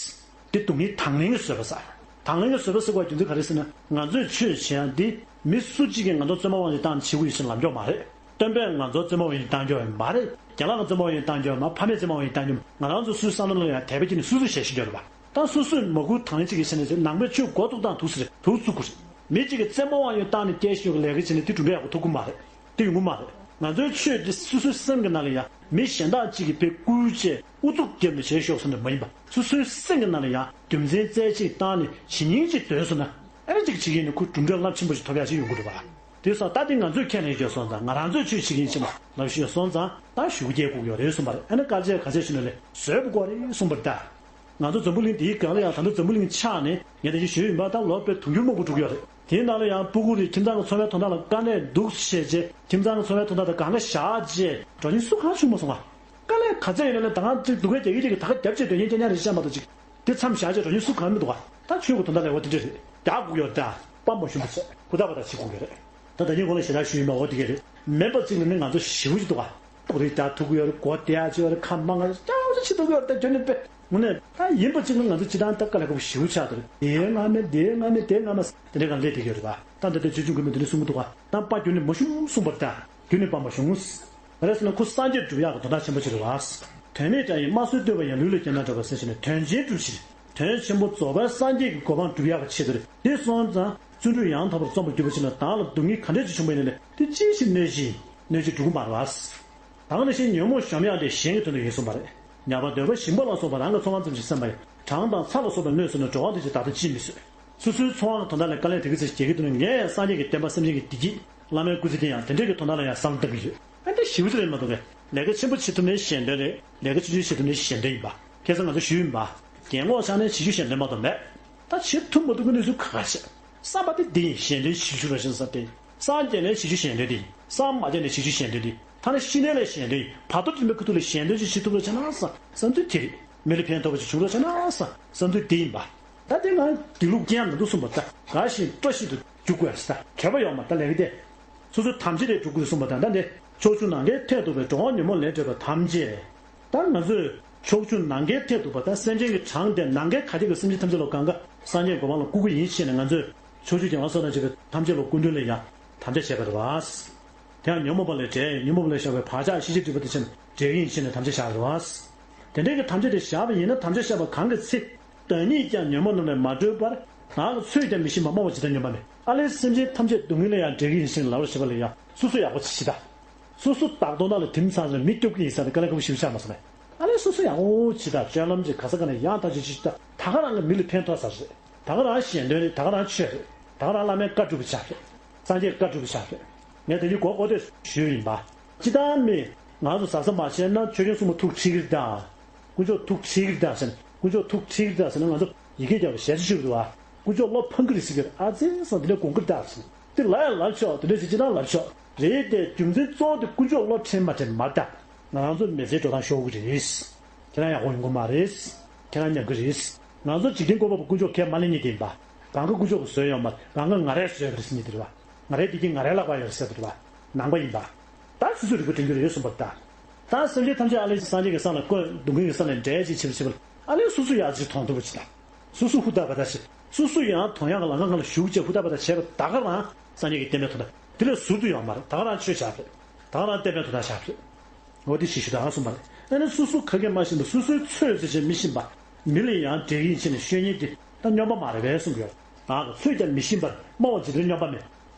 འདི་སྡུག་བསྔལ་དང་ལེན་གྱི་བཟོད་པ་ཟེར། དང་ལེན་གྱི་བཟོད་པ་ཟེར་དགོས་རྒྱུ་མཚན་ག་རེ་ཟེར་ན་ང་ཚོས་ཆོས་བྱེད་ཡ་འདི་མི་སུ་གཅིག་གིས་ང་ཚོ་བཙུན་མ་དབང་ཞིག་བཏང་བྱེད་དགོས་ཡོད་ཟེར་ལབ་ཀྱི་ཡོད་མ་རེད། སྟོན་པས་ང་ཚོ་བཙུན་མ་དབང་ཞིག་བཏང་རྒྱུ་ཡོད་མ་རེད། རྒན་ལགས་ཀྱིས་བཙུན་མ་དབང་ཞིག་བཏང་རྒྱུ་ཡོད་མ་རེད། ཕ་མས་བཙུན་མ་དབང་ཞིག་བཏང་རྒྱུ་ཡོད་མ་རེད། ང་རང་ཚོ་སོའི་བསམ་བློ་ལ་ཡང་དད་པ་སྐྱེས་ནས་སོ་སོས་བྱས་ཤིག་ཡོད་རེད་པ། ད་སོ་སོས་མ་བསྐུལ་དང་ལེན་གཅིག་གིས་བྱས་ནས་ནང་པའི་ཆོས་འགོ་བཙུགས་དང་དུས་སུ་རེད་དུ་བཙུགས་དགོས་རེད། མི་གཅིག་གིས་བཙུན་མ་དབང་ཞིག་བཏང་ནས་སྐྱེལ་ཞིག་ཡོད་ལས་ཀ་བྱས་ནས་དེ་གྲུབ་འབྲས་ཡག་པོ་ཐོབ་ཀྱི་མ་རེད། དེ་ཡོང་གི་མ་རེད། ང་ཚོའི་ཆོས་འདི་སོ་སོའི་སེམས་ཀྱི་ནང་ལ་ཡང་མི་གཞན་དག་ཅིག་གིས་དཔེ་བསྐུལ་བྱས་ཨུ་ཚུགས་བརྒྱབ་ནས་བྱས་ཤོག་ཟེར་ནས་མ་ཡིན་པ། སོ་སོའི་སེམས་ཀྱི་ནང་ལ་ཡང་རྒྱུ་མཚན་རྩད་གཅིག་བཏང་ནས་ཇི་སྙིང་ཅིག་འདོད་སོང་ན། ཨ་ནི་གཅིག་བྱེད་ཀྱི་ཡིན་ན་ཁོ་གྲུབ་འབྲས་རླབས་ཆེན་པོ་ཞིག་ཐོབ་ཡག་ཞིག་ཡོང་གི་འདུག་བ། དེ་སོང་ད་དེ་ང་ཚོས་ཁས་ལེན་བྱས་སོང་ཙང་། ང་རང་ཚོས་ཆོས་བྱེད་ཀྱི་ཡིན་ཕྱིན་པ་ལབ་ཤེས་སོང་ཙང་། ད་ཞུ་རྒྱལ་སྒུག་ཡོད་རེད་གསུངས་པ་རེད། ཨ་ནི་དཀའ་ལས་ག་ཚད་ཞུ་ན་ལས་བཟོད་པ་དགོས་རེད་གསུངས་པ་རེད་ད། ང་ཚོ་འཛམ་བུ་གླིང་འདིའི་སྒང་ལ་ཡང་ད་ལྟ་འཛམ་བུ་གླིང་ཆགས་ནས་ངས་དེ་བཞིན་ཞུས་ཡིན་པ། ད་ལོ་དཔེ་དུང་ཕྱུར་མང་པོ་འགྲོ་གི་ཡོད་རེད། དེའི་ནང་ལ་ཡང་སྤུ་གུ་རེད། ཁྱིམ་ཚང་གི་འཚོ་བའི་དོན་དག་ལ་དཀའ་གནད་འདུག་བྱས་རྗེས། ཁྱིམ་ཚང་གི་འཚོ་བའི་དོན་དག་དེ་སྒང་ལ་བཞག་རྗེས་འགྲོ་མཁན་སུ་གང་བྱུང་མ་སོང་ང་། དཀའ་ལས་ག་ཚད་ཡོད་ན་ལས་ད་གང་ཅིག་སྡུག་སྐད་རྒྱག་གི་རྒྱག་གི་ད་ག་རྒྱབ་བྱས་སྡོད་མཁན་སྐྱེ་ཉག་རེད་བཤད་མ་གཏོགས་ཅིག་དེ་མཚམས་བཞག་རྗེས་འགྲོ་མཁན་སུ་གང་མི་འདུག་ག། ད་ཆོས་ཀྱི་དོན་དག་ལས་འོ་དེ་འདྲ་རེད། རྒྱག་དགོས་ཀྱི་ཡོད་རེད་ད། དཔའ་མ་ཞུམ་པ་བྱས་ཧུར་ཐག་པ་དག་བྱེད་དགོས་ཀྱི་ཡོད་རེད། ད་ད་ནི་གོང་ལ་ཞེ་དྲག་ཞུས་ཡིན་པ་འོ་དེ་ག་རེད། མེད་པ་གཅིག་ལ་ནི་ང་ཚོ་ཞེ་པོ་ཅིག་འདུག་ག། ཏོག་རེ་ད་ཐུག་གི་ཡོད་རེད། སྒོ་བསྡད་ཡག་ཅིག་ཡོད་རེད། ཁ་མང་ང་ཅག་ཅིག་ཐུག་གི་ཡོད་རེད། ད་རྒྱུན་ནས་དཔེ་དངོས་གནས་ད་ཡིན་པ་གཅིག་ལ་ང་ཚོ་སྤྱིར་བཏང་ད་དཀའ་ལས་ཁག་པོ་ཞེ་པོ་ཆགས་འདུག་རེད། དེའི་སྔ་མེད་དེའི་སྔ་མེད་དེའི་སྔ་མ་དེ་འདྲའི་སྒང་སླེབས་བསྡད་ཀྱི་ཡོད་རེད་པ། ད་འདི་ལྟར་ཆོས་སྐྱོང་མགོན་པོས་འདི་འདྲ་གསུང་གི་འདུག་ག། ད་དཔའ་རྒྱུད་ནས་མ་ཞུམ་གསུངས་པ་རེད་ད། རྒྱུད་ནས་དཔའ་མ་ཞུམ། ག་རེ་ཟེར་ན་ཁོ་སངས་རྒྱས་སྒྲུབ་ཡག་གི་དོན་དག་ཆེན་པོ་ཅིག་རེད་བ། དོན་མེད་ཀྱང་ཡིན། དམར་གསོད་བསྟོད་པ་ཡང་། ལུས་ལ་སྐྱེས་ན་འདྲ་བ་ཟེར་བྱས་ནས་དོན་ཆེན་སྒྲུབ་ཕྱིར། དོན་ཆེན་པོ་རྫོགས་པའི་སངས་རྒྱས་ཀྱི་གོ་འཕང་སྒྲུབ་ཡག་གི་ཆེད་དུ་རེད། དེ་སོང་ཙང་བརྩོན་འགྲུས་ཡང་དག་པར་རྩོམ་པར་གྱུར་པ་ཅིག་ལ་བདག་ལ་སྡུག་བསྔལ་ག་འདྲས་ཅིག་བྱུང་བ་ཡིན་ན་ལས་དེ་ཅིའི་ཕྱིར་གནོད་བྱེད་ཡིན། གནོད་བྱེད་འགྲོ་གི་མ་རེད་བ། ད་ག་ནང་བཞིན་ཉོན་མོངས་གཞོམ་ཡག་དེ་གཞན་གྱི་དོན་དུ་ཡིན་གསུངས་པ་རེད། ཉ་པ་འདོད་པ་ཞིམ་པ་ལ་སོགས་པ་རང་གི་ཚོར་བ་ཙམ་ཞིག་སེམས་པ་ཡིན། གྲང་དང་ཚ་ལ་སོགས་པའི་གནོད་བྱུང་ན་འགྲོ་བ་འདི་ཕྱིར་བདག་ལྟ་ཅིས་མི་བཟོད། སོ་སོའི་ཚོར་བ་གི་དོན་དག་ལ་དཀའ་ལས་དེ་ག་ཚོད་ཅིག་རྒྱག་གི་འདུག་ན། ངས་སངས་རྒྱས་ཀྱི་བསྟན་པ་སེམས་ཅན་གྱི་བདེ་སྐྱིད་བླ་མའི་སྐུ་ཚེ་བརྟན་ཡག་དེ་འདྲས་ཀྱི་དོན་དག་ལ་ཡང་བསམ་བློ་གཏང་གི་ཡོད། ཨ་འདྲ་ཞེ་པོ་ཅིག་རེད་མ་གཏོགས་པས། ལས་ཀ་ཆེན་པོ་བྱེད་ཐུབ་ནའི་གཞན་དོན་རེད། ལས་ཀ་ཆུང་ཆུང་བྱེད་ཐུབ་ནའི་གཞན་དོན་ཡིན་པ། ཁ་སང་ང་ཚོ་ཞུས་ཡིན་པ། གྱེན་ལོག་བཞག་ནའི་བྱེད་རྒྱུ་གཞན་དོན་མ་གཏོགས་མེད། ད་བྱེད་ཐུབ་མ་ཐུབ་ཀྱི་གནས་ཚུལ་ཁག་ཁག་བྱེད། བསམ་པ་དེ་འདི་ཡིན། གཞན་དོན་བྱེད་རྒྱུ་ར་ཞིང་བསམ་སྟེ། སངས་རྒྱས་ནའི་བྱེད་རྒྱུ་གཞན་དོན་འདི་ཡིན། སངས་མ་རྒྱས་ནའི་བྱེད་རྒྱུ་གཞན་དོན་འདི་ཡིན། ཐ་ན་ཤི་ནའི་ལས་གཞན་དོན་ཡིན། བར་དོ་འདྲེན་པའི་ཁ་ཐུག་ལ་གཞན་དོན་ཅིག་བྱེད་ཐུབ་ར་བྱས་ན་བསམ་བསམ་ཚུལ་དེ་རེད། མི་ལ་ཕན་ཐོགས་པ་ཅིག་བྱུང་ར་བྱས་ན་བསམ་བསམ་ཚུལ་དེ་ཡིན་པ། ད་དེ་ང་དེ་ལུགས་རྐྱེན་མི་འདུག་གསུངས་པ། ད་དགའ་ཞིང་སྤྲོ་ཞིང་དུ་འཇུག་དགོས་ཟེར། ད་འགྱོད་པ་ཡོད་མ་རེད། ད་ལས་ཀ་དེ། སོ་སོའི་དམ་བཅའ་དེ་སྒྲུབ་དགོས་གསུངས་པ་དང་། ད་འདི་ཕྱོགས་བཅུ་ནམ་མཁའི་མཐས་གཏུགས་པའི་འགྲོ་བ་ཉོན་མོངས་ལས་འདྲེན་པ་ཐམས་ཅད། ད་ང་ཚོས་ཕྱོགས་བཅུ་ནམ་མཁའི་མཐས་གཏུགས་པ་དང་སེམས་ཅན་གྱི་གྲངས་དེ་ནམ་མཁའི་ག་རྒྱ་གི་སེམས་ཅན་ཐམས་ཅད་ལ་གང་ག་སངས་རྒྱས་གོ་འཕང་ལ་བཀུར་གྱི་ཡིན་ཞེས་ནས། ང་ཚོས་ཕྱོགས་བཅུའི་རྒྱལ་བ་སོགས་དང་བཅས་པའི་ཐམས་ཅད་ལ་སྐུ་མདུན་ལ་ཡང་དམ་བཅའ་བྱས་པ་རེད་བ། དེ་ཡང་ཉོན་མོངས་པ་ལས་བསྒྲལ། ཉོན་མོངས་པ་ལས་བསྒྲལ་བའི་བག་ཆགས་ཤེས་བྱའི་སྒྲིབ་པ་དེ་ཆེན་བསྒྲལ་གྱི་ཡིན་ཞེས་ནས་དམ་བཅའ་བཞག་པ་རེད་བ། དེ་འདྲའི་གི་དམ་བཅའ་དེ་བཞག་པ་ཡིན་ན། དམ་བཅའ་བཞག་པ་གང་གི་ཚེ། བདག་ཉིད་ཀྱང་ཉོན་མོངས་རྣམས་ལས་མ་གྲོལ་བར། ངག་གི་ཚོད་ཀྱང་མི་ཤེས་པར། སྨྲ་བ་ཇི་ལྟར་སྙོམས་པར་མེད། ཨ་ལས། སེམས་ཅན་ཐམས་ཅད་སྡུག་བསྔལ་ལ་ཡང་བསྒྲལ་གྱི་ཡིན་ཞེས་ལབ་རོགས་བྱེད་པ་ལ་ཡང་སོ་སོ་ཡག་པོ་བྱེད་ད། སོ་སོ་བདག་ལྟ་ན་ལ་དེམ་ཚང་ཚང་མི་སྐྱོབ་ཀྱི་ཡིན་ས་ནས་དཀའ་ལས་ཁག་པོ་ཞིག་ཆགས་མ་སོང་ནས། ཨ་ལས། སོ་སོ་ཡག་པོ་བྱེད་ད། སྤྱོད་ལམ་ཅིག་ག་ས་ག་ནས་ཡང་དག་ཅིག་བྱེད་ད། ད་ག་རང་གི་མི་ལ་ཕན་ཐོགས་ས་རེད། ད་ག་རང་གཞན་དོན་རེད། ད་ག་རང་ཆོས་རེད། ད་ག་རང་བླ་མའི་བཀའ་སྒྲུབ་པ་ཆགས་རེད། སངས་རྒྱས་བཀའ་སྒྲུབ་པ་ཆགས་རེད། ངས་དེ་ཉིད་གོ་གོ་དེ་ཞུས་ཡིན་པ། སྤྱིར་བཏང་མི་ང་ཚོ་ཟ་ས་མ་བྱས་ན་ཆོས་རྒྱལ་སྲུང་མ་ཐུགས་ཁྲིག་གི་རེད་ད། དཀོན་མཆོག་ཐུགས་ཁྲིག་གི་རེད་ད་ཟེར་ན། དཀོན་མཆོག་ཐུགས་ཁྲིག་གི་རེད་ད་ཟེར་ན་ང་ཚོ་ཡི་གེ་རྒྱབ་པ་ཞལ་ཆེ་ཤོས་རེད་བ། དཀོན་མཆོག་བློ་ཕམ་གི་རེད་ཟེར་གི་རེད། ཨ་ཙི་སང་དེ་འདྲ་དགོངས་ཀྱི་རེད་ད་ཟེར་ན། དེ་ལབ་ཡང་ལབ་ཆོག་དེ་འདྲ་ཞིག་སྤྱིར་བཏང་ལབ་ཆོག་རེད་དེ། རྒྱུ་མཚན་གཙོ་བོ་དེ་དཀོན་མཆོག་བློ་ཕམ་མ་ཕམ་མ་རེད་ད། ང་རང་ཚོ་མི་ཚེའི་འགྲོ་སྟངས་ཤོར་གི་རེད། ཁྱེད་རང་ཡག་པོ་ཡོང་གི་མ་རེད། ཁྱེད་རང་ཉམས་ཀྱི་རེད། ང་ཚོ་འཇིག་རྟེན་བཀོད་པ་པོ་དཀོན་མཆོག་ཁས་མ་ལེན་མཁན་དེ་ཡིན་པ། གང་ག་དཀོན་མཆོག་གིས་བཟོས་ཡོད་མ་རེད། གང་ག་ང་རས་བཟོས་པ་རེད་ཟེར་མཁན་དེ་རེད་བ། ང་རའི་བདེ་སྐྱིད་ང་རའི་ལག་པར་ཡོད་ཟེར་བ་རེད་བ། ནང་པ་ཡིན་པ། ད་སོ་སོས་རིག་པ་འདོན་རྒྱུ་རེད་གསུངས་པ་རེད་ད། ད་སེམས་ཅན་ཐམས་ཅད་ཨ་ལས་སངས་རྒྱས་ཀྱི་ས་ལ་བཀོད། སྡུག་བསྔལ་གྱི་ས་ནས་བསྒྲལ་ཅིག་བྱེད་པ་བྱེད་པ་ལ། ཨ་ལས། སོ་སོ་ཡག་ཅིག་མཐོང་ཐུབ་པ་བྱེད་ད། སོ་སོ་ཧུར་ཐག་པ་ད་བྱེད། སོ་སོ་ཡང་དོན་ཡག་གི་ལམ་ཁ་སྒང་ལ་ཞུགས་བྱས་ཧུར་ཐག་པ་ད་བྱས་པ་ད་ག་རང་སངས་རྒྱས་ཀྱི་བསྟན་པའི་དོན་དག་དེ་ལས་ཟུར་དུ་ཡོད་མ་རེད། ད་ག་རང་ཆོས་བྱ་རེད། ད་ག་རང་བསྟན་པའི་དོན་དག་བྱ་རེད། འོ་དེ་ཞིག་ཞུ་དང་གསུངས་པ་རེད། ཨ་ནི་སོ་སོ་ག་གེ་མ་ཤེས་པ། སོ་སོའི་ཚོད་ཟེར་བྱས་མི་ཤེས་པ། མི་ལ་ཡང་འགྲེལ་གྱིན་ཕྱིན་ནས་ཤོད་མཁན་དེ་ད་སྨྱོན་པ་མ་རེད་པས་གསུང་གི་ཡོད། ང་གི་ཚོད་ཀྱང་མི་ཤེས་པར། སྨྲ་བ་ཇི་ལྟར་སྙོམས་པར་མེད།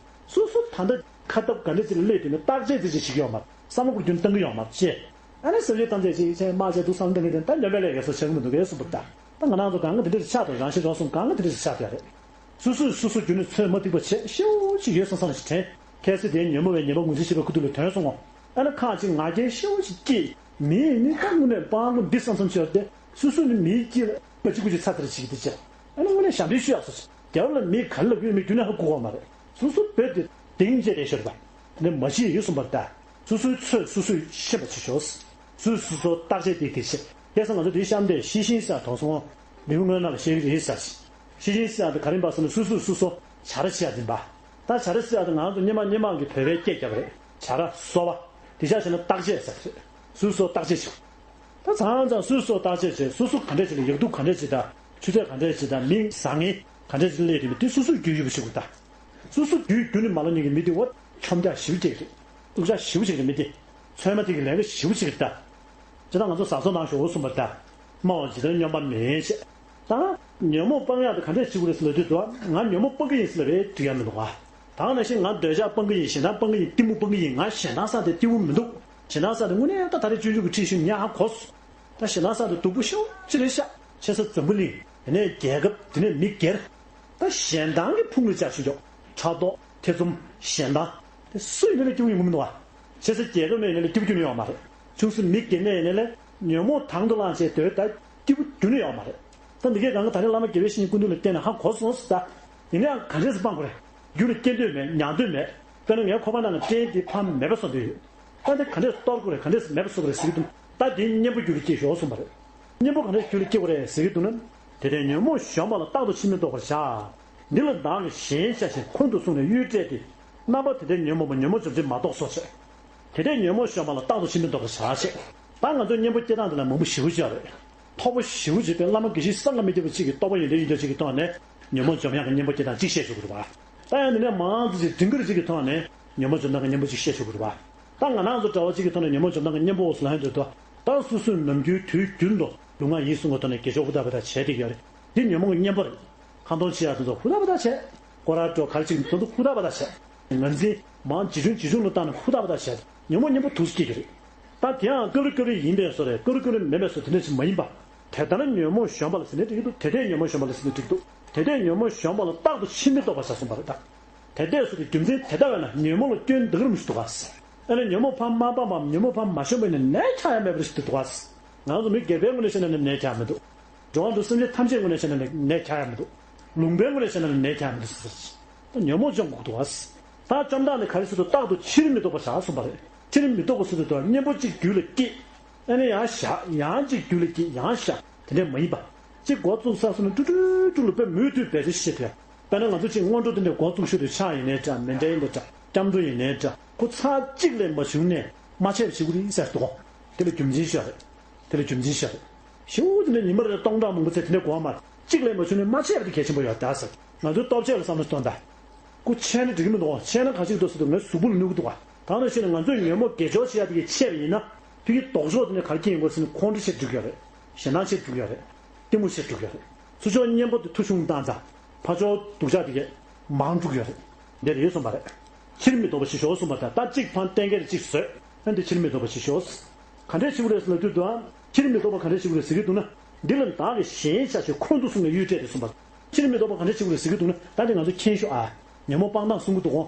སོ་སོ་ད་ལྟ་ཁ་སྟབས་ག་འདྲ་ཅིག་ལ་སླེབས་དུས་ནས་བརྟག་དཔྱད་ཙི་ཙི་བྱེད་ཀྱི་ཡོད་མ་རེད། བསམ་བློ་ཁུར་རྒྱུན་བཏང་གི་ཡོད་མ་རེད་ཅེས། ཨ་ནི་བསམ་བློ་བཏང་ཚད་ཅིག་ཡིན་ཕྱིན་མ་བྱས་འདུག་བསམ་བཏང་གི་དེ་ད་སྨྱོན་པའི་ལས་ཀ་སོགས་བྱེད་ཀྱི་མི་འདུག་གས་གསུངས་པ་རེད་ད། ད་ང་རང་ཚོ་གང་ག་དེ་འདྲ་ཆགས་འདུག་རང་ཤི་རང་གསུང་གང་ག་དེ་འདྲ་ཆགས་བསྡད་རེད། སོ་སོས་སོ་སོ་རྒྱུན་ནས་ཚོད་མ་ཐིག་པ་བྱས། ཤེའུ་ཅིག་ཡོད་བསམ་བསམ་ཞིག་དྲན། གལ་སྲིད་དེའི་ཉོན་མོངས་པའི་ཉེས་པ་ངོས་འཛིན་བྱེད་པའི་ཁུ་ཐུག་ལ་ཐོན་སོང་ངོ་། ཨ་ནི་ཁག་ཅིག་ང་རྒྱལ་ཤེའུ་ཅིག་སྐྱེས། མིས་ནི་ད་དངོས་གནས་སྤང་བློ་འདི་བསམ་བསམ་བྱས་ཏེ། སོ་སོ་ནི་མིའི་དཀྱིལ་ལ་ཅི་དགོས་ཅིག་ཚ་ཚ་རེ་བྱེད་ཀྱི་འདུག་ཅེས། ཨ་ནི་དངོས་གནས་ཞབས་འདྲེན་ཞུ་ཡག་སོ་ཅིག་རྒྱལ་བ་ལ་མིས་ག་རེ་ལབ་ཡོད་མེད་རྒྱུན་ནས་ཧ་གོ་བ་མ་རེད། སོ་སོ་བོད་དེ་གདེང་བཅས་ཏེ་ཤོར་བ། དེ་ནས་མ་ཤེས་ཡོད་གསུངས་པ་རེད་ད། སོ་སོའི་ཚོད་སོ་སོས་ཤེས་པ་བྱེད་ཤོག་སོས་སོ་སོ་བརྟག་དཔྱད་ཏིག་ཏིག་བྱེད། ཁ་སང་ང་ཚོ་དེའི་གཤམ་དེ་ཤེས་བཞིན་ཟེར་དོགས་སོང་། ལེའུ་སྔོན་ནང་ལ་བཤད་ཀྱི་རེད་ཟེར། ཤེས་བཞིན་ཟེར་དེ་ག་རེ་ཡིན་པ་ཟེར་ན། སོ་སོས་སོ་སོ་བྱ་ར་བྱེད་ཡག་ཡིན་པ། ད་བྱ་ར་ཟེར་ཡག་དེ་ང་ཚོ་སྔོན་མ་སྔོན་མ་གི་བོད་པའི་སྐད་རྒྱབ་པ་རེད། བྱ་ར་གསོ་བ། དེ་ཆ་བཞག་ན་བརྟག་དཔྱད་ཟེར་རེད། སོ་སོ་བརྟག་དཔྱད་བྱེད། ད་ཚང་ཚང་སོ་སོ་བརྟག་དཔྱད་བྱེད། སོ་སོ་ག་འདྲ་བྱེད་ད། ཡག་སྡུག་ག་འདྲ་བྱེད་ད། ཆུ་ཚད་ག་འདྲ་བྱེད་ད། མི་བཟང་ངན་ག་འདྲ་བྱེད་སླེབས་དུས་དེ་སོ་སོས་རྒྱུས་ཡོད་པ་ཞིག་དགོས་ད། སོ་སོ་རྒྱུས་རྒྱུ་ནི་མ་ལོ་ཉིད་ཀྱི་མི་དེ་འོ་ཁྱོམ་རྒྱག་ཞིབ་བྱེད་ཀྱི་རེད། སྡུག་ཅག་ཞིབ་བྱེད་ཀྱི་མི་དེ། ཚོད་མ་ཐིག་གི་ལས་ཀ་ཞིབ་བྱེད་ཀྱི་རེད་ད། ཅི་ད་ང་ཚོ་ཟ་ཟོ་ནང་ཞོག་གསུངས་པ་རེད་ད། སྨྲ་བ་ཇི་ལྟར་སྙོམས་པར་མེད་ཅེས། ད་ཉོན་མོངས་སྤང་ཡག་དེ་ག་འདྲས་བྱེད་དགོས་རེད་ཟེར་ལབ་དུས་དུ། ང་ཉོན་མོངས་སྤང་གི་ཡིན་ཟེར་ལབ་པའི་དུས་ཡང་མི་འདུག་ག། ད་ག་ནང་བཞིན་ང་འདོད་ཆགས་སྤང་གི་ཡིན། ཞེ་སྡང་སྤང་གི་ཡིན། གཏི་མུག་སྤང་གི་ཡིན། ང་ཞེ་སྡང་ཟེར་དེ་སྐྱིད་པོ་མི་འདུག་ཞེ་སྡང་ཟེར་དེ་དངོས་གནས་ད་ད་རེས་སྤྱོད་འཇུག་གི་ཁྲིད་ཞུ་ཉག་ཧ་གོ་སོང་། ད་ཞེ་སྡང་ཟེར་དེ་སྡུག་པོ་ཤོག་ཅི་རེད་ཤག་ཆེ་ས་འཛམ་བུ་གླིང་། དེ་ནས་རྒྱལ་ཁབ། དེ་ནས་མི་སྒེར། ད་ཞེ་སྡང་གི་ཕུང་ལ་བཅའ་ཞུ་འཇོག་ཕྲག་དོག་ཐེ་ཚོམ། ཞེ་སྡང་། དེ་སུ་ཡིན་ནའི་སྐྱིད་པོ་ཡོང་གི་མི་འདུག་བ། བྱས་ཙང་རྒྱལ་ཁབ་ནས་ཡིན་ནའི་སྐྱིད་པོ་ཁྱོན་ནས་ཡོད་མ་རེད། ཆུང་སྲིད་མི་སྒེར་ནས་ཡིན་ནའི་ཉོན་མོངས་དང་དུ་བླངས་བྱས་སྡོད་ད་སྐྱིད་པོ་ཁྱོན་ནས་ཡོད་མ་རེད། ད་འདི་གའི་སྒང་ག་ད་རེས་བླ་མ་དགེ་བའི་བཤེས་གཉེན་སྐུ་མདུན་ལ་བསྟེན་ནས་ཧ་གོ་སོང་ཟེར། ད་ཡིན་ནའང་ག་འདྲས་སེ་སྤང་དགོས་རེད། རྒྱུད་ལ་སྐྱེ་འདོད་མེད། མྱང་འདོད་མེད། དཔེར་ན་ངའི་ཁོག་པ་ནང་ལ་སྐྲན་དེ་ཕར་མེད་པ་བཟོ་འདོད་ཡོད། ད་འདི་ག་འདྲས་སེ་གཏོར་དགོས་རེད། ག་འདྲས་སེ་མེད་པ་བཟོ་དགོས་རེད་ཟེར་གྱི་འདུག་ད་འདི་གཉེན་པོ་རྒྱུད་ལ་སྐྱེ་ཤོག་གསུངས་པ་རེད། གཉེན་པོ་ག་འདྲས་རྒྱུད་ལ་སྐྱེ་དགོས་རེད་ཟེར་གྱི་འདུག་ན། དེ་འདྲའི་ཉོན་མོངས་གཞོམ་པ་ལ། རྟག་ཏུ་ཕྱིར་མི་ལྡོག་པར་བྱ། འདི་ལ་བདག་གིས་གཞན་བྱ་ཞིང་འཁོན་དུ་བཟུང་ནས་གཡུལ་བཀྲལ་ཏེ། རྣམ་པ་དེ་འདྲའི་ཉོན་མོངས་པ་ཉོན་མོངས་བྱམས་ཆེན་མ་གཏོགས་སོ་ཞེས། དེ་འདྲའི་ཉོན་མོངས་གཞོམ་པ་ལ། རྟག་ཏུ་ཕྱིར་མི་ལྡོག་པར་བྱ་ཞེས། ད་ང་ཚོའི་གཉེན་པོ་སྐྱེ་སྟངས་འདི་ལ་མང་པོ་ཞེ་པོ་ཅིག་ཡོད་རེད། མཐོ་པོ་ཞེ་པོ་ཅིག་དཔེ་བླ་མ་དགེ་བཤེས་སངས་རྒྱས་མི་སྐྱེ་བ་ཅིག་གི་རྟོགས་པ་ཡོན་ཏན་ཡིན་འདྲ་ཅིག་གི་ཐོག་ནས་ཉོན་མོངས་འཇོམས་ཡག་གི་གཉེན་པོ་སྐྱེ་སྟངས་གཅིག་བཤད་ཆོག་གི་རེད་བ། ད་ཡང་འདི་ནས་མང་ཙམ་ཅིག་སྒྲིང་དཀར་ཅིག་གི་ཐོག་ནས་ཉོན་མོངས་འཇོམས་སྟངས་ཀྱི་གཉེན་པོ་ཅིག་བཤད་ཆོག་གི་རེད་བ། ད་ང་རང་ཚོ་གྲྭ་པ་ཅིག་གི་ཐོག་ནས་ཉོན་མོངས་འཇོམས་སྟངས་ཀྱི་གཉེན་པོ་ཟེར་ལབ་ཡོང་དུས། ད་སོ་སོས་ནམ་རྒྱུན་དུས་རྒྱུན་དུ་ལུས་ངག་ཡིད་གསུམ་གྱི་ཐོག་ནས་དགེ་སྦྱོར་ཧུར་ཐག་འབད་ཐག་བྱས་བསྡད་ཀྱི་ཡོད་རེད། འདི་ཉོན་མོངས་ཀྱི་གཉེན་པོ་རེད། ཁ་འདོན་བྱེད་ཡག་དེ་ཚོ་ཧུར་ཐག་འབད་ཐག་བྱས། སྐོར་ར་འགྲོ། ག་རེ་བྱེད་ཀྱི་འདུག་དེ་ཚོ་ཧུར་ཐག་འབད་ཐག་བྱས། ངོས་འཛིན་མང་ཇེ་ཆུང་ཇེ་ཆུང་དུ་བཏང་ནས་ཧུར་ཐག་འབད་ཐག་བྱས། ཉོན་མོངས་གཉེན་པོ་དུས་སུ་སྐྱེ་རྒྱུ་རེད། ད་དེ་ཡང་སྐབས་རེ་སྐབས་རེ་ཡིན་པའི་བཟོ་རེད། སྐབས་རེ་སྐབས་རེ་མིན་པའི་བཟོ་དེ་འདྲ་ཞིག་མ་ཡིན་པ། དེ་ལྟར་ན་ཉོན་མོངས་གཞོམ་པ་ལ་ཟེར་ནའི་འགྲིག་གི་འདུག་དེ་ལྟས་ཉོན་མོངས་གཞོམ་པ་ལ་ཟེར་ནའི་འགྲིག་འདུག་དེ་ལྟས་ཉོན་མོངས་གཞོམ་པ་ལ། རྟག་ཏུ་ཕྱིར་མི་ལྡོག་པར་བྱ་གསུངས་པ་རེད་ད། དེ་ལྟས་སུ་དེ་རྒྱུ་མཚན་དེ་ལྟ་བས་ན་ཉོན་མོངས་ལ་སྐྱོན་འདི་ག་རུ་མི་འདུག་ག་ཨ་ནི་ཉོན་མོངས་ཕར་མ་སྤངས་པའམ་ཉོན་མོངས་ཕར་མ་གཞོམ་པ་ཡིན་ན་ནས་ཆགས་ཡ་མེད་པ་ཞིག་ཏུ་འདུག་ག་ང་ཚོ་མི་སྒེར་པའི་ངོས་ནས་བཤད་ན་ནི་ནས་ཆགས་ཡ་མི་འདུག་འགྲོ་བ་འདུལ་སེམས་ཅན་ཐམས་ཅད་ངོས་ནས་བཤད་ན་ནི་ནས་ཆགས་ཡ་མི་འདུག་ལུང་པའི་ངོས་ནས་བཤད་ན་ནི་ནས་ཆགས་ཡ་མི་འདུག་ཟེར། ད་ཉོན་མོངས་སྦྱོང་དགོས་འདུག་ག་ད་བཅོམ་བདག་ནི་ག་རེ་ཟེར་དུས། རྟག་ཏུ་ཕྱིར་མི་ལྡོག་པར་བྱ་གསུངས་པ་རེད། ཕྱིར་མི་ལྡོག་པ་ཟེར་དུས་ད་གཉེན་པོ་གཅིག་རྒྱུད་ལ་སྐྱེས། ཨ་ནི་ཡང་བཞག་ཡང་གཅིག་རྒྱུད་ལ་སྐྱེས་ཡང་བཞག་དེ་འདྲ་མ་ཡིན་པ། གཅིག་འགོ་བཙུགས་ཚར་སོང་ན་ཀྲུག་ཀྲུག་ཀྲུག་ལ་དཔེ་མུ་མཐུད་འབད་རྩོལ་བྱེད་ཐུབ་ཡ། དཔེར་ན་ང་ཚོ་གཅིག་སྔོན་འགྲོ་དེ་འདྲ་འགོ་བཙུགས་ཤོར་དུས་ཕྱག་ཡིན་ནའི་འདྲ། མཎྜལ་ཡིན་ནའི་འདྲ། སྐྱབས་འགྲོ་ཡིན་ནའི་འདྲ། ཁོ་ཚར་གཅིག་ལས་མ་བྱུང་ནས་མ་བྱས་པ་བྱེད་དགོས་རེད་ཟེར་འདུག་དེ་ལ་རྒྱུ་མཚན་ཤོད་རེད། དེ་ལ་རྒྱུ་མཚན་ཤོད་རེད། ཞེ་པོ་དེ་འདྲ་ཉི་མ་རེར་སྟོང་ཕྲག་མང་པོ་ཚེ་དེ་འདྲ་འགོར་མ་རེད། གཅིག་ལས་མ་བྱུང་ནས་མ་བྱས་པ་དེ་གལ་ཆེན་པོ་ཡོད་ད་ཟེར། ང་ཚོའི་སྟོབས་ཆེ་ལ་བསམ་བློ་གཏོང་ད། ཁོ་ཆད་ན་འགྲིག་གི་མི་འདུག་ཆད་ན་ག་ཅིག་འདུག་ཟེར་དུས་ངའི་གཟུགས་པོ་ལ་གནོད་ཀྱི་འདུག་དེ་ནང་བཞིན་ང་ཚོས་ཉོན་མོངས་དགེ་སྦྱོར་བྱེད་ཡ་དེ་གས་ཆད་པ་ཡིན་ན། ཕ་གིའི་ལྡོག་ཕྱོགས་དེ་ནས་ག་རེ་སྐྱེ་ཡོང་གི་རེད་ཟེར་ན། ཁོང་ཁྲོ་ཆེར་འགྲོ་གི་ཡོད་རེད། ཞེ་སྡང་ཆེར་འགྲོ་གི་ཡོད་རེད། གཏི་མུག་ཆེར་འགྲོ་གི་ཡོད་རེད། ཚུར་ཕྱོགས་གཉེན་པོ་དེ་འཐུ་ཤོར་བཏང་ཙང་། ཕར་ཕྱོགས་སྡུག་ཅག་དེ་གས་མང་འགྲོ་གི་ཡོད་རེད། འདི་རེད་གསུངས་པ་རེད། ཕྱིར་མི་ལྡོག་པ་བྱེད་ཤོག་གསུངས་པ་དང་། ད་གཅིག་ཕར་གཏན་འཁེལ་གཅིག་བཟོས། ཨ་འདི་ཕྱིར་མི་ལྡོག་པ་བྱེད་ཤོག་ག་འདྲས་བྱེད་དགོས་རེད་ཟེར་ལབ་དུས་དང་། ཕྱིར་མི་ལྡོག་པ་ག་འདྲས་བྱེད་དགོས་རེད་ཟེར་གྱི་འདུག་ན། འདི་ལ་བདག་གིས་གཞན་བྱ་ཞིང་འཁོན་དུ་བཟུང་ནས་གཡུལ་བཀྲལ་ཏེ་གསུངས་པ། ཕྱིར་མི་ལྡོག་པ་ག་འདྲས་བྱེད་དགོས་རེད་ཟེར་གྱི་འདུག་ན། ད་འདི་ང་ཚོ་མཁྱེན་ཤོག་ཨ། ཉོན་མོངས་སྤང་སྟངས་གསུང་གི་འདུག་གོ།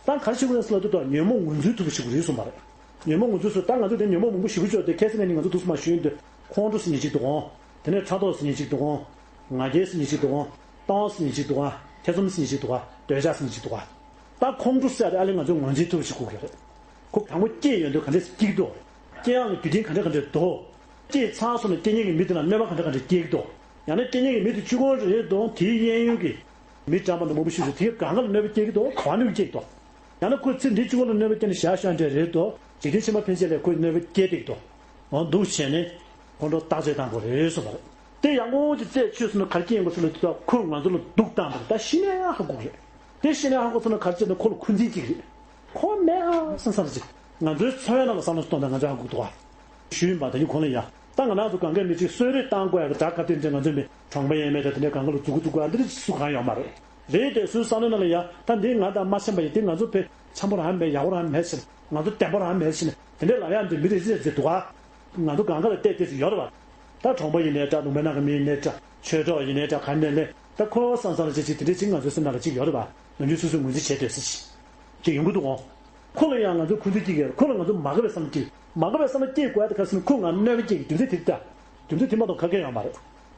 ད་ག་རེ་བྱེད་དགོས་རེད་ཟེར་ལབ་དུས་དང་། ཉོན་མོངས་ངོས་འཛིན་ཐུབ་པ་བྱེད་དགོས་རེད་གསུངས་པ་རེད། ཉོན་མོངས་ངོས་འཛིན་ཟེར། ད་ང་ཚོ་འདི་ཉོན་མོངས་མང་པོ་ཞེ་པོ་ཅིག་ཡོད་དེ། ཁ་སང་ནས་ནི་ང་ཚོ་འདུག་སེ་མར་ཞུས་ཡོང་དུས། ཁོང་ཁྲོ་ཟེར་མཁན་གཅིག་འདུག་གོ། དེ་ནས་ཕྲག་དོག་ཟེར་མཁན་གཅིག་འདུག་གོ། ང་རྒྱལ་ཟེར་མཁན་གཅིག་འདུག་གོ། གཏོང་ཟེར་མཁན་གཅིག་འདུག་གོ། ཐེ་ཚོམ་ཟེར་མཁན་གཅིག་འདུག་གོ། འདོད་ཆགས་ཟེར་མཁན་གཅིག་འདུག་གོ། ད་ཁོང་ཁྲོ་ཟེར་ཡ་དེ་ཨ་ལས་ང་ཚོས་ངོས་འཛིན་ཐུབ་པ་ཞིག་དགོས་ཀྱི་རེད། ཁོ་དང་པོ་སྐྱེས་ཡོང་དུས་ག་འདྲས་སྐྱེ་གི་འདུག་སྐྱེ་ཡག་གི་རྒྱུ་རྐྱེན་ག་འདྲ་ག་འདྲས་འདུག་སྐྱེས་ཚར་སོང་ན་སྐྱེ་མཁན་གྱི་མི་དེ་ལ་གནོད་པ་ག་འདྲ་ག་འདྲས་སྐྱེལ་གྱི་འདུག་ཡང་ན་སྐྱེ་མཁན་གྱི་མི་དེ་གཅིག་པོ་རེད་འདུག་དེའི་གཡས་གཡོན་གྱི་མི་གྲྭ་པ་འདྲ་མང་པོ་ཞིག་འདུག་དེས་གང་ག་ལ་གནོད་པ་སྐྱེལ་གྱི་འདུག་གང་གནོད་པ་སྐྱེལ་གྱི་འདུག་ཡང་ན་ཁོས་ཚེ་འདི་གཅིག་པོ་ལ་གནོད་པ་སྐྱེལ་ནས་བཞག་བཞག་འདྲ་རེད་འདུག་འཇིག་རྟེན་ཕྱི་མ་ཕན་ཆད་ལ་ཁོས་གནོད་པ་སྐྱེལ་བསྡད་ཀྱི་འདུག་འོ་འདུག་བྱས་ནས་ཁོང་ཁྲོ་བརྟག་དཔྱད་བཏང་དགོས་རེད་གསུངས་པ་རེད། དེ་ཡག་པོ་ཅིག་རྩད་ཆོད་སོང་ན་ག་རེ་སྐྱེ་ཡོང་གི་ཟེར་ལབ་དུས། ད་ཁོས་ང་ཚོ་ལ་སྡུག་བཏང་བ་རེད། ད་ཤི་ནས་ཡང་ཧ་གོ་གི་རེད། དེ་ཤི་ནས་ཧ་གོ་སོང་ན་ག་རེ་བྱས་ན་ཁོ་ལ་འཁོན་འཛིན་སྐྱེ་གི་རེད། ཁོ་མེད་ཨ་བསམ་བསམ་ཅིག་ང་ཚོའི་འཚོ་བའི་ནང་ལ་བསམ་བློ་གཏོང་དང་། ང་ཚོ་ཧ་གོ་གི་འདུག་ག་ཞུས་ཡིན་པ། ད་ཡིན་གོང་ལ་ཡ། ད་ང་རང་ཚོ་གང་གའི་མི་གཅིག་གསོད་རེས་བཏང་དགོས་ཡ་གི་དགྲ་ག་དེ་འདྲ། ང་ཚོའི་མི་གྲོང་པ་ཡས་མས་དང་དེ་འདྲ་གང་ག་ལ་མཛུབ་གུ་གཏུག་དགོས་ཡ་འདི་འདྲ་སུ་གང་ཡོད་མ་རེད། རེད་དེ་སུའི་བསམ་བློའི་ནང་ལ་ཡ། ད་འདི་ང་དང་མ་འཆམ་པ་ཡིན། འདི་ང་ཚོ་དཔེ་འཆམ་པོ་རང་མེད། ཡག་པོ་རང་མེད་ཟེར། ང་ཚོ་བདེན་པ་རང་མེད་ཟེར་ནས་དེ་འདྲ་ལབ་ཡ་འདི་མི་རེ་རེ་ཟེར་འདུག་ག་ང་ཚོ་གང་ག་ལ་བལྟས་བལྟས་སུ་ཡོད་རེད་པ། ད་གྲོང་པ་ཡིན་ནའི་འདྲ། ལུང་པའི་ནང་གི་མི་ཡིན་ནའི་འདྲ། ཆོས་གྲོགས་ཡིན་ནའི་འདྲ། ག་ནས་ནས་ད་ཁོ་བསམ་བསམ་ལ་ཅིག་ཅིག་དེ་འདྲ་ཅིག་ང་ཚོའི་སེམས་ནང་ལ་ཅིག་ཡོད་རེད་པ། ནམ་རྒྱུན་སོ་སོས་ངོས་འཛིན་བྱས་སྡོད་ས་ཅིག་ཅིག་ཡོང་གི་འདུག་གོ། ཁོ་ལ་ཡང་ང་ཚོས་འཁོན་འཛིན་སྐྱེ་གི་རེད། ཁོ་ལ་ང་ཚོ་མ་དགའ་བའི་བསམ་བློ་སྐྱེ། མ་དགའ་བའི་བསམ་བློ་སྐྱེ་དགོས་ཡ་དེ་ག་རེ་ཟེར་ན། ཁོས་ང་གནོད་པ་སྐྱེལ་གི་རྒྱུ་མཚན་དེ་རེད་ད། རྒྱུ་མཚན་དེ་མ་གཏོགས་ག་གེ་ཡོད་མ་རེད།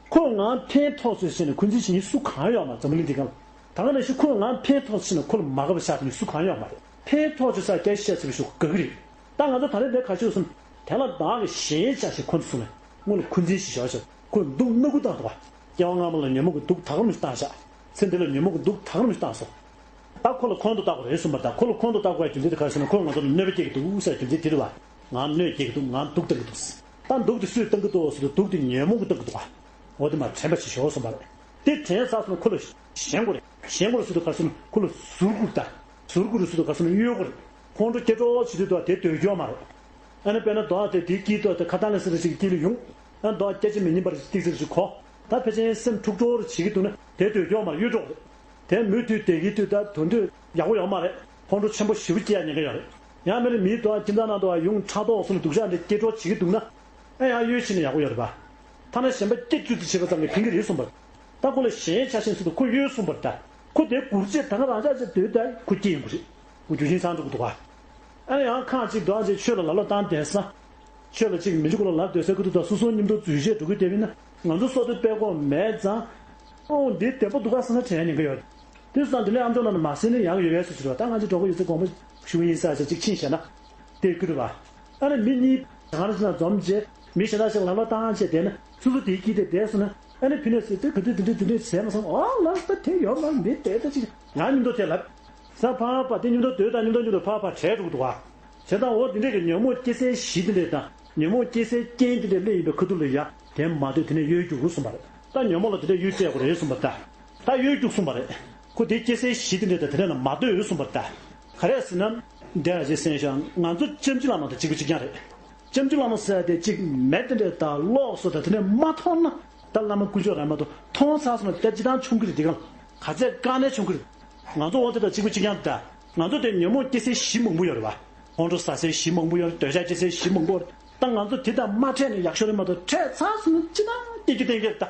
ཁོས་ང་ཕན་ཐོགས་ཚོད་བྱས་ནས་འཁོན་འཛིན་བྱེད་མཁན་སུ་གང་ཡོད་མ་རེད། འཛམ་བུ་གླིང་འདི་སྒང་ལ། ད་ག་ནང་བཞིན་ཁོས་ང་ཕན་ཐོགས་ཚོད་བྱས་ནས་ཁོ་ལ་མ་དགའ་བ་བཞག་མཁན་སུ་གང་ཡོད་མ་རེད། ཕན་ཐོགས་ཚོད་ས་སྐད་ཆ་བཤད་ཚར་བའི་ཤོག་དགའ་གི་རེད། ད་ང་ཚོ་ད་རེས་འདིར་ག་རེ་བྱས་ཡོད་ཟེར་ན། དེ་ལ་བདག་གིས་གཞན་བྱ་ཞིང་འཁོན་དུ་བཟུང་ནས་སྔོན་ལ་འཁོན་འཛིན་ཞིག་བྱས་ཤག་ཁོས་སྡུག་སྣ་དགུ་བཏང་འདུག་པ། སྐྱེ་བ་སྔ་མ་ལ་ཉོན་མོངས་ཀྱི་སྡུག་ད་ག་རུ་མི་བཏང་ཤག་ཚེ་འདི་ལ་ཉོན་མོངས་ཀྱི་སྡུག་ད་ག་རུ་མི་བཏང་སོང་། ད་ཁོ་ལ་འཁོན་དུ་བཏགས་དགོས་རེད་གསུངས་པ་དང་། ཁོ་ལ་འཁོན་དུ་བཏགས་དགོས་པའི་རྒྱུ་མཚན་དེ་ག་རེ་ཟེར་ན། ཁོས་ང་ཚོ་ལ་གནོད་པ་སྐྱེལ་གྱི་འདུག་ཟེར་རྒྱུ་མཚན་དེ་རེད་པ། ང་གནོད་སྐྱེལ་གྱི་འདུག་ང་སྡུག་བཏང་གི་འདུག་ད་སྡུག་དེ་སུས་བཏང་གི་འདུག་ཟེར་དུས། སྡུག་དེ་ཉོན་མོངས་ཀྱིས་བཏང་གི་འདུག་པ། འོ་དེ་མར་དྲན་པ་བྱེད་ཤོག་གསུངས་པ་རེད། དེ་དྲན་ཚར་སོང་ན་ཁོ་ལ་ཞེན་དགོས་རེད། ཞེན་དགོས་རེད་ཟེར་དུས་ག་རེ་ཟེར་ན། ཁོ་ལ་ཟུར་བཀུར་དང་། ཟུར་བཀུར་ཟེར་དུས་ག་རེ་ཟེར་ན། གཡོལ་དགོས་རེད། ཁོང་ཁྲོ་སྐྱེ་འགྲོ་བྱེད་དུས་དེ་སྡོད་རྒྱུ་ཡོད་མ་རེད། ཨ་ནི་དཔེར་ན་རྡོ་དེ་དེའི་དཀྱིལ་དུ་དེ་ཁ་ཐང་ལ་ཟེར་ཞིག་དཀྱིལ་ལ་ཡོང་། ཨ་རྡོ་སྐྱེ་ཅི་མི་སྙམ་པར་ཏིག་ཙེར་ཞིག་གོ། ད་ཕལ་ཆེར་སེམས་འཁྲུག་འགྲོ་བྱེད་ཀྱི་འདུག་ན་དེ་སྡོད་རྒྱུ་ཡོད་མ་རེད། གཡོལ་འགྲོ་དགོས་རེད། དེ་མུ་མཐུད་བསྡད་ཀྱི་དུས་ད་དོན་དུ་ཡག་པོ་ཡོད་མ་རེད། ཁོང་ཁྲོ་ཆེན་པོ་ཞེ་པོ་སྐྱེ་ཡ་ཉེན་ཁ་ཡོད་རེད། ཡང་མིན་ན་མིའི་དོ་ཁྱིམ་ཚང་ནང་དུ་ཡུང་ཕྲག་དོག་སོགས་ལ་སྡུག་ཅག་འདྲ་སྐྱེ་གྲོགས་བྱེད་ཀྱི་འདུག་ན། ཨ་ཡང་གཡོལ་ཕྱིན་ན་ཡག་པོ་ཡོད་རེད་པ། ཐ་ན་གཞན་པ་སྐྱེ་བཅུག་ཏུ་བྱེད་པ་ཙམ་གྱིས་ཕན་གྱི་རེད་གསུངས་པ་རེད། ད་ཁོ་ལ་གཞན་ཆ་ཤས་སུ་དུ་ཁོ་གཡོལ་གསུངས་པ་རེད་ད། ཁོ་དེ་སྒུར་བྱེད་ད་ག་རང་ཅག་ཅིག་སྡོད་ད་ཁོ་སྐྱེ་ཡོང་གི་རེད། ཁོ་རྒྱུ་རྐྱེན་ཚང་འགྲོ་གི་འདུག་ག། ཨ་ནི་ཡང་ཁག་ཅིག་འདུག་ཨ་ཅེ་ཆོས་ལ་ལ་ལོ་བཏང་བསྡད་ས། ཆོས་ལ་ཅིག་མི་འཇུག་ལ་ལབ་སྡོད་ས་ཁུ་ཐུག་དང་སོ་སོའི་མཉམ་དུ་འཛུལ་བྱེད་འགྲོ་གི་བསྡད་པ་ཡིན་ན། ང་ཚོ་སོ་སོའི་དཔེ་ཁོག་མེད་ཙང་། ཨོ་འདི་བདེ་པོ་འདུག་ག་ཟེར་ན་དྲན་ཉེན་ཁ་ཡོད། དེ་སང་དེ་ནས་ཨམ་ཅོག་ནང་ནས་མ་གསན་ན་ཡག་ཡོད་པའི་སུ་ཟེར་བ། ད་ང་ཚོ་གྲོགས་པོ་ཡོད་ཚད་དགོངས་པ་ཞུ་གི་ཡིན་ས་ཞེས་ཅིག་ཕྱིན་བྱས་ན། དེ་ཁུ་ཐུག་པ། ཨ་ནི་མི་གཉིས་གང་རེ་ཟེར་ན་འཛོམས་བྱས་མི་གཞན་དག་ཅིག་ལ་ལོ་བཏང་བྱས་བསྡད་ན་སོ་སོ་དེའི་དཀྱིལ་དེ་བསྡད་སོང་ན། ཨ་ནི་ཕི་ནས་སུ་དེ་ག་དུས་དེ་འདྲས་དེ་འདྲས་ཟེར་མ་སོང་། ཨོ་ལགས་པ་དེ་ཡོད་མ་མི་དེ་ད་ཅིག་ང་མཉམ་དུ་དེ་ལབ། ས་ཕ་ཕ་དེ་མཉམ་དུ་སྡོད་དང་མཉམ་དུ་མཉམ་དུ་ཕ་ཕ་བྲལ་འགྲོ་གི་འདུག་ག། བྱས་ཙང་འོ་དེ་འདྲས་ཀྱི་ཉོན་མོངས་སྐྱེ་སའི་གཞི་དེ་འདྲས་དང་ཉོན་མོངས་སྐྱེ་སའི་རྐྱེན་དེ་འདྲས་སླེབས་ཡིན་པའི་ཁ་ཐུག་ལ་ཡ་དེ་མ་སྡོད་དེ་ནས་གཡོལ་རྒྱུག་གསུངས་པ་རེད། ད་ཉོན་མོངས་ལ་དེ་འདྲས་གཡོལ་སྤྲད་དགོས་རེད་གསུངས་པ། ད་ད་གཡོལ་རྒྱུག་གསུངས་པ་རེད། ཁོ་དེ་སྐྱེ་སའི་གཞི་དེ་འདྲས་དང་དེ་འདྲས་ལ་མ་སྡོད་གསུངས་པ་རེད། ད་ག་རེ་ཟེར་ན། འདི་ཨ་ཅེ་གསན་ཤག། ང་ཚོ་སྐྱབས་རྗེ་བླ་མ་དང་གཅིག་པ་གཅིག་རྐྱང་རེད། སྐྱབས་རྗེ་བླ་མ་ཟེར་ཡ་དེ་གཅིག་མེད་དེ་འདྲས་དང་ལོགས་སུ་དང་དེ་འདྲས་མ་མཐོང་ན། ད་བླ་མ་དཀོན་མཆོག་རང་མ་གཏོགས་མཐོང་ཚར་སོང་ན་དེ་སྤྱི་བཏང་ཆུང་གི་རེད། དེ་གང་ག་ཚད་དཀའ་གནད་ཆུང་གི་རེད། ང་ཚོ་འོ་དེ་དང་གཅིག་པ་གཅིག་རྐྱང་རེད། ད་ང་ཚོ་དེ་ཉོན་མོངས་སྐྱེ་སའི་གཞི་མང་པོ་ཡོད་རེད་པ། ཁོང་ཁྲོ་ཟ་སའི་གཞི་མང་པོ་ཡོད་རེད། འདོད་ཆགས་སྐྱེ་སའི་གཞི་མང་པོ་ཡོད་རེད། ད་ང་ཚོ་དེ་དང་མ་འཕྲད་ན་ཡག་ཤོས་རེད་མ་གཏོགས་འཕྲད་ཚར་སོང་ན་སྤྱི་བཏང་སྐྱེ་རྒྱུ་གཏན་འཁེལ་རེད། ད་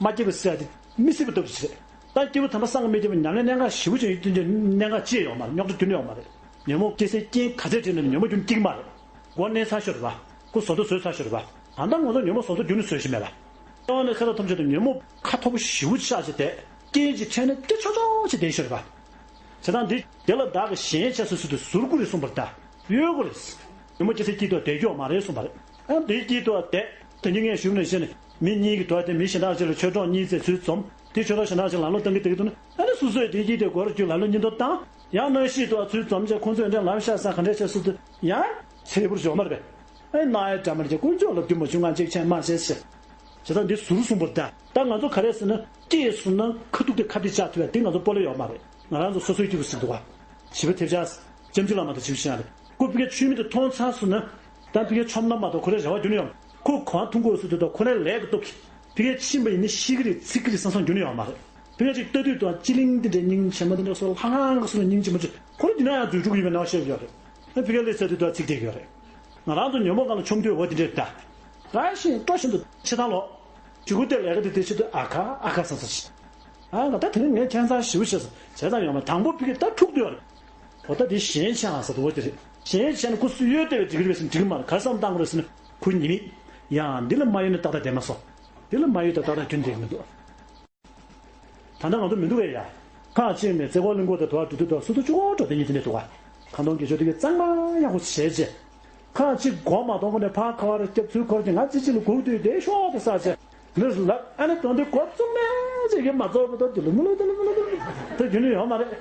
མ་སྐྱེས་པ་ཟེར་ཡ་དེ་མི་སྲིད་པ་ལྟ་བུ་ཞིག་རེད། ད་སྐྱེས་བུ་དམ་པ་སངས་རྒྱས་མི་བསྐྱོད་པའི་ཉམས་ལེན་གནད་འགག་ཞེ་པོ་ཅིག་ཡོད་དུས་ཀྱི་གནད་འགག་ཅི་ཡང་ཡོད་མ་རེད། རྙོག་དྲ་ཁྱོན་ནས་ཡོད་མ་རེད། ཉོན་མོངས་སྐྱེ་སའི་རྐྱེན་ག་ཚད་བྲིས་ན་ཉོན་མོངས་རྒྱུན་སྐྱེ་གི་མ་རེད། མགོ་མནན་ཚར་ཤོར་བ། ཁོ་བཟོ་ལྟ་བཟོས་ཚར་ཤོར་བ། ད་ལྟ་ང་ཚོ་ཉོན་མོངས་བཟོ་ལྟ་རྒྱུན་ནས་བཟོས་ཤིག་མེད་པ། ལྟ་བ་ནི་ཁ་དོག་ཐམས་ཅད་དུ་ཉོན་མོངས་ཁ་མཐོ་པོ་ཞེ་པོ་ཆགས་ཤིག་དེ། རྐྱེན་གྱིས་ཕྲད་ན་སྐྱེ་ཆོག་ཆོག་ཅིག་བསྡད་ཤོར་བ། བྱས་ཙང་འདི་དེ་ལ་བདག་གི་གཞན་ཆ་སོ་སོ་དུ་ཟུར་དགོས་རེད་གསུངས་པར་གདའ། གཡོལ་དགོས་རེད། ཉོན་མོངས་སྐྱེ་སའི་དཀྱིལ་དུ་བསྡད་རྒྱུ་མ་རེད་གསུངས་པ་རེད། ཨ་འདིའི་དཀྱིལ་དུ་བསྡད། དེ་ཉིན་ངས་ཞུས་ནས་བཤད་ནས་མི་གཉིས་ཀྱི་དོ་དེ་མི་གཞན་དག་ཅིག་ལ་ཆོས་གྲོགས་གཉིས་ཚེ་ཚུལ་འཛོམས། དེ་ཆོས་གྲོགས་གཞན་དག་ཅིག་ལ་ལོ་བཏང་གི་བསྡད་ཀྱི་འདུག་ན། ཨ་ནི་སོ་སོས་དེའི་དཀྱིལ་དེ་སྒོར་རྒྱུ་ལ་ལོ་གཉིས་འདོགས་བཏང་། ཡང་གནོད་ཤེས་དུ་ཚུལ་འཛོམས་བྱས་ཁོང་ཚོས་འདྲ་ལམ་ཤ་ས་ག་འདྲ་བྱས་སུ་དུ་ཡང་ཚེ་འབུར་འཇོག་མར་བས། ཨེ་ན་ཨེ་འདྲ་མར་གྱི་དཀོན་མཆོག་ལ་འདུས་མ་བྱུང་ང་གཅིག་ཆེན་མ་ཟེར་ཟེར། བྱས་ཙང་འདི་ཟུར་གསུངས་པར་གདའ། ད་ང་ཚོ་ག་རེ་ཟེར་ན་སྐྱེས་སོང་ན་ཁ་ཐུག་དེ་ཁ་བདེ་བཅག་ཐུབ་ཡ་དེ་ང་ཚོ་སྤོ་ལོ་ཡོད་མ་རེད། ང་རང་ཚོ་སོ་སོའི་སྐྱིད་པོ་ཟིན་འདུག་བ། བྱིས་པ་ཐེབས་ཆག་སྐྱབས་རྗེ་བླ་མ་དང་བྱིས་པ་ཤི་ཡ་རེད། ཁོ་ཕ་གིར་ཆོས་མིན་དུ་མཐོང་ཚར་སོང་ན། ད་ཕ་གིར་ཆོམ་ན་མ་གཏོགས་ཁོ་རའི་རེ་བ་རྒྱུན་ནས་ཡོང་། ཁོ་གོ་བ་མཐོང་དགོས་སུ་དུ་དང་ཁོ་རའི་ལས་ཀྱི་སྟོབས་ཀྱིས་ཕ་གིར་ཕྱིན་པ་ཡིན་ན་ཤི་གི་རེད་ཚིག་གི་རེད་བསམ་བསམ་རྒྱུན་ནས་ཡོང་མ་རེད། ཕ་གིར་ཅིག་ལྟ་དུས་དང་སྤྱི་གླིང་འདི་འདྲའི་སྙིང་རྗེ་མ་འདི་འདྲ་སོགས་ལྷང་ངང་གི་སོ་སོ་སྙིང་རྗེ་མ་ཅིག་ཁོ་ར་འདི་ན་ཡང་འཛུལ་འགྲོ་གི་ཡོད་པའི་སྣང་བ་ཤར་གྱི་ཡོད་རེད། ཨ་ཕ་གིར་སླེབས་ཚར་དུས་དང་ཚིག་བསྡད་ཀྱི་ཡོད་རེད། ང་རང་ཚོ་ཉོན་མོངས་སྒང་ལ་མཆོང་ཐུབ་འོ་དེ་འདྲས་གདའ། ར་ཤིང་སྤྲོ་བཞིན་དུ་ཕྱི་ཐང་ལོག་ཇུ་གུ་དེ་ལས་ཀ་དེ་དེ་ཆེད་དུ་ཨ་ཁ་ཨ་ཁ་ཟེར་ཟེར་ཞིག་ཨ་ང་ད་དེ་ནི་ངས་ཁྱད་མཚར་ཞེ་པོ་བྱས་སོང་། བྱས་ཙང་ཡོང་མ་དང་པོ་ཕ་གི་ད་འཁྲུག་འདོད་རེད། འོ་ད་དེ་གཞན་ཆགས་ཟེར་དུ་འོ་དེ་རེད། གཞན་ཆགས་ན་ཁོ་སུ་གཡོལ་བསྡད་པའི་འགྲིག་གི་རེད་པས་ཟེར་འགྲིག་གི་མ་རེད། ག་རེ་བསམ་བཏང་དགོས་རེད་ཟེར་ན་ཁོ་ཉེས་མེད། ཡང་འདི་ལ་མ་གཡོལ་ན་ཏག་ཏག་བསྡད་མ་སོང་། འདི་ལ་མ་གཡོལ་ད་ཏག་ཏག་རྒྱུན་བསྡད་ཀྱི་མི་འདུག་ད་ལྟ་ང་ཚོ་མི་འདུག་གས་ཡ། ཁག་ཅིག་ནས་རྩེ་ཁོག་གླིང་སྐོར་དང་དུ་བ་དུ་དུ་དུ་སུ་དུ་ཅུ་གོ་འགྲོ་དེ་ཉིད་དེ་ནས་འདུག་ག་ཁ་འདོན་དགེ་ཆོས་དེ་གའི་གཙང་མ་ཡག་པོ་བྱས་རྗེས། ཁག་ཅིག་མགོ་མ་གཏོང་གོང་ནས་ཕར་ཁ་བར་སྐྱབས་ཚུལ་འཁོར་གྱི་ང་ཙི་ཅི་ལ་སྒུག་དུས་དེ་ཤོག་དེ་ས་བྱས། ལུས་ལག་ཨ་ནི་དོན་དེ་གོ་བཙུམ་མེད་ཅིག་གིས་མ་རྫོགས་པ་དང་དུ་ལུ་མུ་ལུ་དུ་ལུ་མུ་ལུ་དུ་ལུ་དུ་རྒྱུ་ནི་ཡོད་མ་རེད།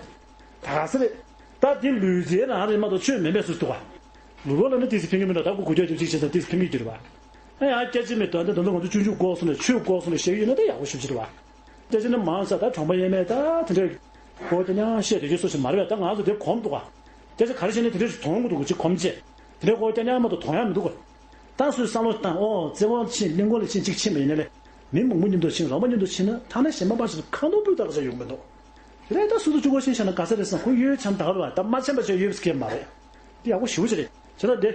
ད་ག་ས་རེད། ད་དེ་ལུས་རྩལ་རང་རེད་མ་གཏོགས་ཆོས་མིན་པས་སུ་འདུག་ག་ལུས་པོ་ལ་ནི་ཏི་སི་ཕན་གྱི་མི་འདུག་ད་ཁོ་གུ་ཅོ་ཅོ་ཅིག་བྱས་ཙང་ཏི་སི་ཕན་གྱི་རྒྱུ་རེད་བ། ཨ་ཡང་སྐད་ཆ་མེད་དོན་དེ་དོན་དུ་ང་ཚོ་ཆུང་ཆུང་ལྐོག་སོང་ནས་ཆོས་ལྐོག་སོང་ནས་བཤད་ཀྱི་ཡོད་ན་ད་ཡག་པོ་ཞེ་པོ་ཅིག་རེད་བ། སྐད་ཆ་ནི་མང་ས་ད་གྲོང་པ་ཡས་མས་ད་དེ་འདྲའི་ཁོ་དེ་ཉག་བཤད་དེ་ཅི་སོ་ཞིག་མ་རེད་བས། ད་ང་ཚོ་དེ་གོམས་འདུག་ག་སྐད་ཆ་ག་རེ་བཤད་ནས་དེ་འདྲའི་གོམས་འདུག་ག་ཅིག་གོམས་བྱས། དེ་འདྲའི་ཁོ་དེ་ཉག་མ་གཏོགས་གཏོང་ཡ་མི་འདུག་ག་ད་སུས་བསམ་བློ་བཏང་ཨོ་རྩེ་ཁོག་ཕྱིན་གླིང་སྐོར་ལ་ཕྱིན་གཅིག་ཕྱིན་པ་ཡིན་ན་ལས། མི་མང་པོ་མཉམ་དུ་ཕྱིན་རོགས་པ་མཉམ་དུ་ཕྱིན་ན་ཐ་ན་གཞན་པ་མ་ཕྱིན་ཁ་འདོན་སྤུས་དག་ཆ་ཡོང་མི་འདུག་དེ་ལས་ད་སུ་དུ་ཅུ་གོ་ཤེས་བྱ་ན་ག་ས་རེད་སམ་ཁོ་ཡོད་ཆམ་ད་ག་རུ་བ་ད་མ་ཆམ་པ་ཆ་ཡོད་པ་སྐད་མ་རེད། དེ་ཡག་པོ་ཞེ་པོ་ཅིག་རེད། བྱས་ན་དེ་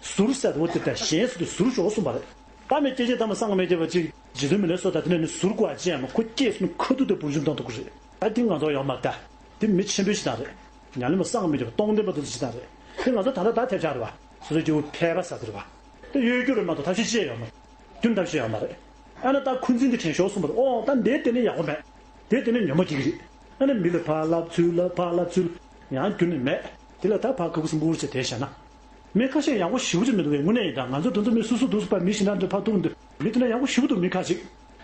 ཟུར་ཟེར་བ་དེ་ད་གཞན་སུ་དུ་ཟུར་ཞོག་གསུངས་པ་རེད། ད་མི་སྐྱེ་ཅན་ཐ་མ་སངས་མེད་བསྡད་པ་ཅིག་རྗེ་བཙུན་མི་ལས་སོ་ད་དེ་ནས་ནི་ཟུར་བཀོག་ཅན་མ་ཁོ་སྐྱེས་སུ་ཁ་ཐུག་དེ་བུ་བཞིན་གཏོང་ཐུབ་ཀྱི་རེད། ད་དེ་ང་ཚོ་ཡོད་མ་རེད། ད་དེ་མི་ཆེན་པོའི་ཞིག་ད་རེད། ཉམས་ལེན་པ་སངས་མེད་བསྡད་པ་སྟོང་ལྡན་པ་དེ་ཚོ་ཞིག་ད་རེད། དེ་ང་ཚོ་ད་ལྟ་ད་ཐེབས་ཆག་རེད་བ། སོ་སོའི་སྐྱེ་བོ་ཕལ་པ་ཟེར་དེ་རེད་བ། དེ་གཡོལ་རྒྱུ་རེད་མ་གཏོགས་ཐབས་ཤེས་ཅི་ཡང་ཡོད་མ་རེད། རྒྱུ་ཐབས་ཤེས་ཡོད་མ་རེད། ཨ་ནི་ད་འཁོན་འཛིན་དེ་དྲན་ཤོར་སོང་བ་རེད། ཨོ་ད་འདི་དེ་ནི་ཡག་པོ་མེད། དེ་དེ་ནི་ཉོན་མོངས་སྐྱེ་གི་རེད། ཨ་ནི་མི་ལ་ཕར་ལབ་ཚུར་ལབ་ཕར་ལབ་ཚུར་ལབ་ཡང་རྒྱུ་ནི་མེད། དེ་ལ་ད་ཕར་ཁ་ཁུ་སུམ་པུར་བྱས་དེ་བྱས་ན། མི་ཁ་ཤས་ཡག་པོ་ཞེ་པོ་ཅིག་མི་འདུག་གས། དངོས་གནས་ཡིན་ད་ང་ཚོ་དེ་ཚོ་མི་སུ་སུ་འདུག་སུ་ཕར་མི་ཞིག་འདྲ་འདྲ་ཕར་ཐུག་འདུག་མི་དེ་འདྲ་ཡག་པོ་ཞེ་པོ་འདུག་མི་ཁ་ཅིག་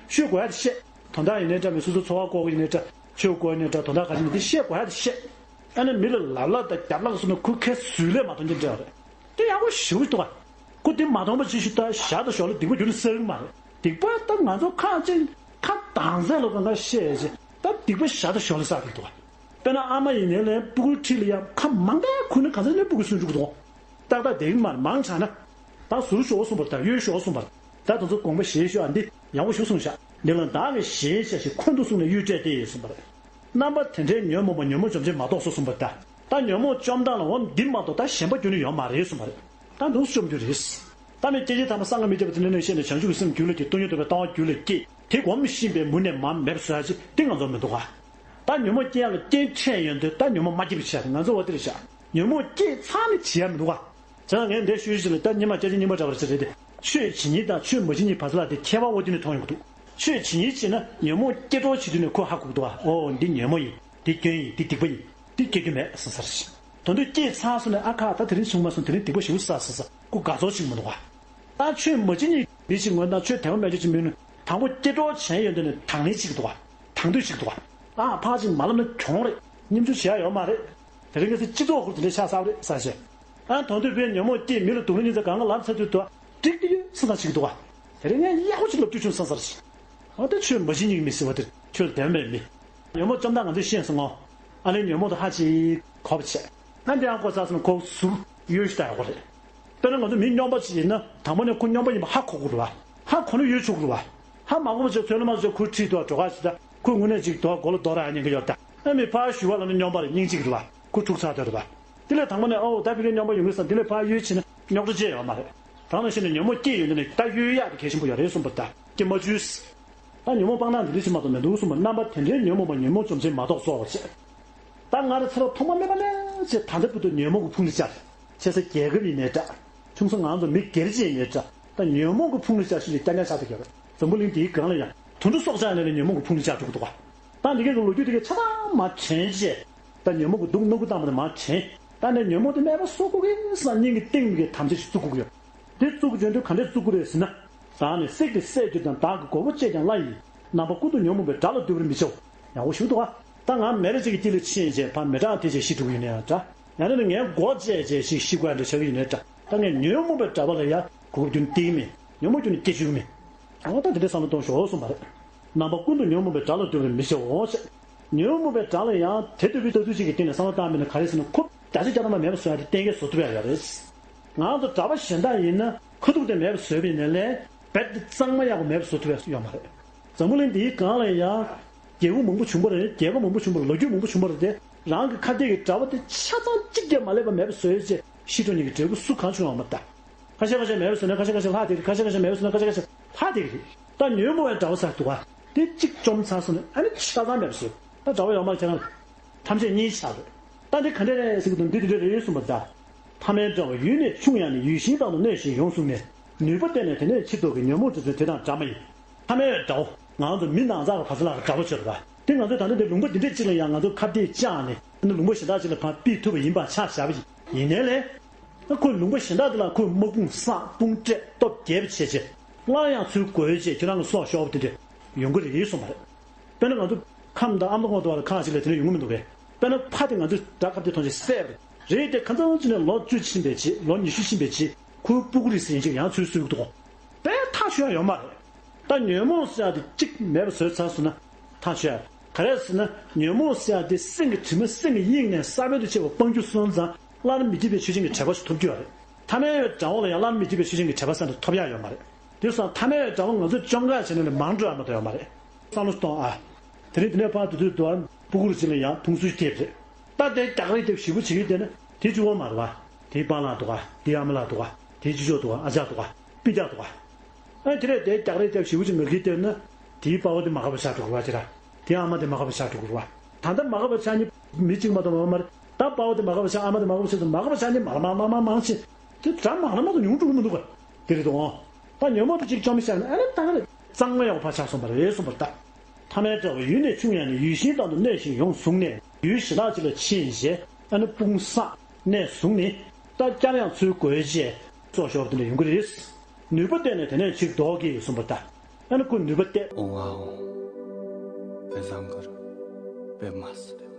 ཤོད་དགོས་ཡ་དེ་བཤད། དོན་དག་ཡིན་ནའི་འདྲ་མི་སོ་སོ་འཚོ་བ་བཀོག་གི་ཡིན་ནའི་འདྲ་ཆོས་བཀོག་ཡིན་ནའི་འདྲ་དོན་དག་ག་རེ་ཡིན་དེ་བཤད་དགོས་ཡ་དེ་བཤད། ཨ་ནི་མི་ལ་ལབ་ལབ་དང་རྒྱབ་ལབ་སོང་ན་ཁོ་ཁའི་ཟུར་ལས་མ་མཐོང་རྒྱུ་འདྲ་བ་རེད། དེ་ཡག་པོ་ཞེ་པོ་འདུག་ག་ཁོ་དེ་མ་མཐོང་པ་ཅིག་ཞུ་ད་ཞར་དང་ཞོར་ལ་སྡིག་པ་རྒྱུན་ནས་བསགས་གི་མ་རེད། སྡིག་པ་ད་ང་ཚོ་ཁ་ཅིག་ཁ་དྭངས་ཚད་ལ་གང་ག་བཤད་ཅིག་ད་སྡིག་པ་ཞར་དང་ཞོར་ལ་བསགས་གི་འདུག་ག་དཔེར་ན་ཨ་མ་ཡིན་ནའི་ལས་སྤུ་གུའི་འཁྲིས་ལ་ཡང་ཁ་མང་པོ་ཁུར་ནས་གང་ཚ་ནས་སྤུ་གུ་སུན་འགྲོ་གི་འདུག་ཏག་ཏག་བསྡད་གི་མ་རེད། མང་དྲགས་ན། ད་ཟུར་ཞོག་གསུངས་པ་རེད། ད་གཡོལ་ཞོག་གསུངས་པ་རེད། ད་དེ་ཚོ་དགོངས་པ་བཞེས་ཤོག་ཨ་འདི་ཡག་པོ་ཞིག་གསུངས་ཤག་འདི་ལ་བདག་གིས་གཞན་ཆ་ཤས་འཁོན་དུ་བཟུང་ནས་གཡོལ་སྤྲད་དེ་གསུངས་པ་རེད། རྣམ་པ་དེ་འདྲའི་ཉོན་མོངས་པ་ཉོན་མོངས་བཅོམ་ཆེན་མ་གཏོགས་སོ་གསུངས་པ་ད། ད་ཉོན་མོངས་བཅོམ་སྟངས་ལ་འོ་འདི་མ་གཏོགས་ད་གཞན་པ་ཁྱོན་ནས་ཡོད་མ་རེད་གསུངས་པ་རེད། ད་འདུག་སེ་བཅོམ་རྒྱུ་རེད། ད་ནི་སྐྱེ་མཆེད་ཐ་མ་སངས་རྒྱས་མི་སྐྱེ་བ་དེ་འདྲ་ནས་བཤད་ནས་བྱང་ཆུབ་ཀྱི་སེམས་རྒྱུད་ལ་སྐྱེས། སྟོང་ཉིད་རྟོགས་པའི་ལྟ་བ་རྒྱུད་ལ་སྐྱེས། དེ་སྒོམ་བཞིན་པའི་མུ་ནས་མར་མེད་པ་བཟོ་ཡ་ཅིག་དེ་ང་ཚོར་མི་འདུག་ག་ད་ཉོན་མོངས་སྐྱེ་ཡ་ལ་རྐྱེན་འཕྲད་ཡོང་དུས་ད་ཉོན་མོངས་མ་སྐྱེས་པ་བྱས་ང་ཚོ་འོ་དེ་རེད་བཞག་ཉོན་མོངས་སྐྱེས་ཚར་ནས་བྱེད་ཡ་མི་འདུག་ག་བྱས་ཙང་ངས་འདིར་ཤོད་རྒྱུ་ཞིག་ལ་ད་སྙེ་མ་སྐྱ་ཅི་སྙེ་མ་འདྲ་བ་ཞིག་རེད་དེ། ཆོས་བྱེད་ཉིད་དང་ཆོས་མ་བྱེད་ཉིད་བར་ཚ་ལ་དེ་ཁྱད་པར་འོ་དེ་ནས་མཐོང་ཡོང་གི་འདུག་ཆོས་བྱེད་ཉིད་བྱས་ན་ཉོན་མོངས་སྐྱེ་གྲོགས་བྱེད་དུས་ནས་ཁོས་ཧ་གོ་གི་འདུག་ག་འོ་འདི་ཉོན་མོངས་ཡིན། འདི་སྐྱོན་ཡིན། འདི་སྡིག་པ་ཡིན། འདི་སྐྱེ་རྒྱུ་མེད་བསམ་ས་རེད། དོན་དུ་སྐྱེས་ཚར་སོང་ནས་ཨ་ཁ་ད་དེ་རིང་བྱུང་མ་སོང་། དེ་རིང་སྡིག་པ་ཞེ་པོ་བསགས་བསགས་བསགས་ཁོ་དགའ་ཚོར་ཅིག་མི་འདུག་ག་ད་ཆོས་མ་བྱེད་ཉིད་འདི་ཞིག་ངོས་ན་ཆོས་དད་པ་མེད་ཆོས་ཅིག་མིན་ནུ། དང་པོ་སྐྱེ་གྲོགས་བྱས་ཡོང་དུས་ནས་དང་ལེན་ཅིག་འདུག་ག་དང་དོད་ཅིག་འདུག་ག་ཨ་ཕར་ཅིག་མ་ལབ་ན་གྱོང་རེད། སྙེམས་ཆུང་བྱེད་ཡ་ཡོད་མ་རེད། དེ་རིང་ངས་སྤྱི་ཚོགས་ཁུར་དེ་འདྲའི་ཆགས་ཚར་བ་རེད་ས་ཞེས། ཨ་དོན་དུ་བའི་ཉོན་མོངས་སྐྱེས་མི་ལ་སྡུག་བསྔལ་སྙིང་རྗེ་གང་ག་ལབ་ཚར་དུས་དུ་འགྲིག་གི་ཡོད་ས་དང་ཞིག་འདུག་ག་དེ་རིང་ངས་ཡག་པོ་ཞིག་ལབ་རྒྱུ་བྱུང་བསམ་ས་རེད། ཨ་ད་ཆོས་མ་བྱེད་ཉིད་མི་ཟེར་བ་དེ་ཆོས་ལ་དད་པ་མེད་མི། ཉོན་མོངས་བཅོམ་སྟངས་ང་ཚོས་ཤེས་སོང་ངོ་། ཨ་ལས་ཉོན་མོངས་དང་ཧ་ཅིག་གོ་བ་བྱས། ཨ་འདི་ཡང་གོ་ཚར་སོང་ན་ཁོ་ཟུར་གཡོལ་ཞིག་ལྟ་ཡག་པོ་རེད། དཔེར་ན་ང་ཚོ་མི་སྨྱོན་པ་ཅིག་ཡིན་ན་དང་པོ་ནས་ཁོ་སྨྱོན་པ་ཡིན་པ་ཧ་གོ་དགོས་རེད་བ། ཧ་གོ་ན་གཡོལ་ཆོག་གི་རེད་བ། ཧ་མ་གོ་བ་ཅིག་ཚོད་ལ་མ་ཚོད་ཁོའི་འཁྲིས་དུ་བ་འགྲོ་ཁ་ཞིག་ད་ཁོས་དངོས་གནས་ཅིག་དོ་མགོ་ལ་རྡོ་རག་ཉན་གི་ཡོད་ད། ཨ་མི་ཕར་ཞུ་བ་ལ་ནི་སྨྱོན་པ་རེད། སྙིང་གཅིག་རེད་བ། ཁོ་འཁྲུག་ཚར་དོ་རེད་བ། དེ་ལས་དང་པོ་ནས་ཨོ་ད་ཕི་གའི་སྨྱོན་པ་ཡོང་གི་ས་འདི་ལས་ཕར་གཡོལ་ཕྱིན་ན་རྙོག་དྲ་ཅི་ཡོད་མ་རེད། དང་ནང་བཞིན་ནས་ཉོན་མོངས་སྐྱེས་ཡོང་དུས་ནས་ད་གཡོལ་ཡག་དེ་གལ་ཆེན་པོ་ཡོད་རེད་གསུངས་པ་ད་སྐྱེ་མ་བཅུག་ད་ཉོན་མོངས་སྤང་ཐང་འདི་འདྲ་ཞིག་མ་གཏོགས་མི་འདུག་གསུངས་པ། རྣམ་པ་དེ་འདྲའི་ཉོན་མོངས་པ་ཉོན་མོངས་བཅོམ་ཆེན་མ་གཏོགས་སོགས་བྱས། ད་ང་རང་ཚེ་རབས་ཐོག་མ་མེད་པ་ནས་བྱས་ད་ལྟ་བར་དུ་ཉོན་མོངས་ཀྱི་ཕུང་ལ་བཅར། ཆེ་ས་རྒྱལ་ཁབ་ཡིན་ནའི་འདྲ། ཆུང་ས་ང་ཚོ་མི་སྒེར་གཅིག་ཡིན་ནའི་འདྲ། ད་ཉོན་མོངས་ཀྱི་ཕུང་ལ་བཅར་ཞིག་ལ་སྐྱ་ཉག་ཆགས་བསྡད་ཡོད་རེད། འཛམ་བུ་གླིང་འདིའི་སྒང་ལ་ཡང་དུད་འགྲོ་སྲོག་ཆགས་ཡིན་ནའི་ཉོན་མོངས་ཀྱི་ཕུང་ལ་བཅར་འགྲོ་གི་འདུག་ག་ད་འདི་གའི་ལོ་རྒྱུས་དེ་གའི་ཆ་ཚང་མར་དྲན་བྱས། ད་ཉོན་མོངས་ཀྱི་སྡུག་སྣ་ཁུག་བཏང་བ་དེ་མར་དྲན། ད་ནས་ཉོན་མོངས་དེ་མེད་པ་བཟོ་དགོས་ཀྱི་ཟེར་སྙིང་གི་གཏིང་ནས་དམ་བཅའ་ཞིག་བཙུགས་དགོས་ཀྱི་ཡོད། དེ་བཙུགས་དགོས་བྱུང་དུས་ག་འདྲས་བཙུགས་དགོས་རེད་ཟེར་ན། བདག་ནི་བསྲེགས་ཏེ་བསད་གྱུར་ཀྱང་། བདག་གི་མགོ་བོ་བཅད་ཀྱང་བླ་ཡི། རྣམ་པ་ཀུན་ཏུ་ཉོན་མོངས་པའི་དགྲ་ལ་འདུད་པར་མི་བྱའོ། ཡག་པོ་ཞུ་འདུག་ག་ད་ང་མེ་ར་ཅིག་གི་དཀྱིལ་ལ་ཕྱིན་བྱས་ཕར་མེ་སྲེག་དེ་བྱས་ཤི་འགྲོ་གི་ཡིན་ན་ཡང་འདྲ། ཡང་ན་ནི་ངའི་མགོ་བཅད་བྱས་ཤི་ཤི་དགོས་ཡ་འདྲ་ཆགས་ཀྱི་ཡིན་ན་འདྲ། ད་ངས་ཉོན་མོངས་པའི་དགྲ་པོ་ལ་ཡ་གོ་སྐབས་རྒྱུན་གཏན་མེད། ཉོན་མོངས་རྒྱུན་ནས་སྐྱེ་བཅུག་མེད། འོ་ད་དེ་འདྲའི་བསམ་བློ་གཏོང་ཤོག་གསུངས་པ་རེད། རྣམ་པ་ཀུན་ཏུ་ཉོན་མོངས་པའི་དགྲ་ལ་འདུད་པར་མི་བྱའོ་ཞེས། ཉོན་མོངས་པའི་དགྲ་ལ་ཡང་དེ་ལྟ་བུའི་ལྟ་ཚུལ་ཅིག་གི་སྟེང་ནས་བསམ་བློ་བཏང་མིན་ན་ག་རེ་ཟེར་ན་ཁོ་བརྒྱ་ཆ་བརྒྱ་ཐམ་པ་མེད་པ་བཟོ་ཡ་དེ་གཏན་འཁེལ་བཟོ་ཐུབ་ཡ་ཡོད་རེད། ང་ཚོ་གྲྭ་པ་གཞན་དག་ཡིན་ན་ཁ་ཐུག་དེ་མེད་པ་བཟོས་པ་ཡིན་ན་ལས་རྦད་དེ་གཙང་མ་ཡག་པོ་མེད་པ་བཟོ་ཐུབ་ཡ་ཡོད་མ་རེད། འཛམ་བུ་གླིང་འདིའི་སྒང་ལ་ཡང་རྒྱལ་པོ་མང་པོ་བྱུང་བ་རེད། རྒྱལ་ཁབ་མང་པོ་བྱུང་བ་རེད། ལོ་རྒྱུས་མང་པོ་བྱུང་བ་རེད་དེ། རང་གི་ཁ་གཏད་ཀྱི་གྲྭ་པ་དེ་ཆ་ཚང་གཅིག་ཀྱང་མ་སླེབས་པ་མེད་པ་བཟོས་བྱས་ཤི་འགྲོ་མཁན་གྱི་འབྲས་བུ་སུ་གང་བྱུང་ཡོད་མ་རེད་ད། ཁ་ཤས་ཁ་ཤས་མེད་པ་བཟོས་ན་ཁ་ཤས་ཁ་ཤས་ལྷག་བསྡད་ཀྱི་རེད། ཁ་ཤས་ཁ་ཤས་མེད་པ་བཟོས་ན་ཁ་ཤས་ཁ་ཤས་ལྷག་བསྡད་ཀྱི་རེད། ད་ཉོན་མོངས་པའི་དགྲ་བོ་ཟེར་འདུག་ག་དེ་གཅིག་བཅོམ་ཚར་སོང་ནས་ཨ་ནི་ཆ་ཚང་མེད་པ་བཟོས། ད་དགྲ་བོ་ཡོད་མ་རེད། ཁྱེད་རང་ཐམས་ཅད་གཉིས་ཆགས་རེད། ད་འདི་ག་འདྲས་རེད་ཟེར་གྱི་འདུག་འདི་འདི་འདྲས་རེད་གསུངས་པ་རེད་ད། ཐ་མལ་དགྲ་བོ་ཡུལ་ནས་ཕྱུང་ཡང་ནི། ཡུལ་གཞན་དག་ཏུ་གནས་ཤིང་ཡོང་གསུངས་ནས། ནུས་པ་བརྟན་ནས་དེ་ནས་ཕྱིར་ལྡོག་གི། ཉོན་མོངས་དྲི་བསུང་དེ་དང་འདྲ་མ་ཡིན། ཐ་མལ་པའི་དགྲ་བོ། ང་ཚོ་མི་ནང་ཚགས་ཀྱི་བར་ཚ་ལ་དགྲ་བོ་ཆགས་རེད་པ། དེ་ང་ཚོས་ད་ལྟ་འདི་ལུང་པ་འདི་འདྲས་གཅིག་ལ་ཡང་ང་ཚོ་ཁ་གཏད་བཅག་ནས་ཨ་ནི་ལུང་པ་གཞན་དག་ཅིག་ལ་ཕར་ཕུད་ཐུབ་པ་ཡིན་པ་ཆ་བཞག་པ་ཡིན་ནའི་ལས། ཨ་ཁོས་ལུང་པ་གཞན་དག་འདི་ལ་ཁོས་དམག་དཔུང་བསགས། དཔུང་སྤྲད། སྟོབས་རྒྱས་པ་བྱས་བྱས་སླར་ཡང་ཚུར་རྒོལ་བྱས་ཁྱེད་རང་གི་སྲོག་ཤོར་བ་དེ་འདྲས་ཡོང་གི་རེད་གསུངས་པ་རེད། དཔེར་ན་ང་ཚོ་ཁམས་དང་ཨ་མདོ་སྔོན་དུ་བ་ལ་ཁག་ཅིག་ལ་དེ་འདྲས་ཡོང་གི་མི་འདུག་གས། དཔེར་ན་ཕ་དེ་ང་ཚོས་དགྲ་ཁ་གཏད་ཐོན་བྱས་བསད་པ་རེད། རེད་དེ་ཁ་སང་ཅིག་ནས་ལོ་བཅུ་ཕྱིན་པའི་རྗེས་ལོ་ཉི་ཤུ་ཕྱིན་པའི་རྗེས་ཁོའི་སྤུ་གུ་རེད་ཟེར་མཁན་ཅིག་ཡང་ཚུར་གསོད་ཀྱི་འདུག་གོ། དཔེ་ཐག་ཆོད་ཡ་ཡོད་མ་རེད། ད་ཉོན་མོངས་ཟེར་ཡ་དེ་གཅིག་མེད་པ་བཟོས་ཚར་སོང་ན་ཐག་ཆོད་ཡ། ག་རེ་ཟེར་ན་ཉོན་མོངས་ཟེར་ཡ་དེ་སེམས་ཀྱི་དྲི་མ་སེམས་ཀྱི་དབྱིངས་ནས་ས་བོན་དུ་ཆེ་བ་སྤང་རྒྱུ་སོང་ཙང་སླར་མི་འཇིག་པའི་ཆོས་ཅན་གྱི་གྲོལ་བ་ཞིག་ཐོབ་རྒྱུ་ཡོད་རེད། ཐ་མལ་པའི་དགྲ་བོ་ལ་ཡང་སླར་མི་འཇིག་པའི་ཆོས་ཅན་གྱི་གྲོལ་བ་ཟེར་ན་ཐོབ་ཡ་ཡོད་མ་རེད། དེ་སོང་ཐ་མལ་པའི་དགྲ་བོ་ང་ཚོས་བཅོམ་ག་བྱས་ན་ལས་མང་འགྲོ་ཡ་མ་གཏོགས་ཡོད་མ་རེད། བསམ་བློ་གཏོང་ཨ། དེ་རིང་དེ་ནས་ཕར་དུ་དུས་དུ་བ་སྤུ་གུ་རུ་ཅིག་ལ་ཡང་ཕུང་གསོས་ཐེབས་རེད། ད་དེ་རྒྱག་རེས་དེ་ཞིབ་པོ་བྱེད་ཀྱི་བསྡད་ན་དེ་གཅིག་པོ་མ་རེད་བ། དེའི་པཱ་ལགས་འདུག་ག་དེའི་ཨ་མ་ལགས་འདུག་ག་དེའི་ཅི་ཅོག་འདུག་ག་ཨ་ཅག་འདུག་ག་སྤུན་ཀྱག་འདུག་ག་ཨ་དེ་རེད་དེ་རྒྱག་རེས་དེ་ཞིབ་པོ་ཅིག་མ་གིས་བལྟས་ན་དེའི་པཱ་ཕ་དེ་མ་དགའ་བ་ཆགས་འགྲོ་གི་རེད་བ་དེ་ར། དེའི་ཨ་མ་དེ་མ་དགའ་བ་ཆགས་འགྲོ་གི་རེད་བ། ད་ལྟ་མ་དགའ་བ་ཆགས་ནི་མི་གཅིག་མ་གཏོགས་མ་མ་རེད། ད་པཱ་ཕ་དེ་མ་དགའ་བ་ཆགས་ཨ་མ་དེ་མ་དགའ་བ་ཆགས་མ་དགའ་བ་ཆགས་ནི་མ་མ་མ་མ་མང་ཆེ། དེ་དགྲ་མང་ན་མ་གཏོགས་ཉུང་འགྲོ་གི་མི་འདུག་ག་དེ་རེད་དོ། ད་ཉོན་མོངས་དེ་གཅིག་བཅོམ་བཞག་ན་ཨ་ནི་ད་ག་རེ་གཙང་མ་ཡག་པོ་ཕར་ཆགས་སོང་བ་རེད་གསུངས་པ་རེད་ད། ཐ་མལ་དགྲ་བོ་ཡུལ་ནས་ཕྱུང་ཡང་ནི། ཡུལ་གཞན་དག་ཏུ་གནས་ཤིང་ཡོང་གསུངས་ནས། ཡུལ་གཞན་དག་ཅིག་ལ་ཕྱིན་བྱས་ཨ་ནི་དཔུང་བསགས་གནས་བཟུང་ནས། ད་བསྐྱར་ཡང་ཚུར་རྒོལ་བྱས་སྲོག་ཤོར་བ་དེ་འདྲ་ཡོང་གི་རེད། ནུས་པ་བརྟན་ནས་དེ་ནས་ཕྱིར་ལྡོག་གི་གསུངས་པ་རེད་ད། ཨ་ནི་ཁོ་ནུས་པ་བརྟན། ཨོང་ཨ་ཨོང་། པད་བཟང་གུ་རུ། པདྨ་སིདྡྷི།